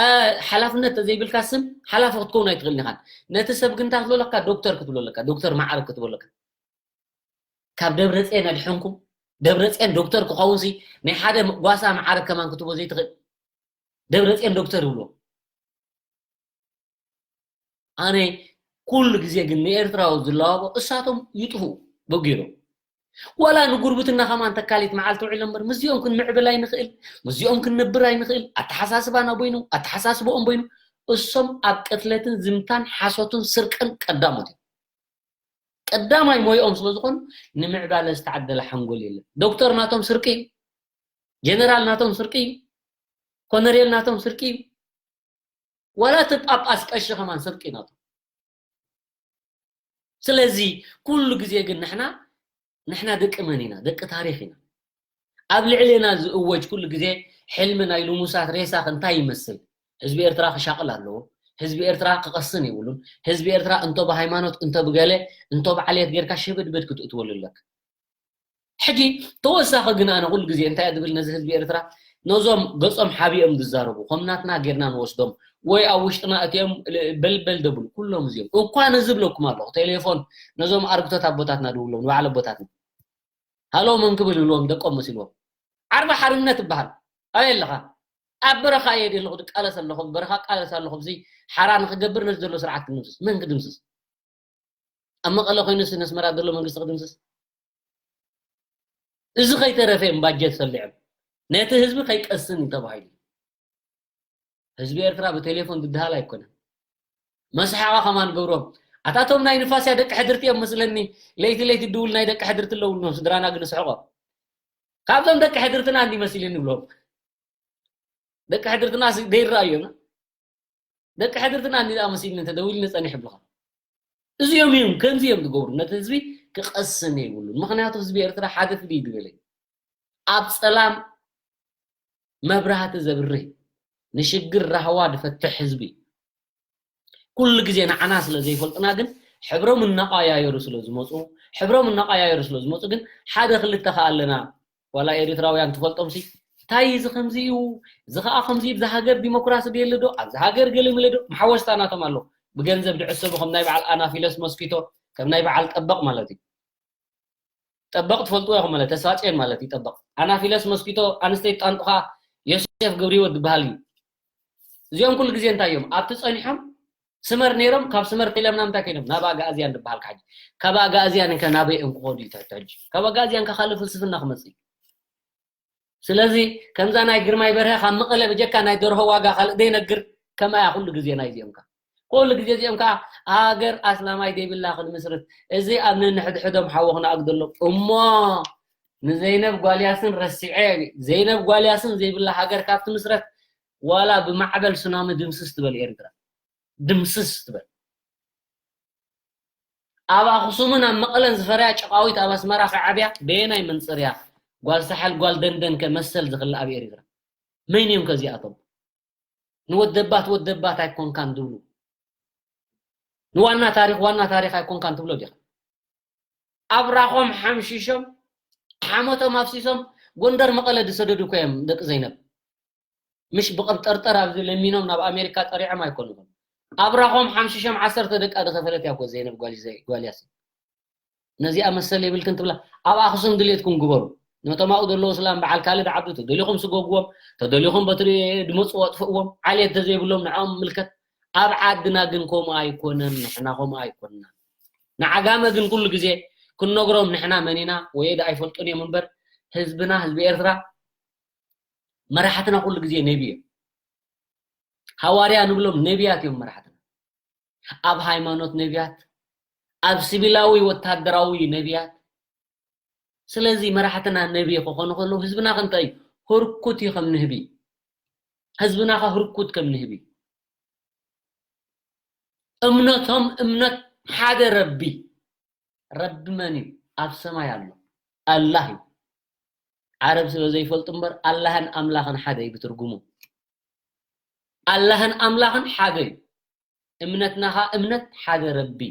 እ፣ ሓላፍነት ተዘይብልካ ስም ሓላፊ ክትከውን ኣይትኽእልን ኢኻ። ነቲ ሰብ ግን እንታይ ክትብሎ ኣለካ? ዶክተር ክትብሎ ኣለካ። ዶክተር መዓርግ ክትብሎ ኣለካ። ካብ ደብረፅየን ኣድሐንኩም። ደብረፅየን ዶክተር ክኸውን ሲ ናይ ሓደ ጓሳ መዓርግ ከማን ክትቦ ዘይትኽእል። ደብረፅየን ዶክተር ይብሎ። ኣነ ኩሉ ግዜ ግን ንኤርትራዊ ዝለዋቦ እሳቶም ይጥፍኡ በጊሮም። ዋላ ንጉርብትና ከማን ተካሊት መዓልቲ ውዒሎም እምበር ምስዚኦም ክንምዕብል ኣይንኽእል፣ ምስዚኦም ክንነብር ኣይንኽእል። ኣተሓሳስባና በይኑ፣ ኣተሓሳስብኦም በይኑ። እሶም ኣብ ቅትለትን ዝምታን ሓሶትን ስርቅን ቀዳሞት እዮም። ቀዳማይ ሞይኦም ስለ ዝኾኑ ንምዕባለ ዝተዓደለ ሓንጎል የለን። ዶክተር ናቶም ስርቂ እዩ። ጀነራል ናቶም ስርቂ እዩ። ኮነሬል ናቶም ስርቂ እዩ። ዋላ እቲ ጳጳስ ቀሺ ከማን ስርቂ ናቶም። ስለዚ ኩሉ ግዜ ግን ንሕና፣ ንሕና ደቂ መን ኢና? ደቂ ታሪኽ ኢና። ኣብ ልዕሌና ዝእወጅ ኩሉ ግዜ ሕልሚ ናይ ልሙሳት ሬሳ ከ እንታይ ይመስል? ህዝቢ ኤርትራ ክሻቕል ኣለዎ። ህዝቢ ኤርትራ ክቐስን የብሉን። ህዝቢ ኤርትራ እንቶ ብሃይማኖት፣ እንቶ ብገለ፣ እንቶ ብዓሌት ጌርካ ሸበድበድ ክትእትወሉ ኣለካ። ሕጂ ተወሳኺ ግን ኣነ ኩሉ ግዜ እንታይ እየ ዝብል ነዚ ህዝቢ ኤርትራ፣ ነዞም ገጾም ሓቢኦም ዝዛረቡ፣ ከም ናትና ጌርና ንወስዶም፣ ወይ ኣብ ውሽጥና እትዮም በልበል ደብሉ ኩሎም እዚኦም እኳ ነዚ ብለኩም ኣለኹ። ቴሌፎን ነዞም ኣርግቶት ኣቦታትና ድውሎም ንባዕል ኣቦታትና ሃሎ መን ክብል ይብልዎም ደቆም መሲልዎም። ዓርቢ ሓርነት ይበሃል። ኣበይ ኣለኻ? ኣብ በረኻ እየ ዘለኹ ድቃለስ ኣለኹ፣ በረኻ ቃለስ ኣለኹ። እዚ ሓራ ንክገብር ነዚ ዘሎ ስርዓት ክድምስስ። መን ክድምስስ? ኣብ መቐለ ኮይኑ ነስመራ ዘሎ መንግስቲ ክድምስስ። እዚ ከይተረፈ እዮም ባጀት ሰሊዖም ነቲ ህዝቢ ከይቀስን እዩ ተባሂሉ። ህዝቢ ኤርትራ ብቴሌፎን ዝደሃል ኣይኮነን። መስሓቓ ከማን ገብሮም ኣታቶም ናይ ንፋስያ ደቂ ሕድርቲ እዮም መስለኒ። ለይቲ ለይቲ ድውል ናይ ደቂ ሕድርቲ ኣለውሎም ስድራና ግን ስሕቖ ካብዞም ደቂ ሕድርትና እንዲ መሲልኒ ብሎም ደቂ ሕድርትና ደይረኣዮም ደቂ ሕድርትና እንዲ መሲልኒ ተደውልኒ ጸኒሕ ብልኻ እዚኦም እዮም ከምዚ እዮም ዝገብሩ ነቲ ህዝቢ ክቐስን የብሉን። ምኽንያቱ ህዝቢ ኤርትራ ሓደ ፍልይ ዝበለ ኣብ ጸላም መብራህቲ ዘብርህ ንሽግር ራህዋ ዝፈትሕ ህዝቢ ኩሉ ግዜ ንዓና ስለ ዘይፈልጡና ግን ሕብሮም እናቃያየሩ ስለ ዝመፁ ሕብሮም እናቃያየሩ ስለ ዝመፁ ግን ሓደ ክልተ ከ ኣለና ዋላ ኤሪትራውያን ትፈልጦም ሲ እንታይ እዚ ከምዚ እዩ እዚ ከዓ ከምዚ እዚ ሃገር ዲሞክራሲ ድየለ ዶ ኣብዚ ሃገር ገለ ምለ ዶ መሓወስታ ናቶም ኣሎ ብገንዘብ ድዕሰቡ ከም ናይ በዓል ኣናፊለስ መስኪቶ ከም ናይ በዓል ጠበቕ ማለት እዩ ጠበቕ ትፈልጥዎ ኢኹም ማለት ተስፋፅዮን ማለት እዩ ጠበቕ ኣናፊለስ መስኪቶ ኣንስተይቲ ጣንጡኻ ዮሴፍ ገብረህይወት ዝበሃል እዩ እዚኦም ኩሉ ግዜ እንታይ እዮም ኣብቲ ፀኒሖም ስመር ነይሮም ካብ ስመር ከይለምና ምንታይ ከይዶም ናብ ኣጋእዝያን ዝበሃል ካሕጂ ካብ ኣጋእዝያን ከ ናበይ እዮም ክኸዱ እዩ ትሕቲ ሕጂ ካብ ኣጋእዝያን ከ ካልእ ፍልስፍና ክመፅእ እዩ ስለዚ ከምዛ ናይ ግርማይ በርሀ ካብ መቐለ ብጀካ ናይ ደርሆ ዋጋ ካልእ ዘይነግር ከማያ ኩሉ ግዜ ናይ እዚኦም ከ ኩሉ ግዜ እዚኦም ከዓ ሃገር ኣስላማይ ዘይብላ ክንምስርት እዚ ኣብ ነንሕድሕዶም ሓዊ ክነኣግ ዘሎ እሞ ንዘይነብ ጓልያስን ረሲዐ ዘይነብ ጓልያስን ዘይብላ ሃገር ካብ ትምስረት ዋላ ብማዕበል ሱናሚ ድምስስ ትበል ኤርትራ ድምስስ ትበል ኣብ ኣኽሱምን ኣብ መቐለን ዝፈርያ ጨቃዊት ኣብ ኣስመራ ከዓብያ በየናይ መንፅር እያ ጓል ሳሕል ጓል ደንደን ከ መሰል ዝኽላ ኣብ ኤርትራ መን እዮም ከዚኣቶም ንወደባት ወደባት ኣይኮንካን ዝብሉ ንዋና ታሪኽ ዋና ታሪኽ ኣይኮንካን ትብሎ ዲኻ ኣብራኾም ሓምሺሾም ሓሞቶም ኣፍሲሶም ጎንደር መቐለ ዝሰደዱ እኮ እዮም ደቂ ዘይነብ ምሽ ብቐብጠርጠር ኣብዚ ለሚኖም ናብ ኣሜሪካ ጠሪዖም ኣይኮኑን ኣብራኾም ሓምሺሾም ዓሰርተ ደቃ ዝኸፈለት እያ እኮ ዘይነብ ጓል ያሲ ነዚኣ መሰል የብልክን ትብላ ኣብ ኣኽሱም ድሌትኩም ግበሩ ነቶም ኣብኡ ዘለዉ ስላም በዓል ካልድ ዓዱ ተደሊኹም ስጎግዎም ተደሊኹም በትሪ ድመፅዎ ኣጥፍእዎም ዓልየት ተዘይብሎም ንዕኦም ምልከት ኣብ ዓድና ግን ከምኡ ኣይኮነን ንሕና ከምኡ ኣይኮንና ንዓጋመ ግን ኩሉ ግዜ ክንነግሮም ንሕና መን ኢና ወይ ዳ ኣይፈልጡን እዮም እምበር ህዝብና ህዝቢ ኤርትራ መራሕትና ኩሉ ግዜ ነቢ እዮም ሃዋርያ ንብሎም ነቢያት እዮም መራሕትና ኣብ ሃይማኖት ነቢያት ኣብ ሲቪላዊ ወታደራዊ ነቢያት ስለዚ መራሕትና ነቢ ክኾኑ ከለዉ ህዝብና ከ እንታይ ህርኩት እዩ ከም ንህቢ ህዝብና ከ ህርኩት ከም ንህቢ እምነቶም እምነት ሓደ ረቢ ረቢ መን እዩ ኣብ ሰማይ ኣሎ ኣላህ እዩ ዓረብ ስለ ዘይፈልጡ እምበር ኣላህን ኣምላኽን ሓደ እዩ ብትርጉሙ ኣላህን ኣምላኽን ሓደ እዩ እምነትና ኸዓ እምነት ሓደ ረቢ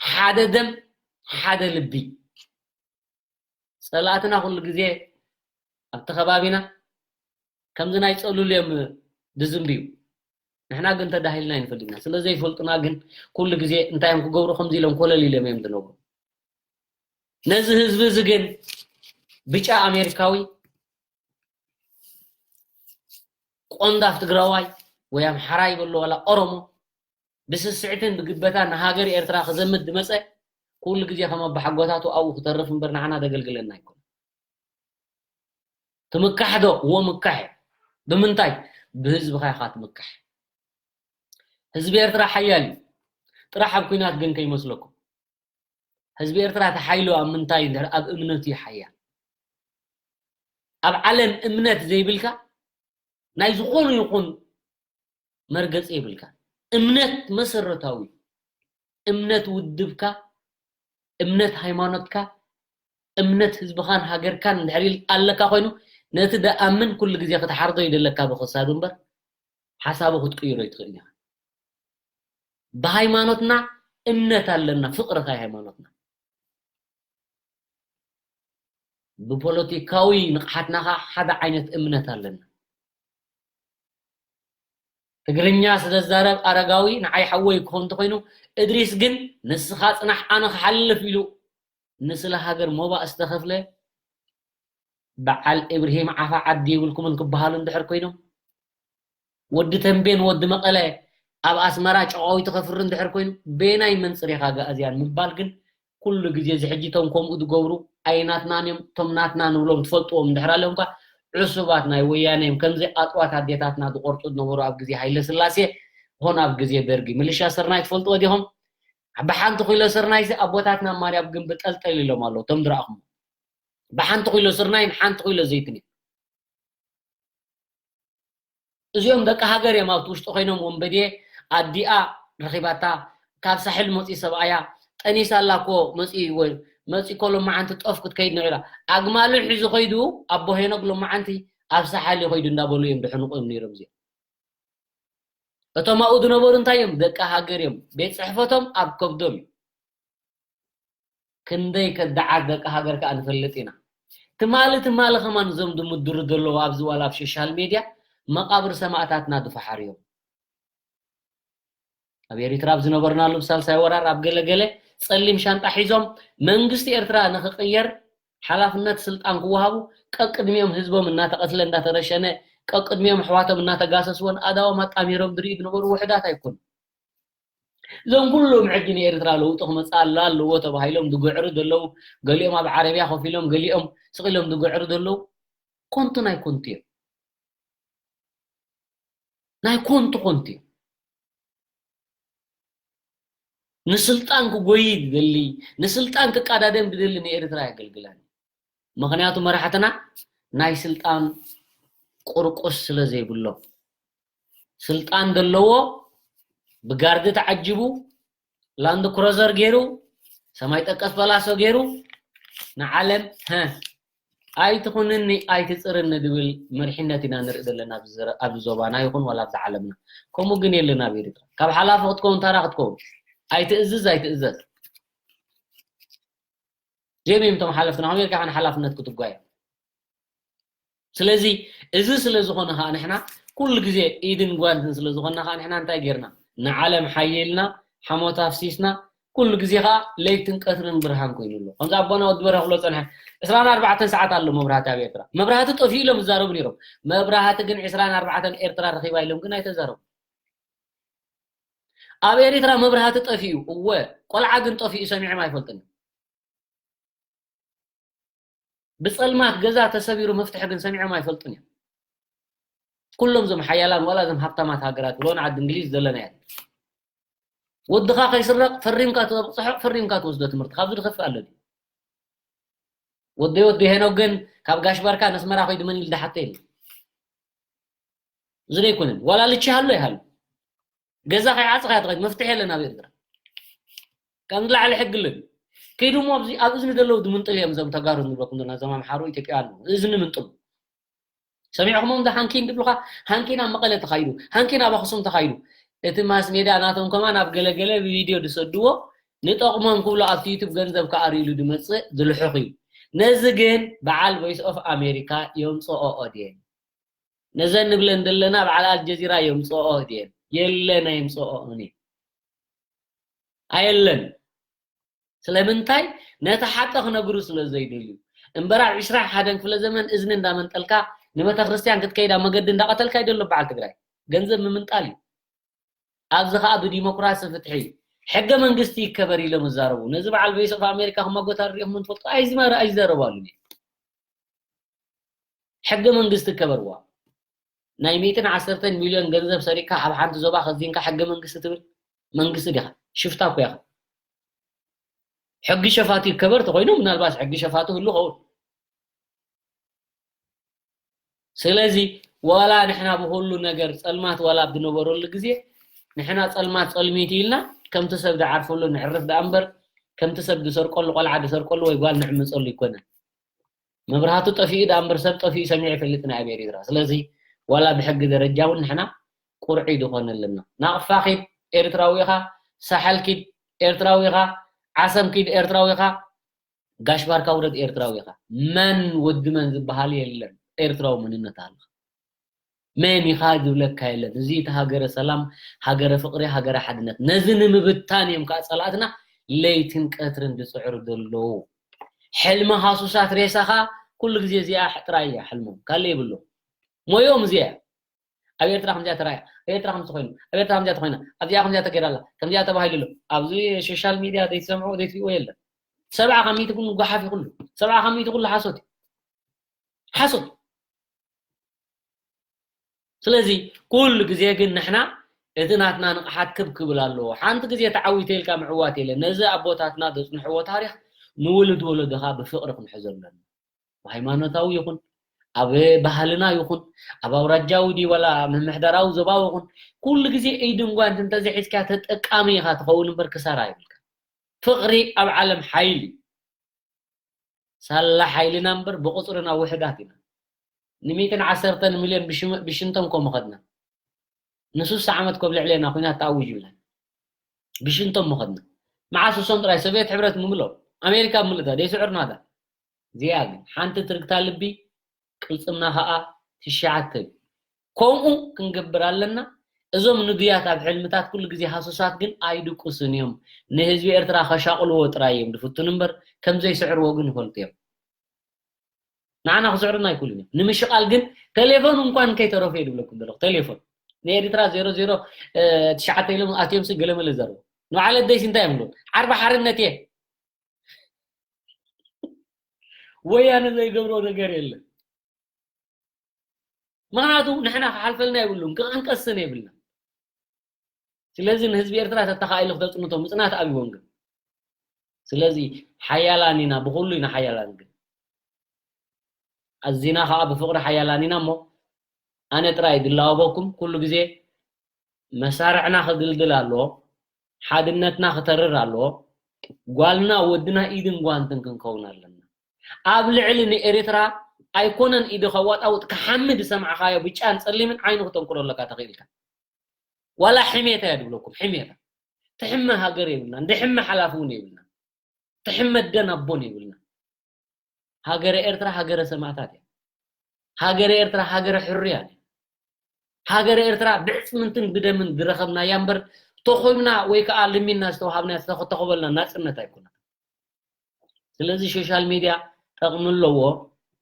ሓደ ደም ሓደ ልቢ ፀላእትና ኩሉ ግዜ ኣብቲ ከባቢና ከምዚ ናይ ፀሉል እዮም ድዝንብዩ ንሕና ግን ተዳሂልና ይንፈልጥና ስለ ዘይፈልጡና ግን ኩሉ ግዜ እንታይ እዮም ክገብሩ ከምዚ ኢሎም ኮለል ኢሎም እዮም ዝነብሩ ነዚ ህዝቢ እዚ ግን ብጫ ኣሜሪካዊ ቆንዳፍ ትግራዋይ ወይ ኣምሓራ ይበሎ ዋላ ኦሮሞ ብስስዕትን ብግበታ ንሃገር ኤርትራ ክዘምት ዝመፀ ኩሉ ግዜ ከም ኣባሓጎታቱ ኣብኡ ክተርፍ እምበር ንዓና ደገልግለና ኣይኮነ ትምካሕ ዶ እዎ ምካሕ ብምንታይ ብህዝብኻ ኢኻ ትምካሕ ህዝቢ ኤርትራ ሓያል እዩ ጥራሕ ኣብ ኩናት ግን ከይመስለኩም ህዝቢ ኤርትራ ተሓይሉ ኣብ ምንታይ እንድሕር ኣብ እምነቱ ይሓያ ኣብ ዓለም እምነት ዘይብልካ ናይ ዝኾኑ ይኹን መርገፂ የብልካ እምነት መሰረታዊ እምነት ውድብካ እምነት ሃይማኖትካ እምነት ህዝብኻን ሃገርካን እንድሕር ኣለካ ኮይኑ ነቲ ደኣምን ኩሉ ግዜ ክትሓርዶ ይደለካ ብክሳዱ እምበር ሓሳቡ ክትቅይሮ ይትኽእል ኢኻ ብሃይማኖትና እምነት ኣለና ፍቅሪ ካይ ሃይማኖትና ብፖለቲካዊ ንቕሓትና ኸዓ ሓደ ዓይነት እምነት ኣለና ትግርኛ ስለ ዝዛረብ ኣረጋዊ ንዓይ ሓወይ ክኾን እንተኾይኑ፣ እድሪስ ግን ንስኻ ጽናሕ ኣነ ክሓልፍ ኢሉ ንስለ ሃገር ሞባእ ዝተኸፍለ በዓል እብርሂም ዓፋ ዓዲ የብልኩምን ክበሃሉ እንድሕር ኮይኖም፣ ወዲ ተንቤን ወዲ መቐለ ኣብ ኣስመራ ጨቓዊት ከፍሪ እንድሕር ኮይኑ፣ በየናይ መንጽር ኢኻ ኣግኣዝያን ምባል ግን ኩሉ ግዜ እዚ ሕጂ እቶም ከምኡ ዝገብሩ ኣይናትናን እዮም፣ እቶም ናትና ንብሎም ትፈልጥዎም እንድሕር ኣለዎም እኳ ዕሱባት ናይ ወያነ እዮም። ከምዚ ኣጥዋት ኣዴታትና ዝቆርጹ ዝነበሩ ኣብ ግዜ ሃይለ ስላሴ ኾን ኣብ ግዜ ደርጊ። ምልሻ ስርናይ ትፈልጥዎ ዲኹም? ብሓንቲ ኪሎ ስርናይሲ ኣቦታትና ማርያም ግንቢ ጠልጠል ኢሎም ኣለዉ፣ እቶም ዝረኣኹም። ብሓንቲ ኪሎ ስርናይን ሓንቲ ኪሎ ዘይትን እዩ። እዚኦም ደቂ ሃገር እዮም ኣብቲ ውሽጢ ኮይኖም ወንበዴ ኣዲኣ ረኺባታ ካብ ሳሕል መፂ ሰብኣያ ጠኒሳ ኣላ እኮ መፂ ወይ መፂ እኮ ሎማዓንቲ ጠፍ ክትከይድ ንዒላ ኣግማሉ ሒዙ ከይዱ ኣቦ ሄኖግ ሎማዓንቲ ኣብ ሳሓል ከይዱ እንዳበሉ እዮም ድሕንቑ እዮም ነይሮም እዚኦም እቶም ኣብኡ ዝነበሩ እንታይ እዮም ደቂ ሃገር እዮም ቤት ፅሕፈቶም ኣብ ከብዶም እዩ ክንደይ ከዳዓት ደቂ ሃገር ከኣ ንፈልጥ ኢና። ትማሊ ትማሊ ከማን እዞም ድምድሩ ዘለዉ ኣብዚ ዋላ ኣብ ሶሻል ሜድያ መቓብር ሰማእታትና ድፈሓርዮም። ኣብ ኤሪትራ ኣብ ዝነበርናሉ ብሳልሳይ ወራር ኣብ ገለገለ ጸሊም ሻንጣ ሒዞም መንግስቲ ኤርትራ ንኽቕየር ሓላፍነት ስልጣን ክወሃቡ ቀቅድሚኦም ህዝቦም እናተቐትለ እንዳተረሸነ ቀቅድሚኦም ኣሕዋቶም እናተጋሰስዎን ኣዳዎም ኣጣሚሮም ዝርእዩ ዝነበሩ ውሕዳት ኣይኮኑ። እዞም ኩሎም ሕጂ ንኤርትራ ለውጢ ክመፅእ ኣሎ ኣለዎ ተባሂሎም ዝግዕሩ ዘለዉ ገሊኦም ኣብ ዓረብያ ኮፍ ኢሎም ገሊኦም ስቕ ኢሎም ዝግዕሩ ዘለዉ ኮንቱ ናይ ኮንቱ እዮም ናይ ኮንቱ ኮንቱ እዮም ንስልጣን ክጎይ ዝደሊ ንስልጣን ክቃዳደም ዝደሊ ንኤርትራ የገልግላን ምኽንያቱ መራሕትና ናይ ስልጣን ቁርቁስ ስለ ዘይብሎም ስልጣን ዘለዎ ብጋርዲ ተዓጅቡ ላንድ ክሮዘር ገይሩ ሰማይ ጠቀስ ፓላሶ ገይሩ ንዓለም ኣይትኹንኒ ኣይትፅርኒ ዝብል መሪሕነት ኢና ንርኢ ዘለና ኣብዚ ዞባና ይኹን ዋላ ኣብዚ ዓለምና ከምኡ ግን የለን ኣብ ኤርትራ ካብ ሓላፊ ክትከውን ታራ ክትከውን ኣይትእዝዝ ኣይትእዘዝ ጀሚም እቶም ሓለፍትና ከመይ ኢልካ ሓላፍነት ክትጓየ ስለዚ እዚ ስለ ዝኾነ ከዓ ንሕና ኩሉ ግዜ ኢድን ጓንትን ስለ ዝኾንና ከዓ ንሕና እንታይ ጌርና ንዓለም ሓይልና ሓሞት ኣፍሲስና ኩሉ ግዜ ከዓ ለይትን ቀትርን ብርሃን ኮይኑ ኣሎ ከምዚ ኣቦና ወዲ በርሀ ክብሎ ፀንሐ ዕስራን ኣርባዕተን ሰዓት ኣሎ መብራህቲ ኣብ ኤርትራ መብራህቲ ጠፊኡ ኢሎም ዝዛረቡ ነይሮም መብራህቲ ግን ዕስራን ኣርባዕተን ኤርትራ ረኺባ ኢሎም ግን ኣይተዛረቡ ኣብ ኤርትራ መብራህቲ ጠፊኡ እወ ቆልዓ ግን ጠፊኡ ሰሚዖም ኣይፈልጥን ብጸልማት ገዛ ተሰቢሩ መፍትሒ ግን ሰሚዖም ኣይፈልጡን እዮም። ኩሎም ዞም ሓያላን ዋላ ዞም ሃብታማት ሃገራት ብሎን ዓዲ እንግሊዝ ዘለናያ ወድኻ ከይስረቕ ፈሪምካ ተብፅሖ ፈሪምካ ትወስዶ ትምህርቲ ካብዚ ዝኸፍእ ኣሎ ድዩ? ወደይ ወዲ ሄኖክ ግን ካብ ጋሽ ባርካ ነስመራ ከይዱ መን ኢሉ ዝሓተ የለ እዚ ዘይኮነን ዋላ ልቺ ሃሎ ይሃሉ ገዛ ከይዓፅኻ እያ ትኸይድ መፍትሒ የለን ኣብ ኤርትራ ካብ ንላዕሊ ሕጊ ኣለኒ ከይዱ እሞ ኣብዚ ኣብ እዝኒ ዘለዉ ድምንጥል እዮም እዞም ተጋሩ ንብለኩም ዘለና እዞም ኣምሓሩ ኢትዮጵያ ኣለዉ እዝኒ ምንጥሉ ሰሚዕኹሞም ዶ ሃንኪን ድብሉኻ ሃንኪን ኣብ መቐለ ተኻይዱ ሃንኪን ኣብ ኣኽሱም ተኻይዱ እቲ ማስ ሜድያ ናቶም ከማን ኣብ ገለገለ ብቪድዮ ዝሰድዎ ንጠቕሞም ክብሉ ኣብቲ ዩቱብ ገንዘብ ከኣርዩሉ ዝመፅእ ዝልሑኽ እዩ ነዚ ግን በዓል ቮይስ ኦፍ ኣሜሪካ የምፅኦ ኦድየን ነዘን ንብለን ዘለና በዓል ኣልጀዚራ የምፅኦ ድየን የለን ኣየምፅኦን እዩ ኣየለን ስለምንታይ ነቲ ሓቂ ክነግሩ ስለ ዘይደልዩ እምበር ኣብ ዕስራ ሓደን ክፍለ ዘመን እዝኒ እንዳመንጠልካ ንቤተ ክርስትያን ክትከይድ ኣብ መገዲ እንዳቐተልካ ይደሎ በዓል ትግራይ ገንዘብ ምምንጣል እዩ ኣብዚ ከዓ ብዲሞክራሲ ፍትሒ ሕገ መንግስቲ ይከበር ኢሎም ይዛረቡ ነዚ በዓል ቮይስ ኦፍ ኣሜሪካ ክመጎታ ሪኦም ምንፈልጡ ኣይዝመረ ኣይዛረባሉ ሕገ መንግስቲ ከበርዋ ናይ ሚእትን ዓሰርተን ሚልዮን ገንዘብ ሰሪካ ኣብ ሓንቲ ዞባ ከዚንካ ሕገ መንግስቲ ትብል መንግስቲ ዲኻ ሽፍታ እኮ ኢኻ ሕጊ ሸፋቱ ይከበር ተኮይኑ ምናልባት ሕጊ ሸፋቱ ህሉ ኸውን ስለዚ ዋላ ንሕና ብኩሉ ነገር ጸልማት ዋላ ኣብ ዝነበረሉ ግዜ ንሕና ጸልማት ጸልሚት ኢልና ከምቲ ሰብ ዝዓርፈሉ ንዕርፍ ደኣ እምበር ከምቲ ሰብ ዝሰርቀሉ ቆልዓ ዝሰርቀሉ ወይ ጓል ንዕምጸሉ ይኮነን መብራህቱ ጠፊኡ ደኣ እምበር ሰብ ጠፊኡ ሰሚዑ ይፈልጥን ኣይ ኣብ ኤርትራ። ስለዚ ዋላ ብሕጊ ደረጃ እውን ንሕና ቁርዒ ዝኾነ ኣለና። ናቕፋ ኪድ ኤርትራዊ ኢኻ፣ ሳሕል ኪድ ኤርትራዊ ኢኻ፣ ዓሰብ ኪድ ኤርትራዊ ኢኻ፣ ጋሽ ባርካ ውረድ ኤርትራዊ ኢኻ። መን ወዲ መን ዝበሃል የለን። ኤርትራዊ መንነት ኣለካ። መን ኢኻ ዝብለካ የለን። እዚ እቲ ሃገረ ሰላም፣ ሃገረ ፍቕሪ፣ ሃገረ ሓድነት። ነዚ ንምብታን እዮም ከዓ ጸላእትና ለይትን ቀትርን ዝጽዕሩ ዘለዉ። ሕልሚ ሃሱሳት ሬሳኻ ኩሉ ግዜ እዚኣ ጥራይ እያ ሕልሞም፣ ካልእ የብሉ። ሞዮም እዚኣ እያ። ኣብ ኤርትራ ከምዚኣ ተራእያ፣ ኣብ ኤርትራ ከምዚ ኮይኑ፣ ኣብ ኤርትራ ከምዚኣ ተኮይና፣ ኣብዚኣ ከምዚኣ ተገይራ ኣላ፣ ከምዚኣ ተባሂሉ ኣሎ። ኣብዚ ሶሻል ሚድያ ዘይትሰምዑ ዘይትሪእዎ የለን። ሰብዓ ካብ ሚእቲ ኩሉ ጓሓፍ እዩ ኩሉ። ሰብዓ ካብ ሚእቲ ኩሉ ሓሶት እዩ። ሓሶት። ስለዚ ኩሉ ግዜ ግን ንሕና እቲ ናትና ንቕሓት ክብ ክብል ኣለዎ። ሓንቲ ግዜ ተዓዊተ ኢልካ ምዕዋት የለን። ነዚ ኣቦታትና ዘጽንሕዎ ታሪኽ ንውሉድ ወለዶኻ ብፍቕሪ ክንሕዞ ኣለና። ሃይማኖታዊ ይኹን ኣብ ባህልና ይኹን ኣብ ኣውራጃዊ ድዩ ዋላ ምምሕዳራዊ ዞባዊ ይኹን ኩሉ ግዜ ኢድን ጓንትን እንተዘይሒዝካ ተጠቃሚ ኢኻ ትኸውን እምበር ክሳራ የብልካ። ፍቕሪ ኣብ ዓለም ሓይሊ እዩ። ሳላ ሓይልና እምበር ብቑጽርና ውሕዳት ኢና። ንሚእትን ዓሰርተን ሚልዮን ብሽም- ብሽንቶም ኮ ምኸድና። ንሱሳ ዓመት ኮ ኣብ ልዕሌና ኲናት ተኣዊጁልና። ብሽንቶም ምኸድና። መዓስ እሶም ጥራይ ሶቪየት ሕብረት ምምልኦም ኣሜሪካ ምልእታ ደይስዕርና ዳ። እዚኣ ግን ሓንቲ ትርግታ ልቢ ቅልጽምና ኸኣ ትሽዓተ እዩ። ከምኡ ክንገብር ኣለና። እዞም ንዱያት ኣብ ሕልምታት ኩሉ ግዜ ሃሱሳት ግን ኣይድቁስን እዮም። ንህዝቢ ኤርትራ ከሻቕልዎ ጥራይ እዮም ዝፍትኑ እምበር ከም ዘይስዕርዎ ግን ይፈልጡ እዮም። ንዓና ክስዕሩና ኣይክእሉን እዮም። ንምሽቓል ግን ቴሌፎን እንኳን ከይተረፈ እዩ ዝብለኩም ዘለኹ። ቴሌፎን ንኤርትራ ዜሮ ዜሮ ትሽዓተ ኢሎም ኣትዮም ሲ ገለመለ ዘርቡ ንባዕለ ደይሲ እንታይ እዮም ዝብሉ ዓርቢ ሓርነት እየ ወያነ ዘይገብሮ ነገር የለን። ምኽንያቱ ንሕና ክሓልፈልና የብሉን፣ ክቕንቀስን የብልና። ስለዚ ንህዝቢ ኤርትራ ተተኻኢሉ ክተጽንቶ ምጽናት ኣብይዎም ግን። ስለዚ ሓያላን ኢና፣ ብኹሉ ኢና ሓያላን ግን። ኣዚና ከኣ ብፍቕሪ ሓያላን ኢና እሞ ኣነ ጥራይ ድላወበኩም ኩሉ ግዜ መሳርዕና ክድልድል ኣለዎ፣ ሓድነትና ክተርር ኣለዎ። ጓልና ወድና ኢድን ጓንትን ክንከውን ኣለና። ኣብ ልዕሊ ንኤርትራ ኣይኮነን ኢዱ ከዋጣውጥ ክሓምድ ዝሰማዕኻዮ ብጫን ጸሊምን ዓይኑ ክተንቁሮ ኣለካ ተኽኢልካ። ዋላ ሕሜታ እያ ድብለኩም፣ ሕሜታ። ትሕመ ሃገር የብልናን፣ ድሕመ ሓላፊ እውን የብልናን። ትሕመ ደን ኣቦን የብልናን። ሃገረ ኤርትራ ሃገረ ሰማእታት እያ። ሃገረ ኤርትራ ሃገረ ሕሩያን እያ። ሃገረ ኤርትራ ብዕጽምንትን ብደምን ዝረኸብናያ እምበር ተኾይብና ወይ ከዓ ልሚንና ዝተዋሃብናያ ዝተተኸበልና ናጽነት ኣይኮነን። ስለዚ ሶሻል ሚድያ ጠቕሚ ኣለዎ፣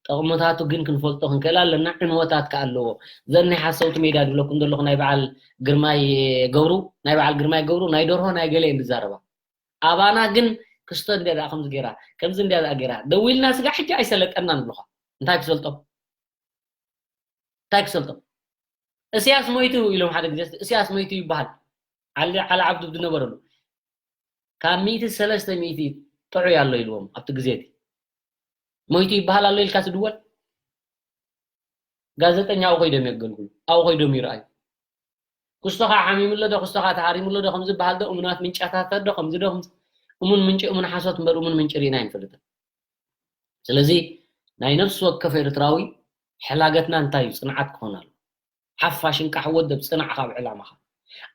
ጠቕምታቱ ግን ክንፈልጦ ክንክእል ኣለና። ዕንወታት ከኣ ኣለዎ። ዘን ናይ ሓሰውቲ ሜድያ ዝብለኩም ዘለኹ ናይ በዓል ግርማይ ገብሩ፣ ናይ በዓል ግርማይ ገብሩ ናይ ደርሆ ናይ ገለ እየን ዝዛረባ። ኣባና ግን ክስቶ እንድያ ደኣ ከምዚ ገይራ፣ ከምዚ እንድያ ደኣ ገይራ። ደዊልና ስጋ ሕጂ ኣይሰለጠናን ንብሉኻ። እንታይ ክሰልጦም? እንታይ ክሰልጦም? እስያስ ሞይቱ ኢሎም ሓደ ግዜ እስያስ ሞይቱ ይበሃል። ዓሊ ዓሊ ዓብዱ ዝነበረሉ ካብ ሚእቲ ሰለስተ ሚእቲ ጥዑይ ኣሎ ኢልዎም ኣብቲ ግዜ እቲ። ሞይቱ ይበሃል ኣሎ ኢልካ ትድወል? ጋዜጠኛ ኣብኡ ኮይዶም የገልግሉ፣ ኣብኡ ኮይዶም ይረኣዩ። ክስቶኻ ሓሚሙ ኣሎ ዶ ክስቶኻ ተሃሪሙ ኣሎ ዶ ከም ዝበሃል ዶ እሙናት ምንጫታት ዶ ከምዚ ዶ ከምዚ እሙን ምንጪ እሙን ሓሶት እምበር እሙን ምንጪ ርኢና ኣይንፈልጥን። ስለዚ ናይ ነፍሲ ወከፍ ኤርትራዊ ሕላገትና እንታይ እዩ? ጽንዓት ክኾን ኣሎ። ሓፋሽ እንቃሕ ወደብ ጽናዕኻ ኣብ ዕላማኻ።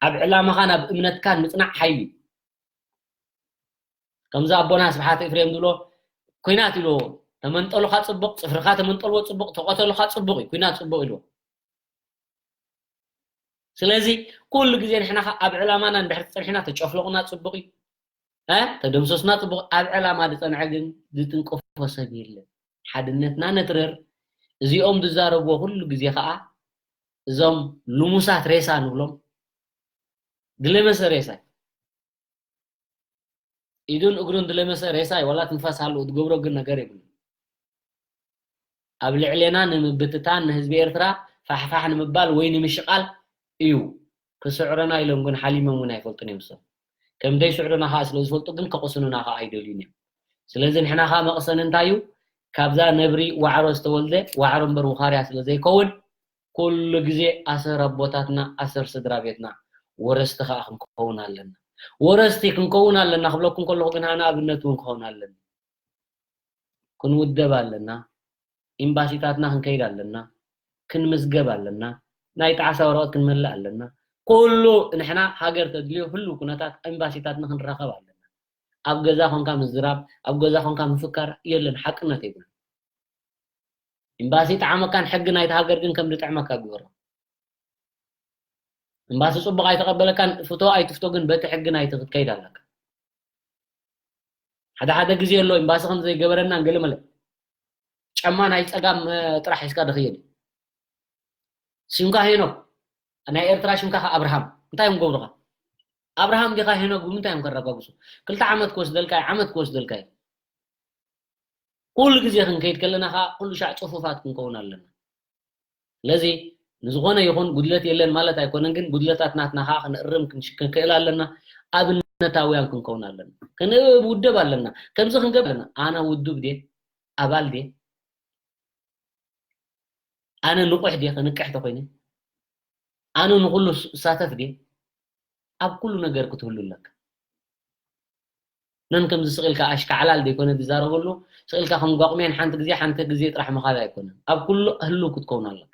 ኣብ ዕላማኻን ኣብ እምነትካን ምጽናዕ ሓይሊ እዩ። ከምዚ ኣቦና ስብሓት ኤፍሬም ዝብሎ ኩናት ኢልዎ ተመንጠሉኻ ጽቡቕ፣ ጽፍርኻ ተመንጠልዎ ጽቡቕ፣ ተቐተሉኻ ጽቡቕ እዩ፣ ኩናት ጽቡቕ ኢልዎ። ስለዚ ኩሉ ግዜ ንሕና ኸ ኣብ ዕላማና እንድሕር ጸኒሕና ተጨፍለቑና ጽቡቕ እዩ። እ? ተደምሰስና ጽቡቕ። ኣብ ዕላማ ዝጸንዐ ግን ዝትንቀፎ ሰብ የለን። ሓድነትና ነትርር። እዚኦም ዝዛረብዎ ኩሉ ግዜ ኸኣ እዞም ልሙሳት ሬሳ ንብሎም ድለመሰ ሬሳ እዩ። ኢዱን እግሩን ድለመሰ ሬሳ እዩ። ዋላ ትንፋስ ሃልኡ ዝገብሮ ግን ነገር የብሉን። ኣብ ልዕሌና ንምብትታን ንህዝቢ ኤርትራ ፋሕፋሕ ንምባል ወይ ንምሽቓል እዩ። ክስዕረና ኢሎም ግን ሓሊሞም እውን ኣይፈልጡን እዮም እሶም። ከም ዘይስዕሩና ከዓ ስለ ዝፈልጡ ግን ከቕስኑና ከዓ ኣይደልዩን እዮም። ስለዚ ንሕና ከዓ መቕሰኒ እንታይ እዩ? ካብዛ ነብሪ ዋዕሮ ዝተወልደ ዋዕሮ እምበር ውኻርያ ስለ ዘይከውን ኩሉ ግዜ ኣሰር ኣቦታትና ኣሰር ስድራ ቤትና ወረስቲ ከዓ ክንከውን ኣለና። ወረስቲ ክንከውን ኣለና ክብለኩም ከለኹ ግን ኣነ ኣብነት እውን ክኸውን ኣለኒ። ክንውደብ ኣለና። ኤምባሲታትና ክንከይድ ኣለና። ክንምዝገብ ኣለና። ናይ ጣዕሳ ወረቐት ክንመልእ ኣለና። ኩሉ ንሕና ሃገር ተድልዮ ህሉው ኩነታት ኤምባሲታትና ክንራኸብ ኣለና። ኣብ ገዛ ኮንካ ምዝራብ፣ ኣብ ገዛ ኮንካ ምፍካር የለን፣ ሓቅነት የብሉን። ኤምባሲ ጠዓመካን ሕጊ ናይቲ ሃገር ግን ከም ዝጥዕመካ ግበሮ። እምባሲ ጽቡቕ ኣይተቐበለካን፣ ፍቶ ኣይትፍቶ ግን በቲ ሕጊ ናይቲ ክትከይድ ኣለካ። ሓደ ሓደ ግዜ ኣሎ እምባሲ ከም ዘይገበረና ገለ መለ ጫማ ናይ ጸጋም ጥራሕ ሒዝካ ድኽየድ። ሽምካ ሄኖክ ናይ ኤርትራ ሽምካ ከ ኣብርሃም እንታይ እዮም ገብሩኻ? ኣብርሃም ዲኻ ሄኖክ ብምንታይ እዮም ከረጋግጹ? ክልተ ዓመት ክወስደልካ እዩ፣ ዓመት ክወስደልካ እዩ። ኩሉ ግዜ ክንከይድ ከለና ከኣ ኩሉ ሻዕ ጽፉፋት ክንከውን ኣለና። ስለዚ ንዝኾነ ይኹን ጉድለት የለን ማለት ኣይኮነን፣ ግን ጉድለታት ናትና ከኣ ክንእርም ክንሽ- ክንክእል ኣለና። ኣብነታውያን ክንከውን ኣለና። ክንውደብ ኣለና። ከምዚ ክንገብር ኣለና። ኣነ ውዱብ ድየ? ኣባል ድየ? ኣነ ንቑሕ ድየ? ክንቅሕ ተኾይነ? ኣነ ንኹሉ ስ- እሳተፍ ድየ? ኣብ ኩሉ ነገር ክትህሉ ኣለካ። ነን ከምዚ ስቕ ኢልካ ኣሽካዕላል ዘይኮነ ዝዛረበሉ፣ ስቕ ኢልካ ከም ጓቑሜን ሓንቲ ግዜ ሓንቲ ግዜ ጥራሕ ምኻድ ኣይኮነን። ኣብ ኩሉ ህሉ ክትከውን ኣለካ።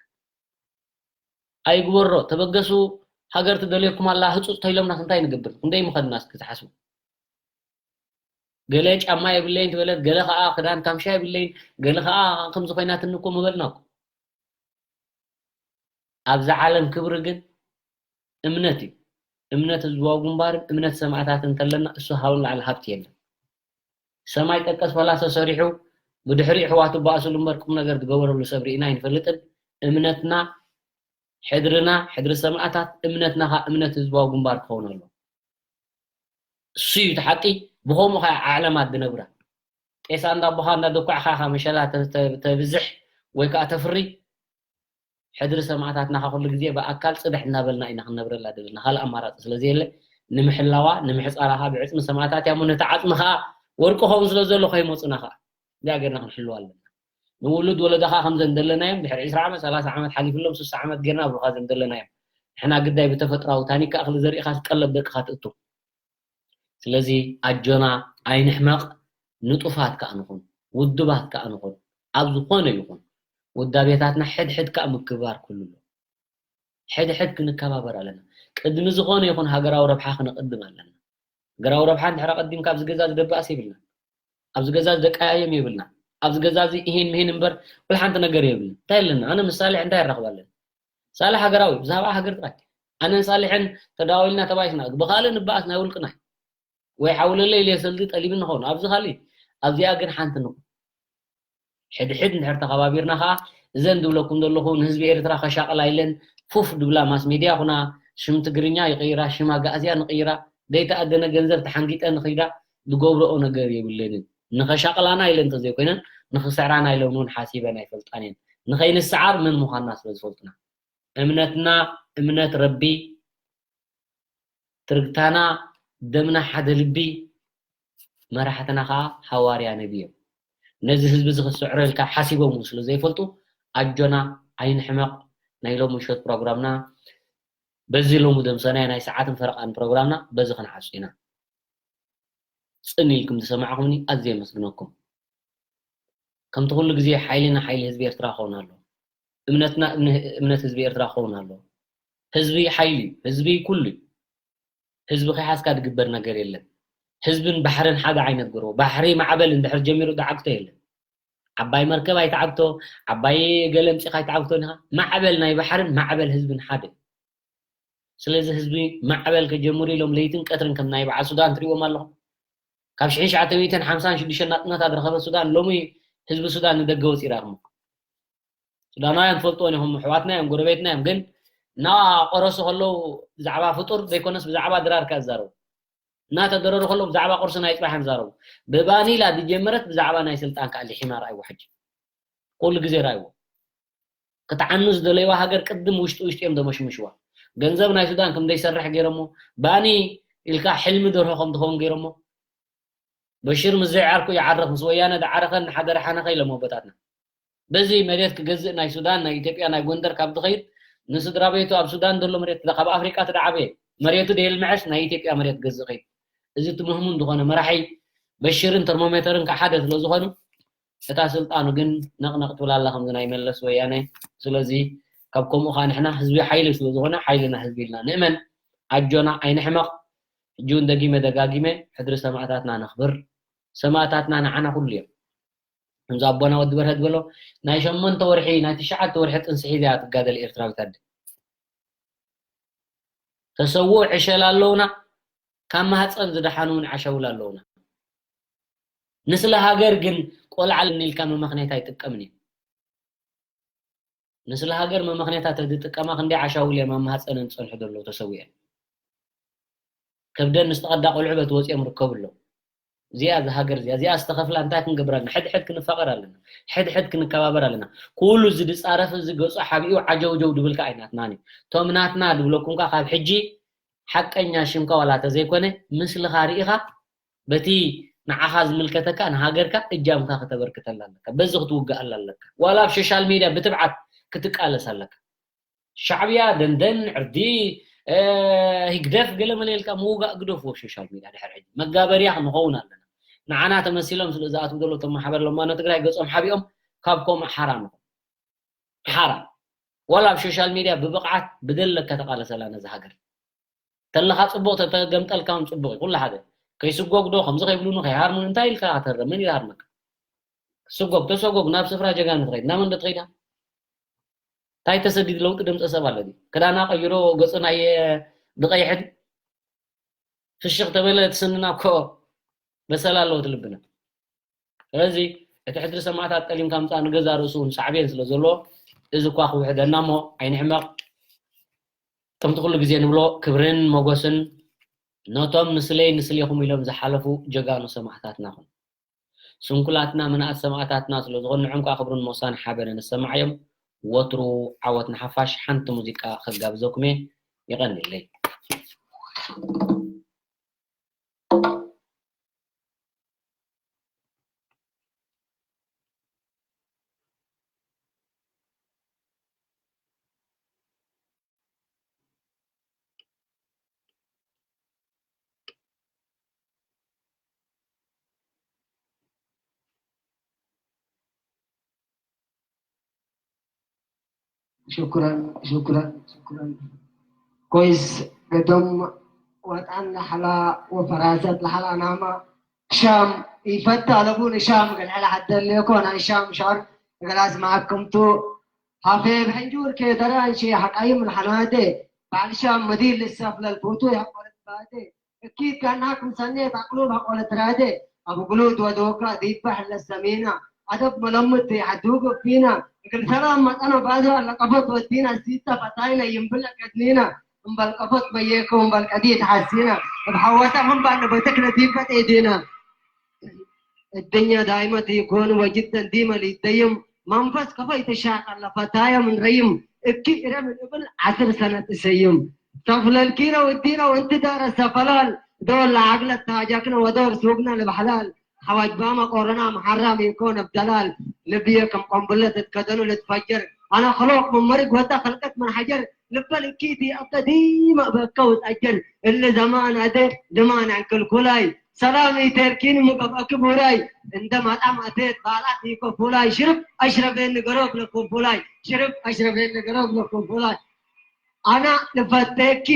ኣይግበሮ፣ ተበገሱ፣ ሃገር ትደልየኩም ኣላ፣ ህጹጽ ተይሎምናስ እንታይ ንገብር? ክንደይ ምኸድና እስኪ ትሓስቡ? ገለ ጫማ የብለይን ትበለት፣ ገለ ከኣ ክዳን ካምሻ የብለይን፣ ገለ ከኣ ከምዚ ኮይናትኒ እኮ ምበልና እኮ። ኣብዛ ዓለም ክብሪ ግን እምነት እዩ። እምነት ህዝባዊ ግንባርን እምነት ሰማእታትን እንተለና እሱ ካብኡ ንላዕሊ ሃብቲ የለን። ሰማይ ጠቀስ ፈላሰ ሰሪሑ ብድሕሪ ኣሕዋቱ ባእስሉ እምበር ቁም ነገር ዝገበረሉ ሰብ ርኢና ኣይንፈልጥን። እምነትና፣ ሕድርና፣ ሕድሪ ሰማእታት፣ እምነትና ከኣ እምነት ህዝባዊ ግንባር ክኸውን ኣለዎ። እሱ እዩ እቲ ሓቂ። ብኸምኡ ከኣ ዓለማት ዝነብራ። ጤሳ እንዳቦኻ እንዳደኳዕኻ ኢኻ መሸላ ተ- ተ- ተብዝሕ ወይ ከኣ ተፍሪ። ሕድሪ ሰማእታትና ከኣ ኩሉ ግዜ ብኣካል ጽድሕ እናበልና ኢና ክንነብረላ ዘለና። ካልእ ኣማራጺ ስለ ዘየለ ንምሕላዋ ንምሕጻራ ከኣ ብዕጽሚ ሰማእታት እያ እሞ ነቲ ዓጽሚ ከኣ ወርቂ ኸውን ስለ ዘሎ ከይመጹና ከኣ እዚኣ ጌርና ክንሕልዋ ኣለና። ንውሉድ ወለዶ ከኣ ከም ዘንደለናዮም ድሕሪ ዕስራ ዓመት ሰላሳ ዓመት ሓሊፍሎም ስሳ ዓመት ጌርና ኣብሩኻ ዘንደለናዮም። ንሕና ግዳይ ብተፈጥራዊ ታኒካ እኽሊ ዘሪእኻ ቀለብ ደቅኻ ትእቱ። ስለዚ ኣጆና ኣይንሕመቕ፣ ንጡፋት ከኣ ንኹን፣ ውዱባት ከኣ ንኹን፣ ኣብ ዝኾነ ይኹን ውዳቤታትና ሕድሕድ ከኣ ምክብባር ክህሉ ኣለዎ። ሕድሕድ ክንከባበር ኣለና። ቅድሚ ዝኾነ ይኹን ሃገራዊ ረብሓ ክነቐድም ኣለና። ሃገራዊ ረብሓ እንድሕር ኣቐዲምካ ኣብዚ ገዛ እዚ ደባእስ የብልና። ኣብዚ ገዛ እዚ ደቀያየም የብልና። ኣብዚ ገዛ እዚ እሄን ምሄን እምበር ወላ ሓንቲ ነገር የብልና። እንታይ ኣለና? ኣነ ምስ ሳልሕ እንታይ ንራኸብ ኣለና? ሳልሕ ሃገራዊ፣ ብዛዕባ ሃገር ጥራይ። ኣነን ሳልሕን ተዳዋዊልና ተባኢስና፣ ብኻልእ ንባኣስ ናይ ውልቅና። ወይ ሓውለለይ ኢለ ሰልዲ ጠሊብኒ ንኸውን። ኣብዚ ካልእ፣ ኣብዚኣ ግን ሓንቲ ንኹን። ሕድሕድ እንድሕር ተኸባቢርና ኸዓ፣ እዘን ዝብለኩም ዘለኹ ንህዝቢ ኤርትራ ከሻቕላ ኢለን ፉፍ ድብላ ማስ ሜድያ ኩና፣ ሽም ትግርኛ ይቕይራ፣ ሽም ኣጋእዝያን ይቕይራ፣ ዘይተኣደነ ገንዘብ ተሓንጊጠን ንኽይዳ ዝገብረኦ ነገር የብለንን። ንኸሻቕላና ኢለን እንተዘይኮይነን፣ ንኽስዕራና ኢለን እውን ሓሲበን ኣይፈልጣን እየን። ንኸይንስዓር መን ምዃንና ስለ ዝፈልጡና። እምነትና እምነት ረቢ፣ ትርግታና ደምና ሓደ ልቢ፣ መራሕትና ኸዓ ሃዋርያ ነቢ እዮም። ነዚ ህዝቢ እዚ ክስዕሮ ኢልካ ሓሲቦም እውን ስለ ዘይፈልጡ፣ ኣጆና ኣይንሕመቕ። ናይ ሎሚ ምሸት ፕሮግራምና በዚ ሎሚ ደምሰናዮ ናይ ሰዓትን ፈረቓን ፕሮግራምና በዚ ክንዓጹ ኢና። ጽን ኢልኩም ዝሰማዕኩምኒ ኣዝየ የመስግነኩም። ከምቲ ኩሉ ግዜ ሓይልና ሓይሊ ህዝቢ ኤርትራ ክኸውን ኣለዎ። እምነትና እምነ- እምነት ህዝቢ ኤርትራ ክኸውን ኣለዎ። ህዝቢ ሓይሊ እዩ። ህዝቢ ኩሉ እዩ። ህዝቢ ከይሓዝካ ዝግበር ነገር የለን። ህዝብን ባሕርን ሓደ ዓይነት ገርዎ። ባሕሪ ማዕበል እንድሕር ጀሚሩ ዝዓግቶ የለን። ዓባይ መርከብ ኣይትዓግቶ፣ ዓባይ ገለ ኣምጺኻ ኣይትዓግቶን ኢኻ። ማዕበል ናይ ባሕርን ማዕበል ህዝብን ሓደ እዩ። ስለዚ ህዝቢ ማዕበል ከጀምሩ ኢሎም ለይትን ቀትርን ከም ናይ በዓል ሱዳን ትሪእዎም ኣለኹም። ካብ ሽሕን ትሽዓተ ሚእትን ሓምሳን ሽዱሽተን ናጽነታ ዝረኸበት ሱዳን ሎሚ ህዝቢ ሱዳን ንደገ ወፂኡ ርኣኹሞ። ሱዳናውያን ትፈልጥዎም ኢኹም፣ ኣሕዋትና እዮም፣ ጎረቤትና እዮም። ግን እናቆረሱ ከለዉ ብዛዕባ ፍጡር ዘይኮነስ ብዛዕባ ድራር ከ ዝዛረቡ። እናተደረሩ ከለዉ ብዛዕባ ቁርሲ ናይ ፅባሕ እዮም ዝዛረቡ። ብባኒላ ዝጀመረት ብዛዕባ ናይ ስልጣን ከኣ ሊሒማ ርኣይዎ ሕጂ። ኩሉ ግዜ ርኣይዎ። ክትዓኑ ዝደለይዋ ሃገር ቅድም ውሽጢ ውሽጢ እዮም ዘመሽምሽዋ። ገንዘብ ናይ ሱዳን ከም ዘይሰርሕ ገይሮሞ፣ ባኒ ኢልካ ሕልሚ ደርሆ ከም ዝኸውን ገይሮሞ። በሽር ምስ ዘይዓርኩ ይዓርኽ፣ ምስ ወያነ ዝዓረኸ እናሓደረ ሓነኸ ኢሎም ኣቦታትና። በዚ መሬት ክገዝእ ናይ ሱዳን፣ ናይ ኢትዮጵያ፣ ናይ ጎንደር ካብ ዝኸይድ ንስድራ ቤቱ ኣብ ሱዳን ዘሎ መሬት ካብ ኣፍሪቃ ተደዓበየ መሬቱ ደየልምዐስ ናይ ኢትዮጵያ መሬት ገዝእ ከይድ። እዚ እቲ ምህሙን ዝኾነ መራሒ በሽርን ተርሞሜተርን ከዓ ሓደ ስለ ዝኾኑ እታ ስልጣኑ ግን ነቕነቕ ትብል ኣላ ከምዚ ናይ መለስ ወያነ። ስለዚ ካብ ከምኡ ከዓ ንሕና ህዝቢ ሓይሊ ስለ ዝኾነ ሓይልና ህዝቢ ኢልና ንእመን። ኣጆና ኣይንሕመቕ። ሕጂ እውን ደጊመ ደጋጊመ ሕድሪ ሰማእታትና ነኽብር። ሰማእታትና ንዓና ኩሉ እዮም። ከምዚ ኣቦና ወዲ በርሀ ዝበሎ ናይ ሸሞንተ ወርሒ ናይ ትሽዓተ ወርሒ ጥንሲ ሒዛ እያ ትጋደል ኤርትራዊት ኣደ። ተሰውኡ ዕሸል ኣለውና፣ ካብ ማህፀን ዝደሓኑ እውን ዓሻውል ኣለውና። ንስለ ሃገር ግን ቆልዓ ኢልካ መመኽነይታ ኣይጥቀምን እዩ። ንስለ ሃገር መመኽነይታ ተዝጥቀማ ክንደይ ዓሻውል እዮም ኣብ ማህፀነን ዝፀንሑ ዘለዉ ተሰዊአን። ከብደን ዝተቐዳ ቆልዑ በቲ ወፂኦም ርከቡ ኣለዉ። እዚኣ እዛ ሃገር እዚኣ እዚኣ ዝተኸፍላ እንታይ ክንገብር ኣለና? ሕድሕድ ክንፋቐር ኣለና። ሕድሕድ ክንከባበር ኣለና። ኩሉ እዚ ዝፃረፍ እዚ ገፁ ሓቢኡ ዓጀውጀው ድብልካ ኣይናትናን እዩ። እቶም ናትና ድብለኩም ካብ ሕጂ ሓቀኛ ሽምካ ዋላ ተዘይኮነ ምስልኻ ርኢኻ በቲ ንዓኻ ዝምልከተካ ንሃገርካ እጃምካ ከተበርክተላ ኣለካ። በዚ ክትውግኣላ ኣለካ። ዋላ ኣብ ሶሻል ሚድያ ብትብዓት ክትቃለስ ኣለካ። ሻዕብያ ደንደን ዕርዲ ህግደፍ ገለ መለ ኢልካ ምውጋእ ግደፍዎ። ሶሻል ሚድያ ድሕር ሕጂ መጋበርያ ክንኸውን ኣለና። ንዓና ተመሲሎም ስለ ዝኣትዉ ዘሎ እቶም ማሕበር ለማኖ ትግራይ ገጾም ሓቢኦም ካብ ከምኡ ሓራ ንኹን። ሓራ ዋላ ኣብ ሶሻል ሚድያ ብብቕዓት ብደለካ ተቃለሰላ ነዚ ሃገር። ተለኻ ጽቡቕ ተተገምጠልካ እውን ጽቡቕ እዩ። ኩሉ ሓደ ከይስጎግ ዶ ከምዚ ከይብሉኒ ከይሃርሙን እንታይ ኢልካ ከተርም መን ይሃርመካ? ስጎግ ተሰጎግ ናብ ስፍራ ጀጋኑ ትኸይድ ናብ እንዶ ትኸይዳ እንታይ ተሰዲድ ለውጢ ደምፀ ሰብ ኣለ ድዩ? ክዳና ቀይሮ ገፁ ናይ ብቀይሕን ፍሽኽ ተበለ እቲ ስንና እኮ በሰላ ኣለዎ እቲ ልብና። ስለዚ እቲ ሕድሪ ሰማዕታት ጠሊምካ ምፃእ ንገዛ ርእሱ እውን ሳዕቤን ስለ ዘለዎ እዚ እኳ ክውሕደና እሞ ኣይንሕመቕ። ከምቲ ኩሉ ግዜ ንብሎ ክብርን ሞጎስን ነቶም ንስለይ ንስሌኹም ኢሎም ዝሓለፉ ጀጋኑ ሰማዕታትና ኹን። ስንኩላትና ምንኣት ሰማእታትና ስለ ዝኾኑ ንዕም ከዓ ክብርን ሞሳን ሓበነ ንሰማዓዮም። ወትሩ ዓወት ንሓፋሽ። ሓንቲ ሙዚቃ ከጋብዘኩም እየ። የቐንየለይ። شكرا شكرا شكرا. كويس قدم وطن لحلا وفراسة لحلا ناما شام يفتح لبون شام قال على حد اللي يكون عن شام شهر قال اسمعكم تو هافي بحنجور كي دران شي حقايم الحنادي بعد شام مدير للسفلة البوتو يحقول بادي أكيد كان هاكم سنة تقلوب حقول ترادي أبو قلود ودوكا ديبا حل السمينة أدب ملمت يحدوق فينا قل سلام ما أنا بازو على قفط ودينا سيتا فتاينا ينبلك أدنينا እምበል ቀፎት በየኮ እምበል ቀዲት ሓሲና እብ ሓወሳ ምንባል ንበተክ ነዲፈት ኤዴና الدنيا دائمة يكون وجدا ديما ليتيم منفس كفاي تشاق الله فتايا من ريم اكي ارم الابن عشر سنة تسيم سفلل كينا والدينا وانت دار السفلال دور لعقل التاجكنا ودور سوقنا لبحلال ሓዋጅ ባማ ቆረና መሓራም ይኮን ኣብ ደላል ልብየ ከም ቆምብለት እትከደኑ ልትፈጀር ኣነ ክሎቅ መመሪ ጎታ ከልቀት መንሓጀር ልበል እኪቲ ኣብተ ዲማ በከው ጸጀር እሊ ዘማን ኣደ ድማን ኣንክልኩላይ ሰላም ይተርኪን ምገብ ኣክቡራይ እንደ ማጣም ኣቴት ባላት ይኮፉላይ ሽርብ ኣሽረቤን ንገሮብ ለኮፉላይ ሽርብ ኣሽረቤን ንገሮብ ለኮፉላይ ኣና ንፈቴኪ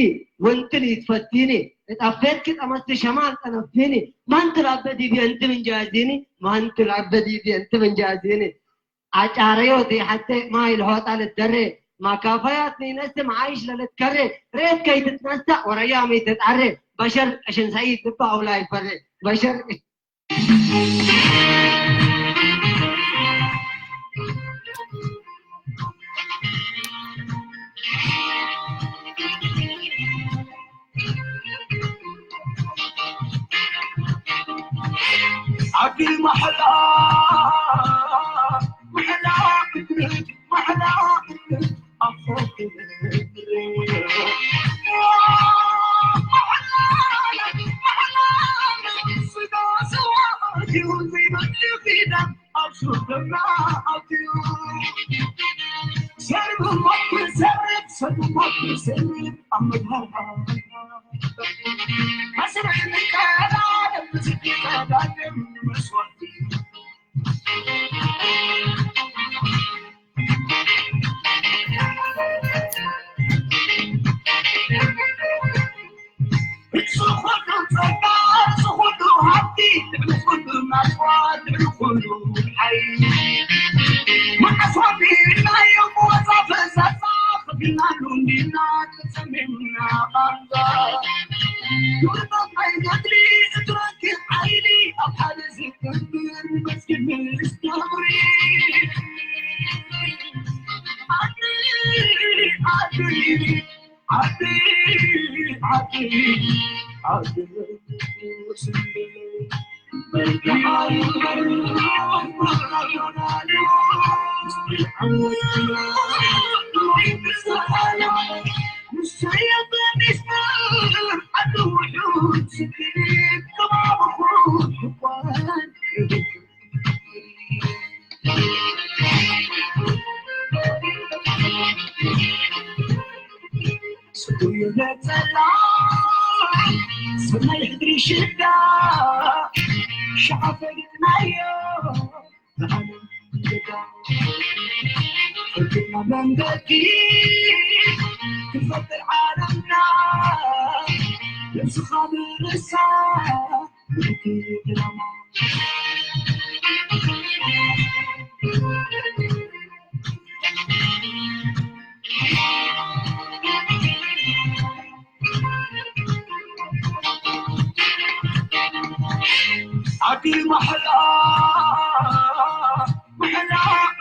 ወንትን ይትፈቲኒ እጣፌትኪ ጠመስቲ ሸማል ጠነፊኒ ማንትል ኣበዲቢ እንት ምንጃዚኒ ማንትል ኣበዲቢ እንት ምንጃዚኒ ኣጫረዮ ዘይሓተ ማይ ልሆጣ ልትደሬ ማካፋያት ንይነስም ዓይሽ ለልትከሬ ሬት ከይትትነሳ ወረያም ይትጣሬ በሸር ቅሽን ሰይድ ልባ ኣውላ ይፈሬ በሸር عقل محلى محلى محلى ቃንዛ። ቁርባን ናይ ገድሊ እትረክብ ሓይሊ ኣብ ሓደ ዝገብር መስጊድ ምስ ክብሪ። ዓዲ፣ ዓዲ፣ ዓዲ፣ ዓዲ፣ ዓዲ፣ ዓዲ። ስጉዩ ነጸላ ሰማይ ሕድሪ ሽዳ ሸዓ ፈሊጥናዮ። ፍርድና መንገዲ ክፈጥር ዓለምና ነብስኻ ምርሳ ድራማ። ዓዲ ማሕላ፣ ማሕላ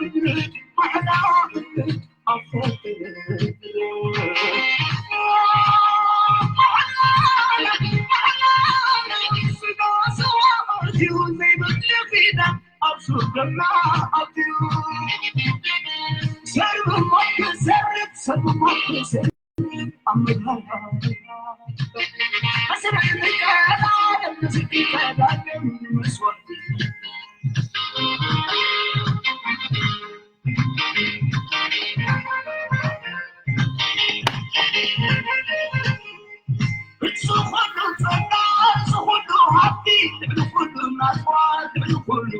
እምነት፣ ማሕላ እምነት ኣፈጥር። ማሕላ፣ ማሕላ ስጋ ሰዋ ኣትዩ ዘይበልዕ ኺዳን ኣብ ሱር ደምና ኣትዩ። ሰርብ እሞ ክዘርብ፣ ሰርብ እሞ ክዘርብ። ዝኹሉ ጸጋ፣ ዝኹሉ ሃብቲ፣ ልዕሊ ኩሉ ናጽዋ፣ ልዕሊ ኩሉ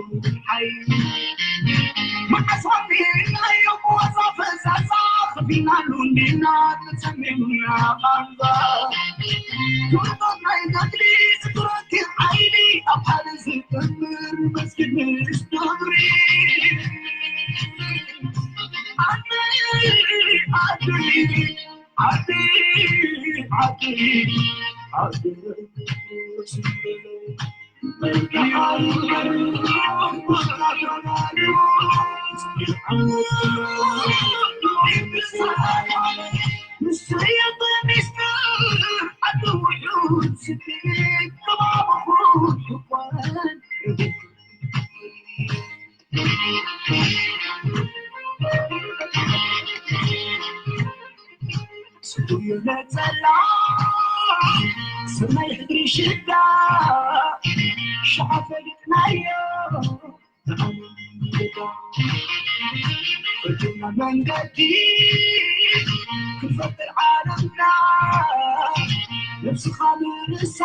ሓይሊ። መዓስ ወዲእናዮ ብዋዛ ፈዛዛ፣ ከፊናሉ እንዲና ተጸሚምና ቃንዛ። ቁርባን ናይ ገድሊ እትረክብ ሓይሊ፣ ኣብ ሓደ ዝጥምር መስጊድ ምስ ክብሪ። ዓዲ፣ ዓዲ፣ ዓዲ፣ ዓዲ፣ ዓዲ። ስጉዩ ነጸላ ሰማይ ሕድሪ ሽዳ ሸዓ ፈሊጥናዮ። ሕድና መንገዲ ክፈጥር ዓለምና ነብስኻ ምርሳ።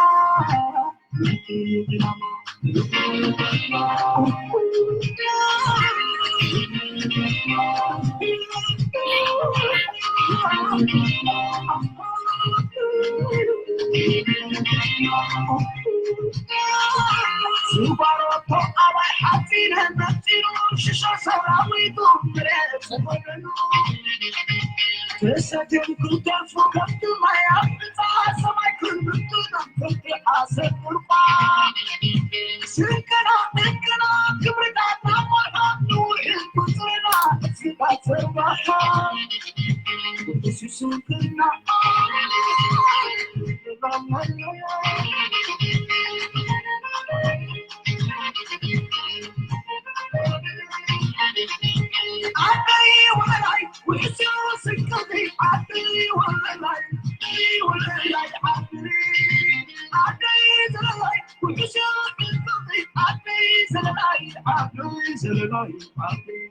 ዝጓሮቶ ኣባይ ሓፂነ መፂኑ ሽሾ ሰራዊቱ ምሬት ዝጎደሉ ተሰትዮም ክተርፉ ከብቲ ማይ ኣፍፃ ሰማይ ክንብርቱ ናብ ከብቲ ዓሰብ ቁርቋ ስንቅና ዕንቅና ክብርታትና ሞርሓ ንውሕድ ቁፅርና ስጋ ዘርባሓ ስንቅና ዓደይ ወለላይ ውሕስዮ ስንቅተይ ዓደይ ወለላይ ወለላይ ዓደይ ዓደይ ዘለላይ ውሕስዮ ስንቅተይ ዓደይ ዘለላይ ዓደይ ዘለላይ ዓደይ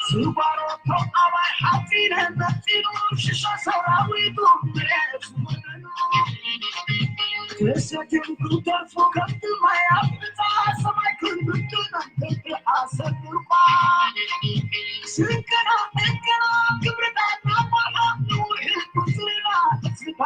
ዝጓሮቶ ኣባይ ሓፂነ መፂኑ ሽሻ ሰራዊቱ ብሬት ዝወደኑ ተሰኪም ክተርፉ ከብቲ ማይ ኣፍልፃ ሰማይ ክንብትነ ከብቲ ዓሰብ ቁርቋ ስንቅና ዕንቅና ክብርታትና ሞርሓ ንውሕድ ቁፅርና ስጋ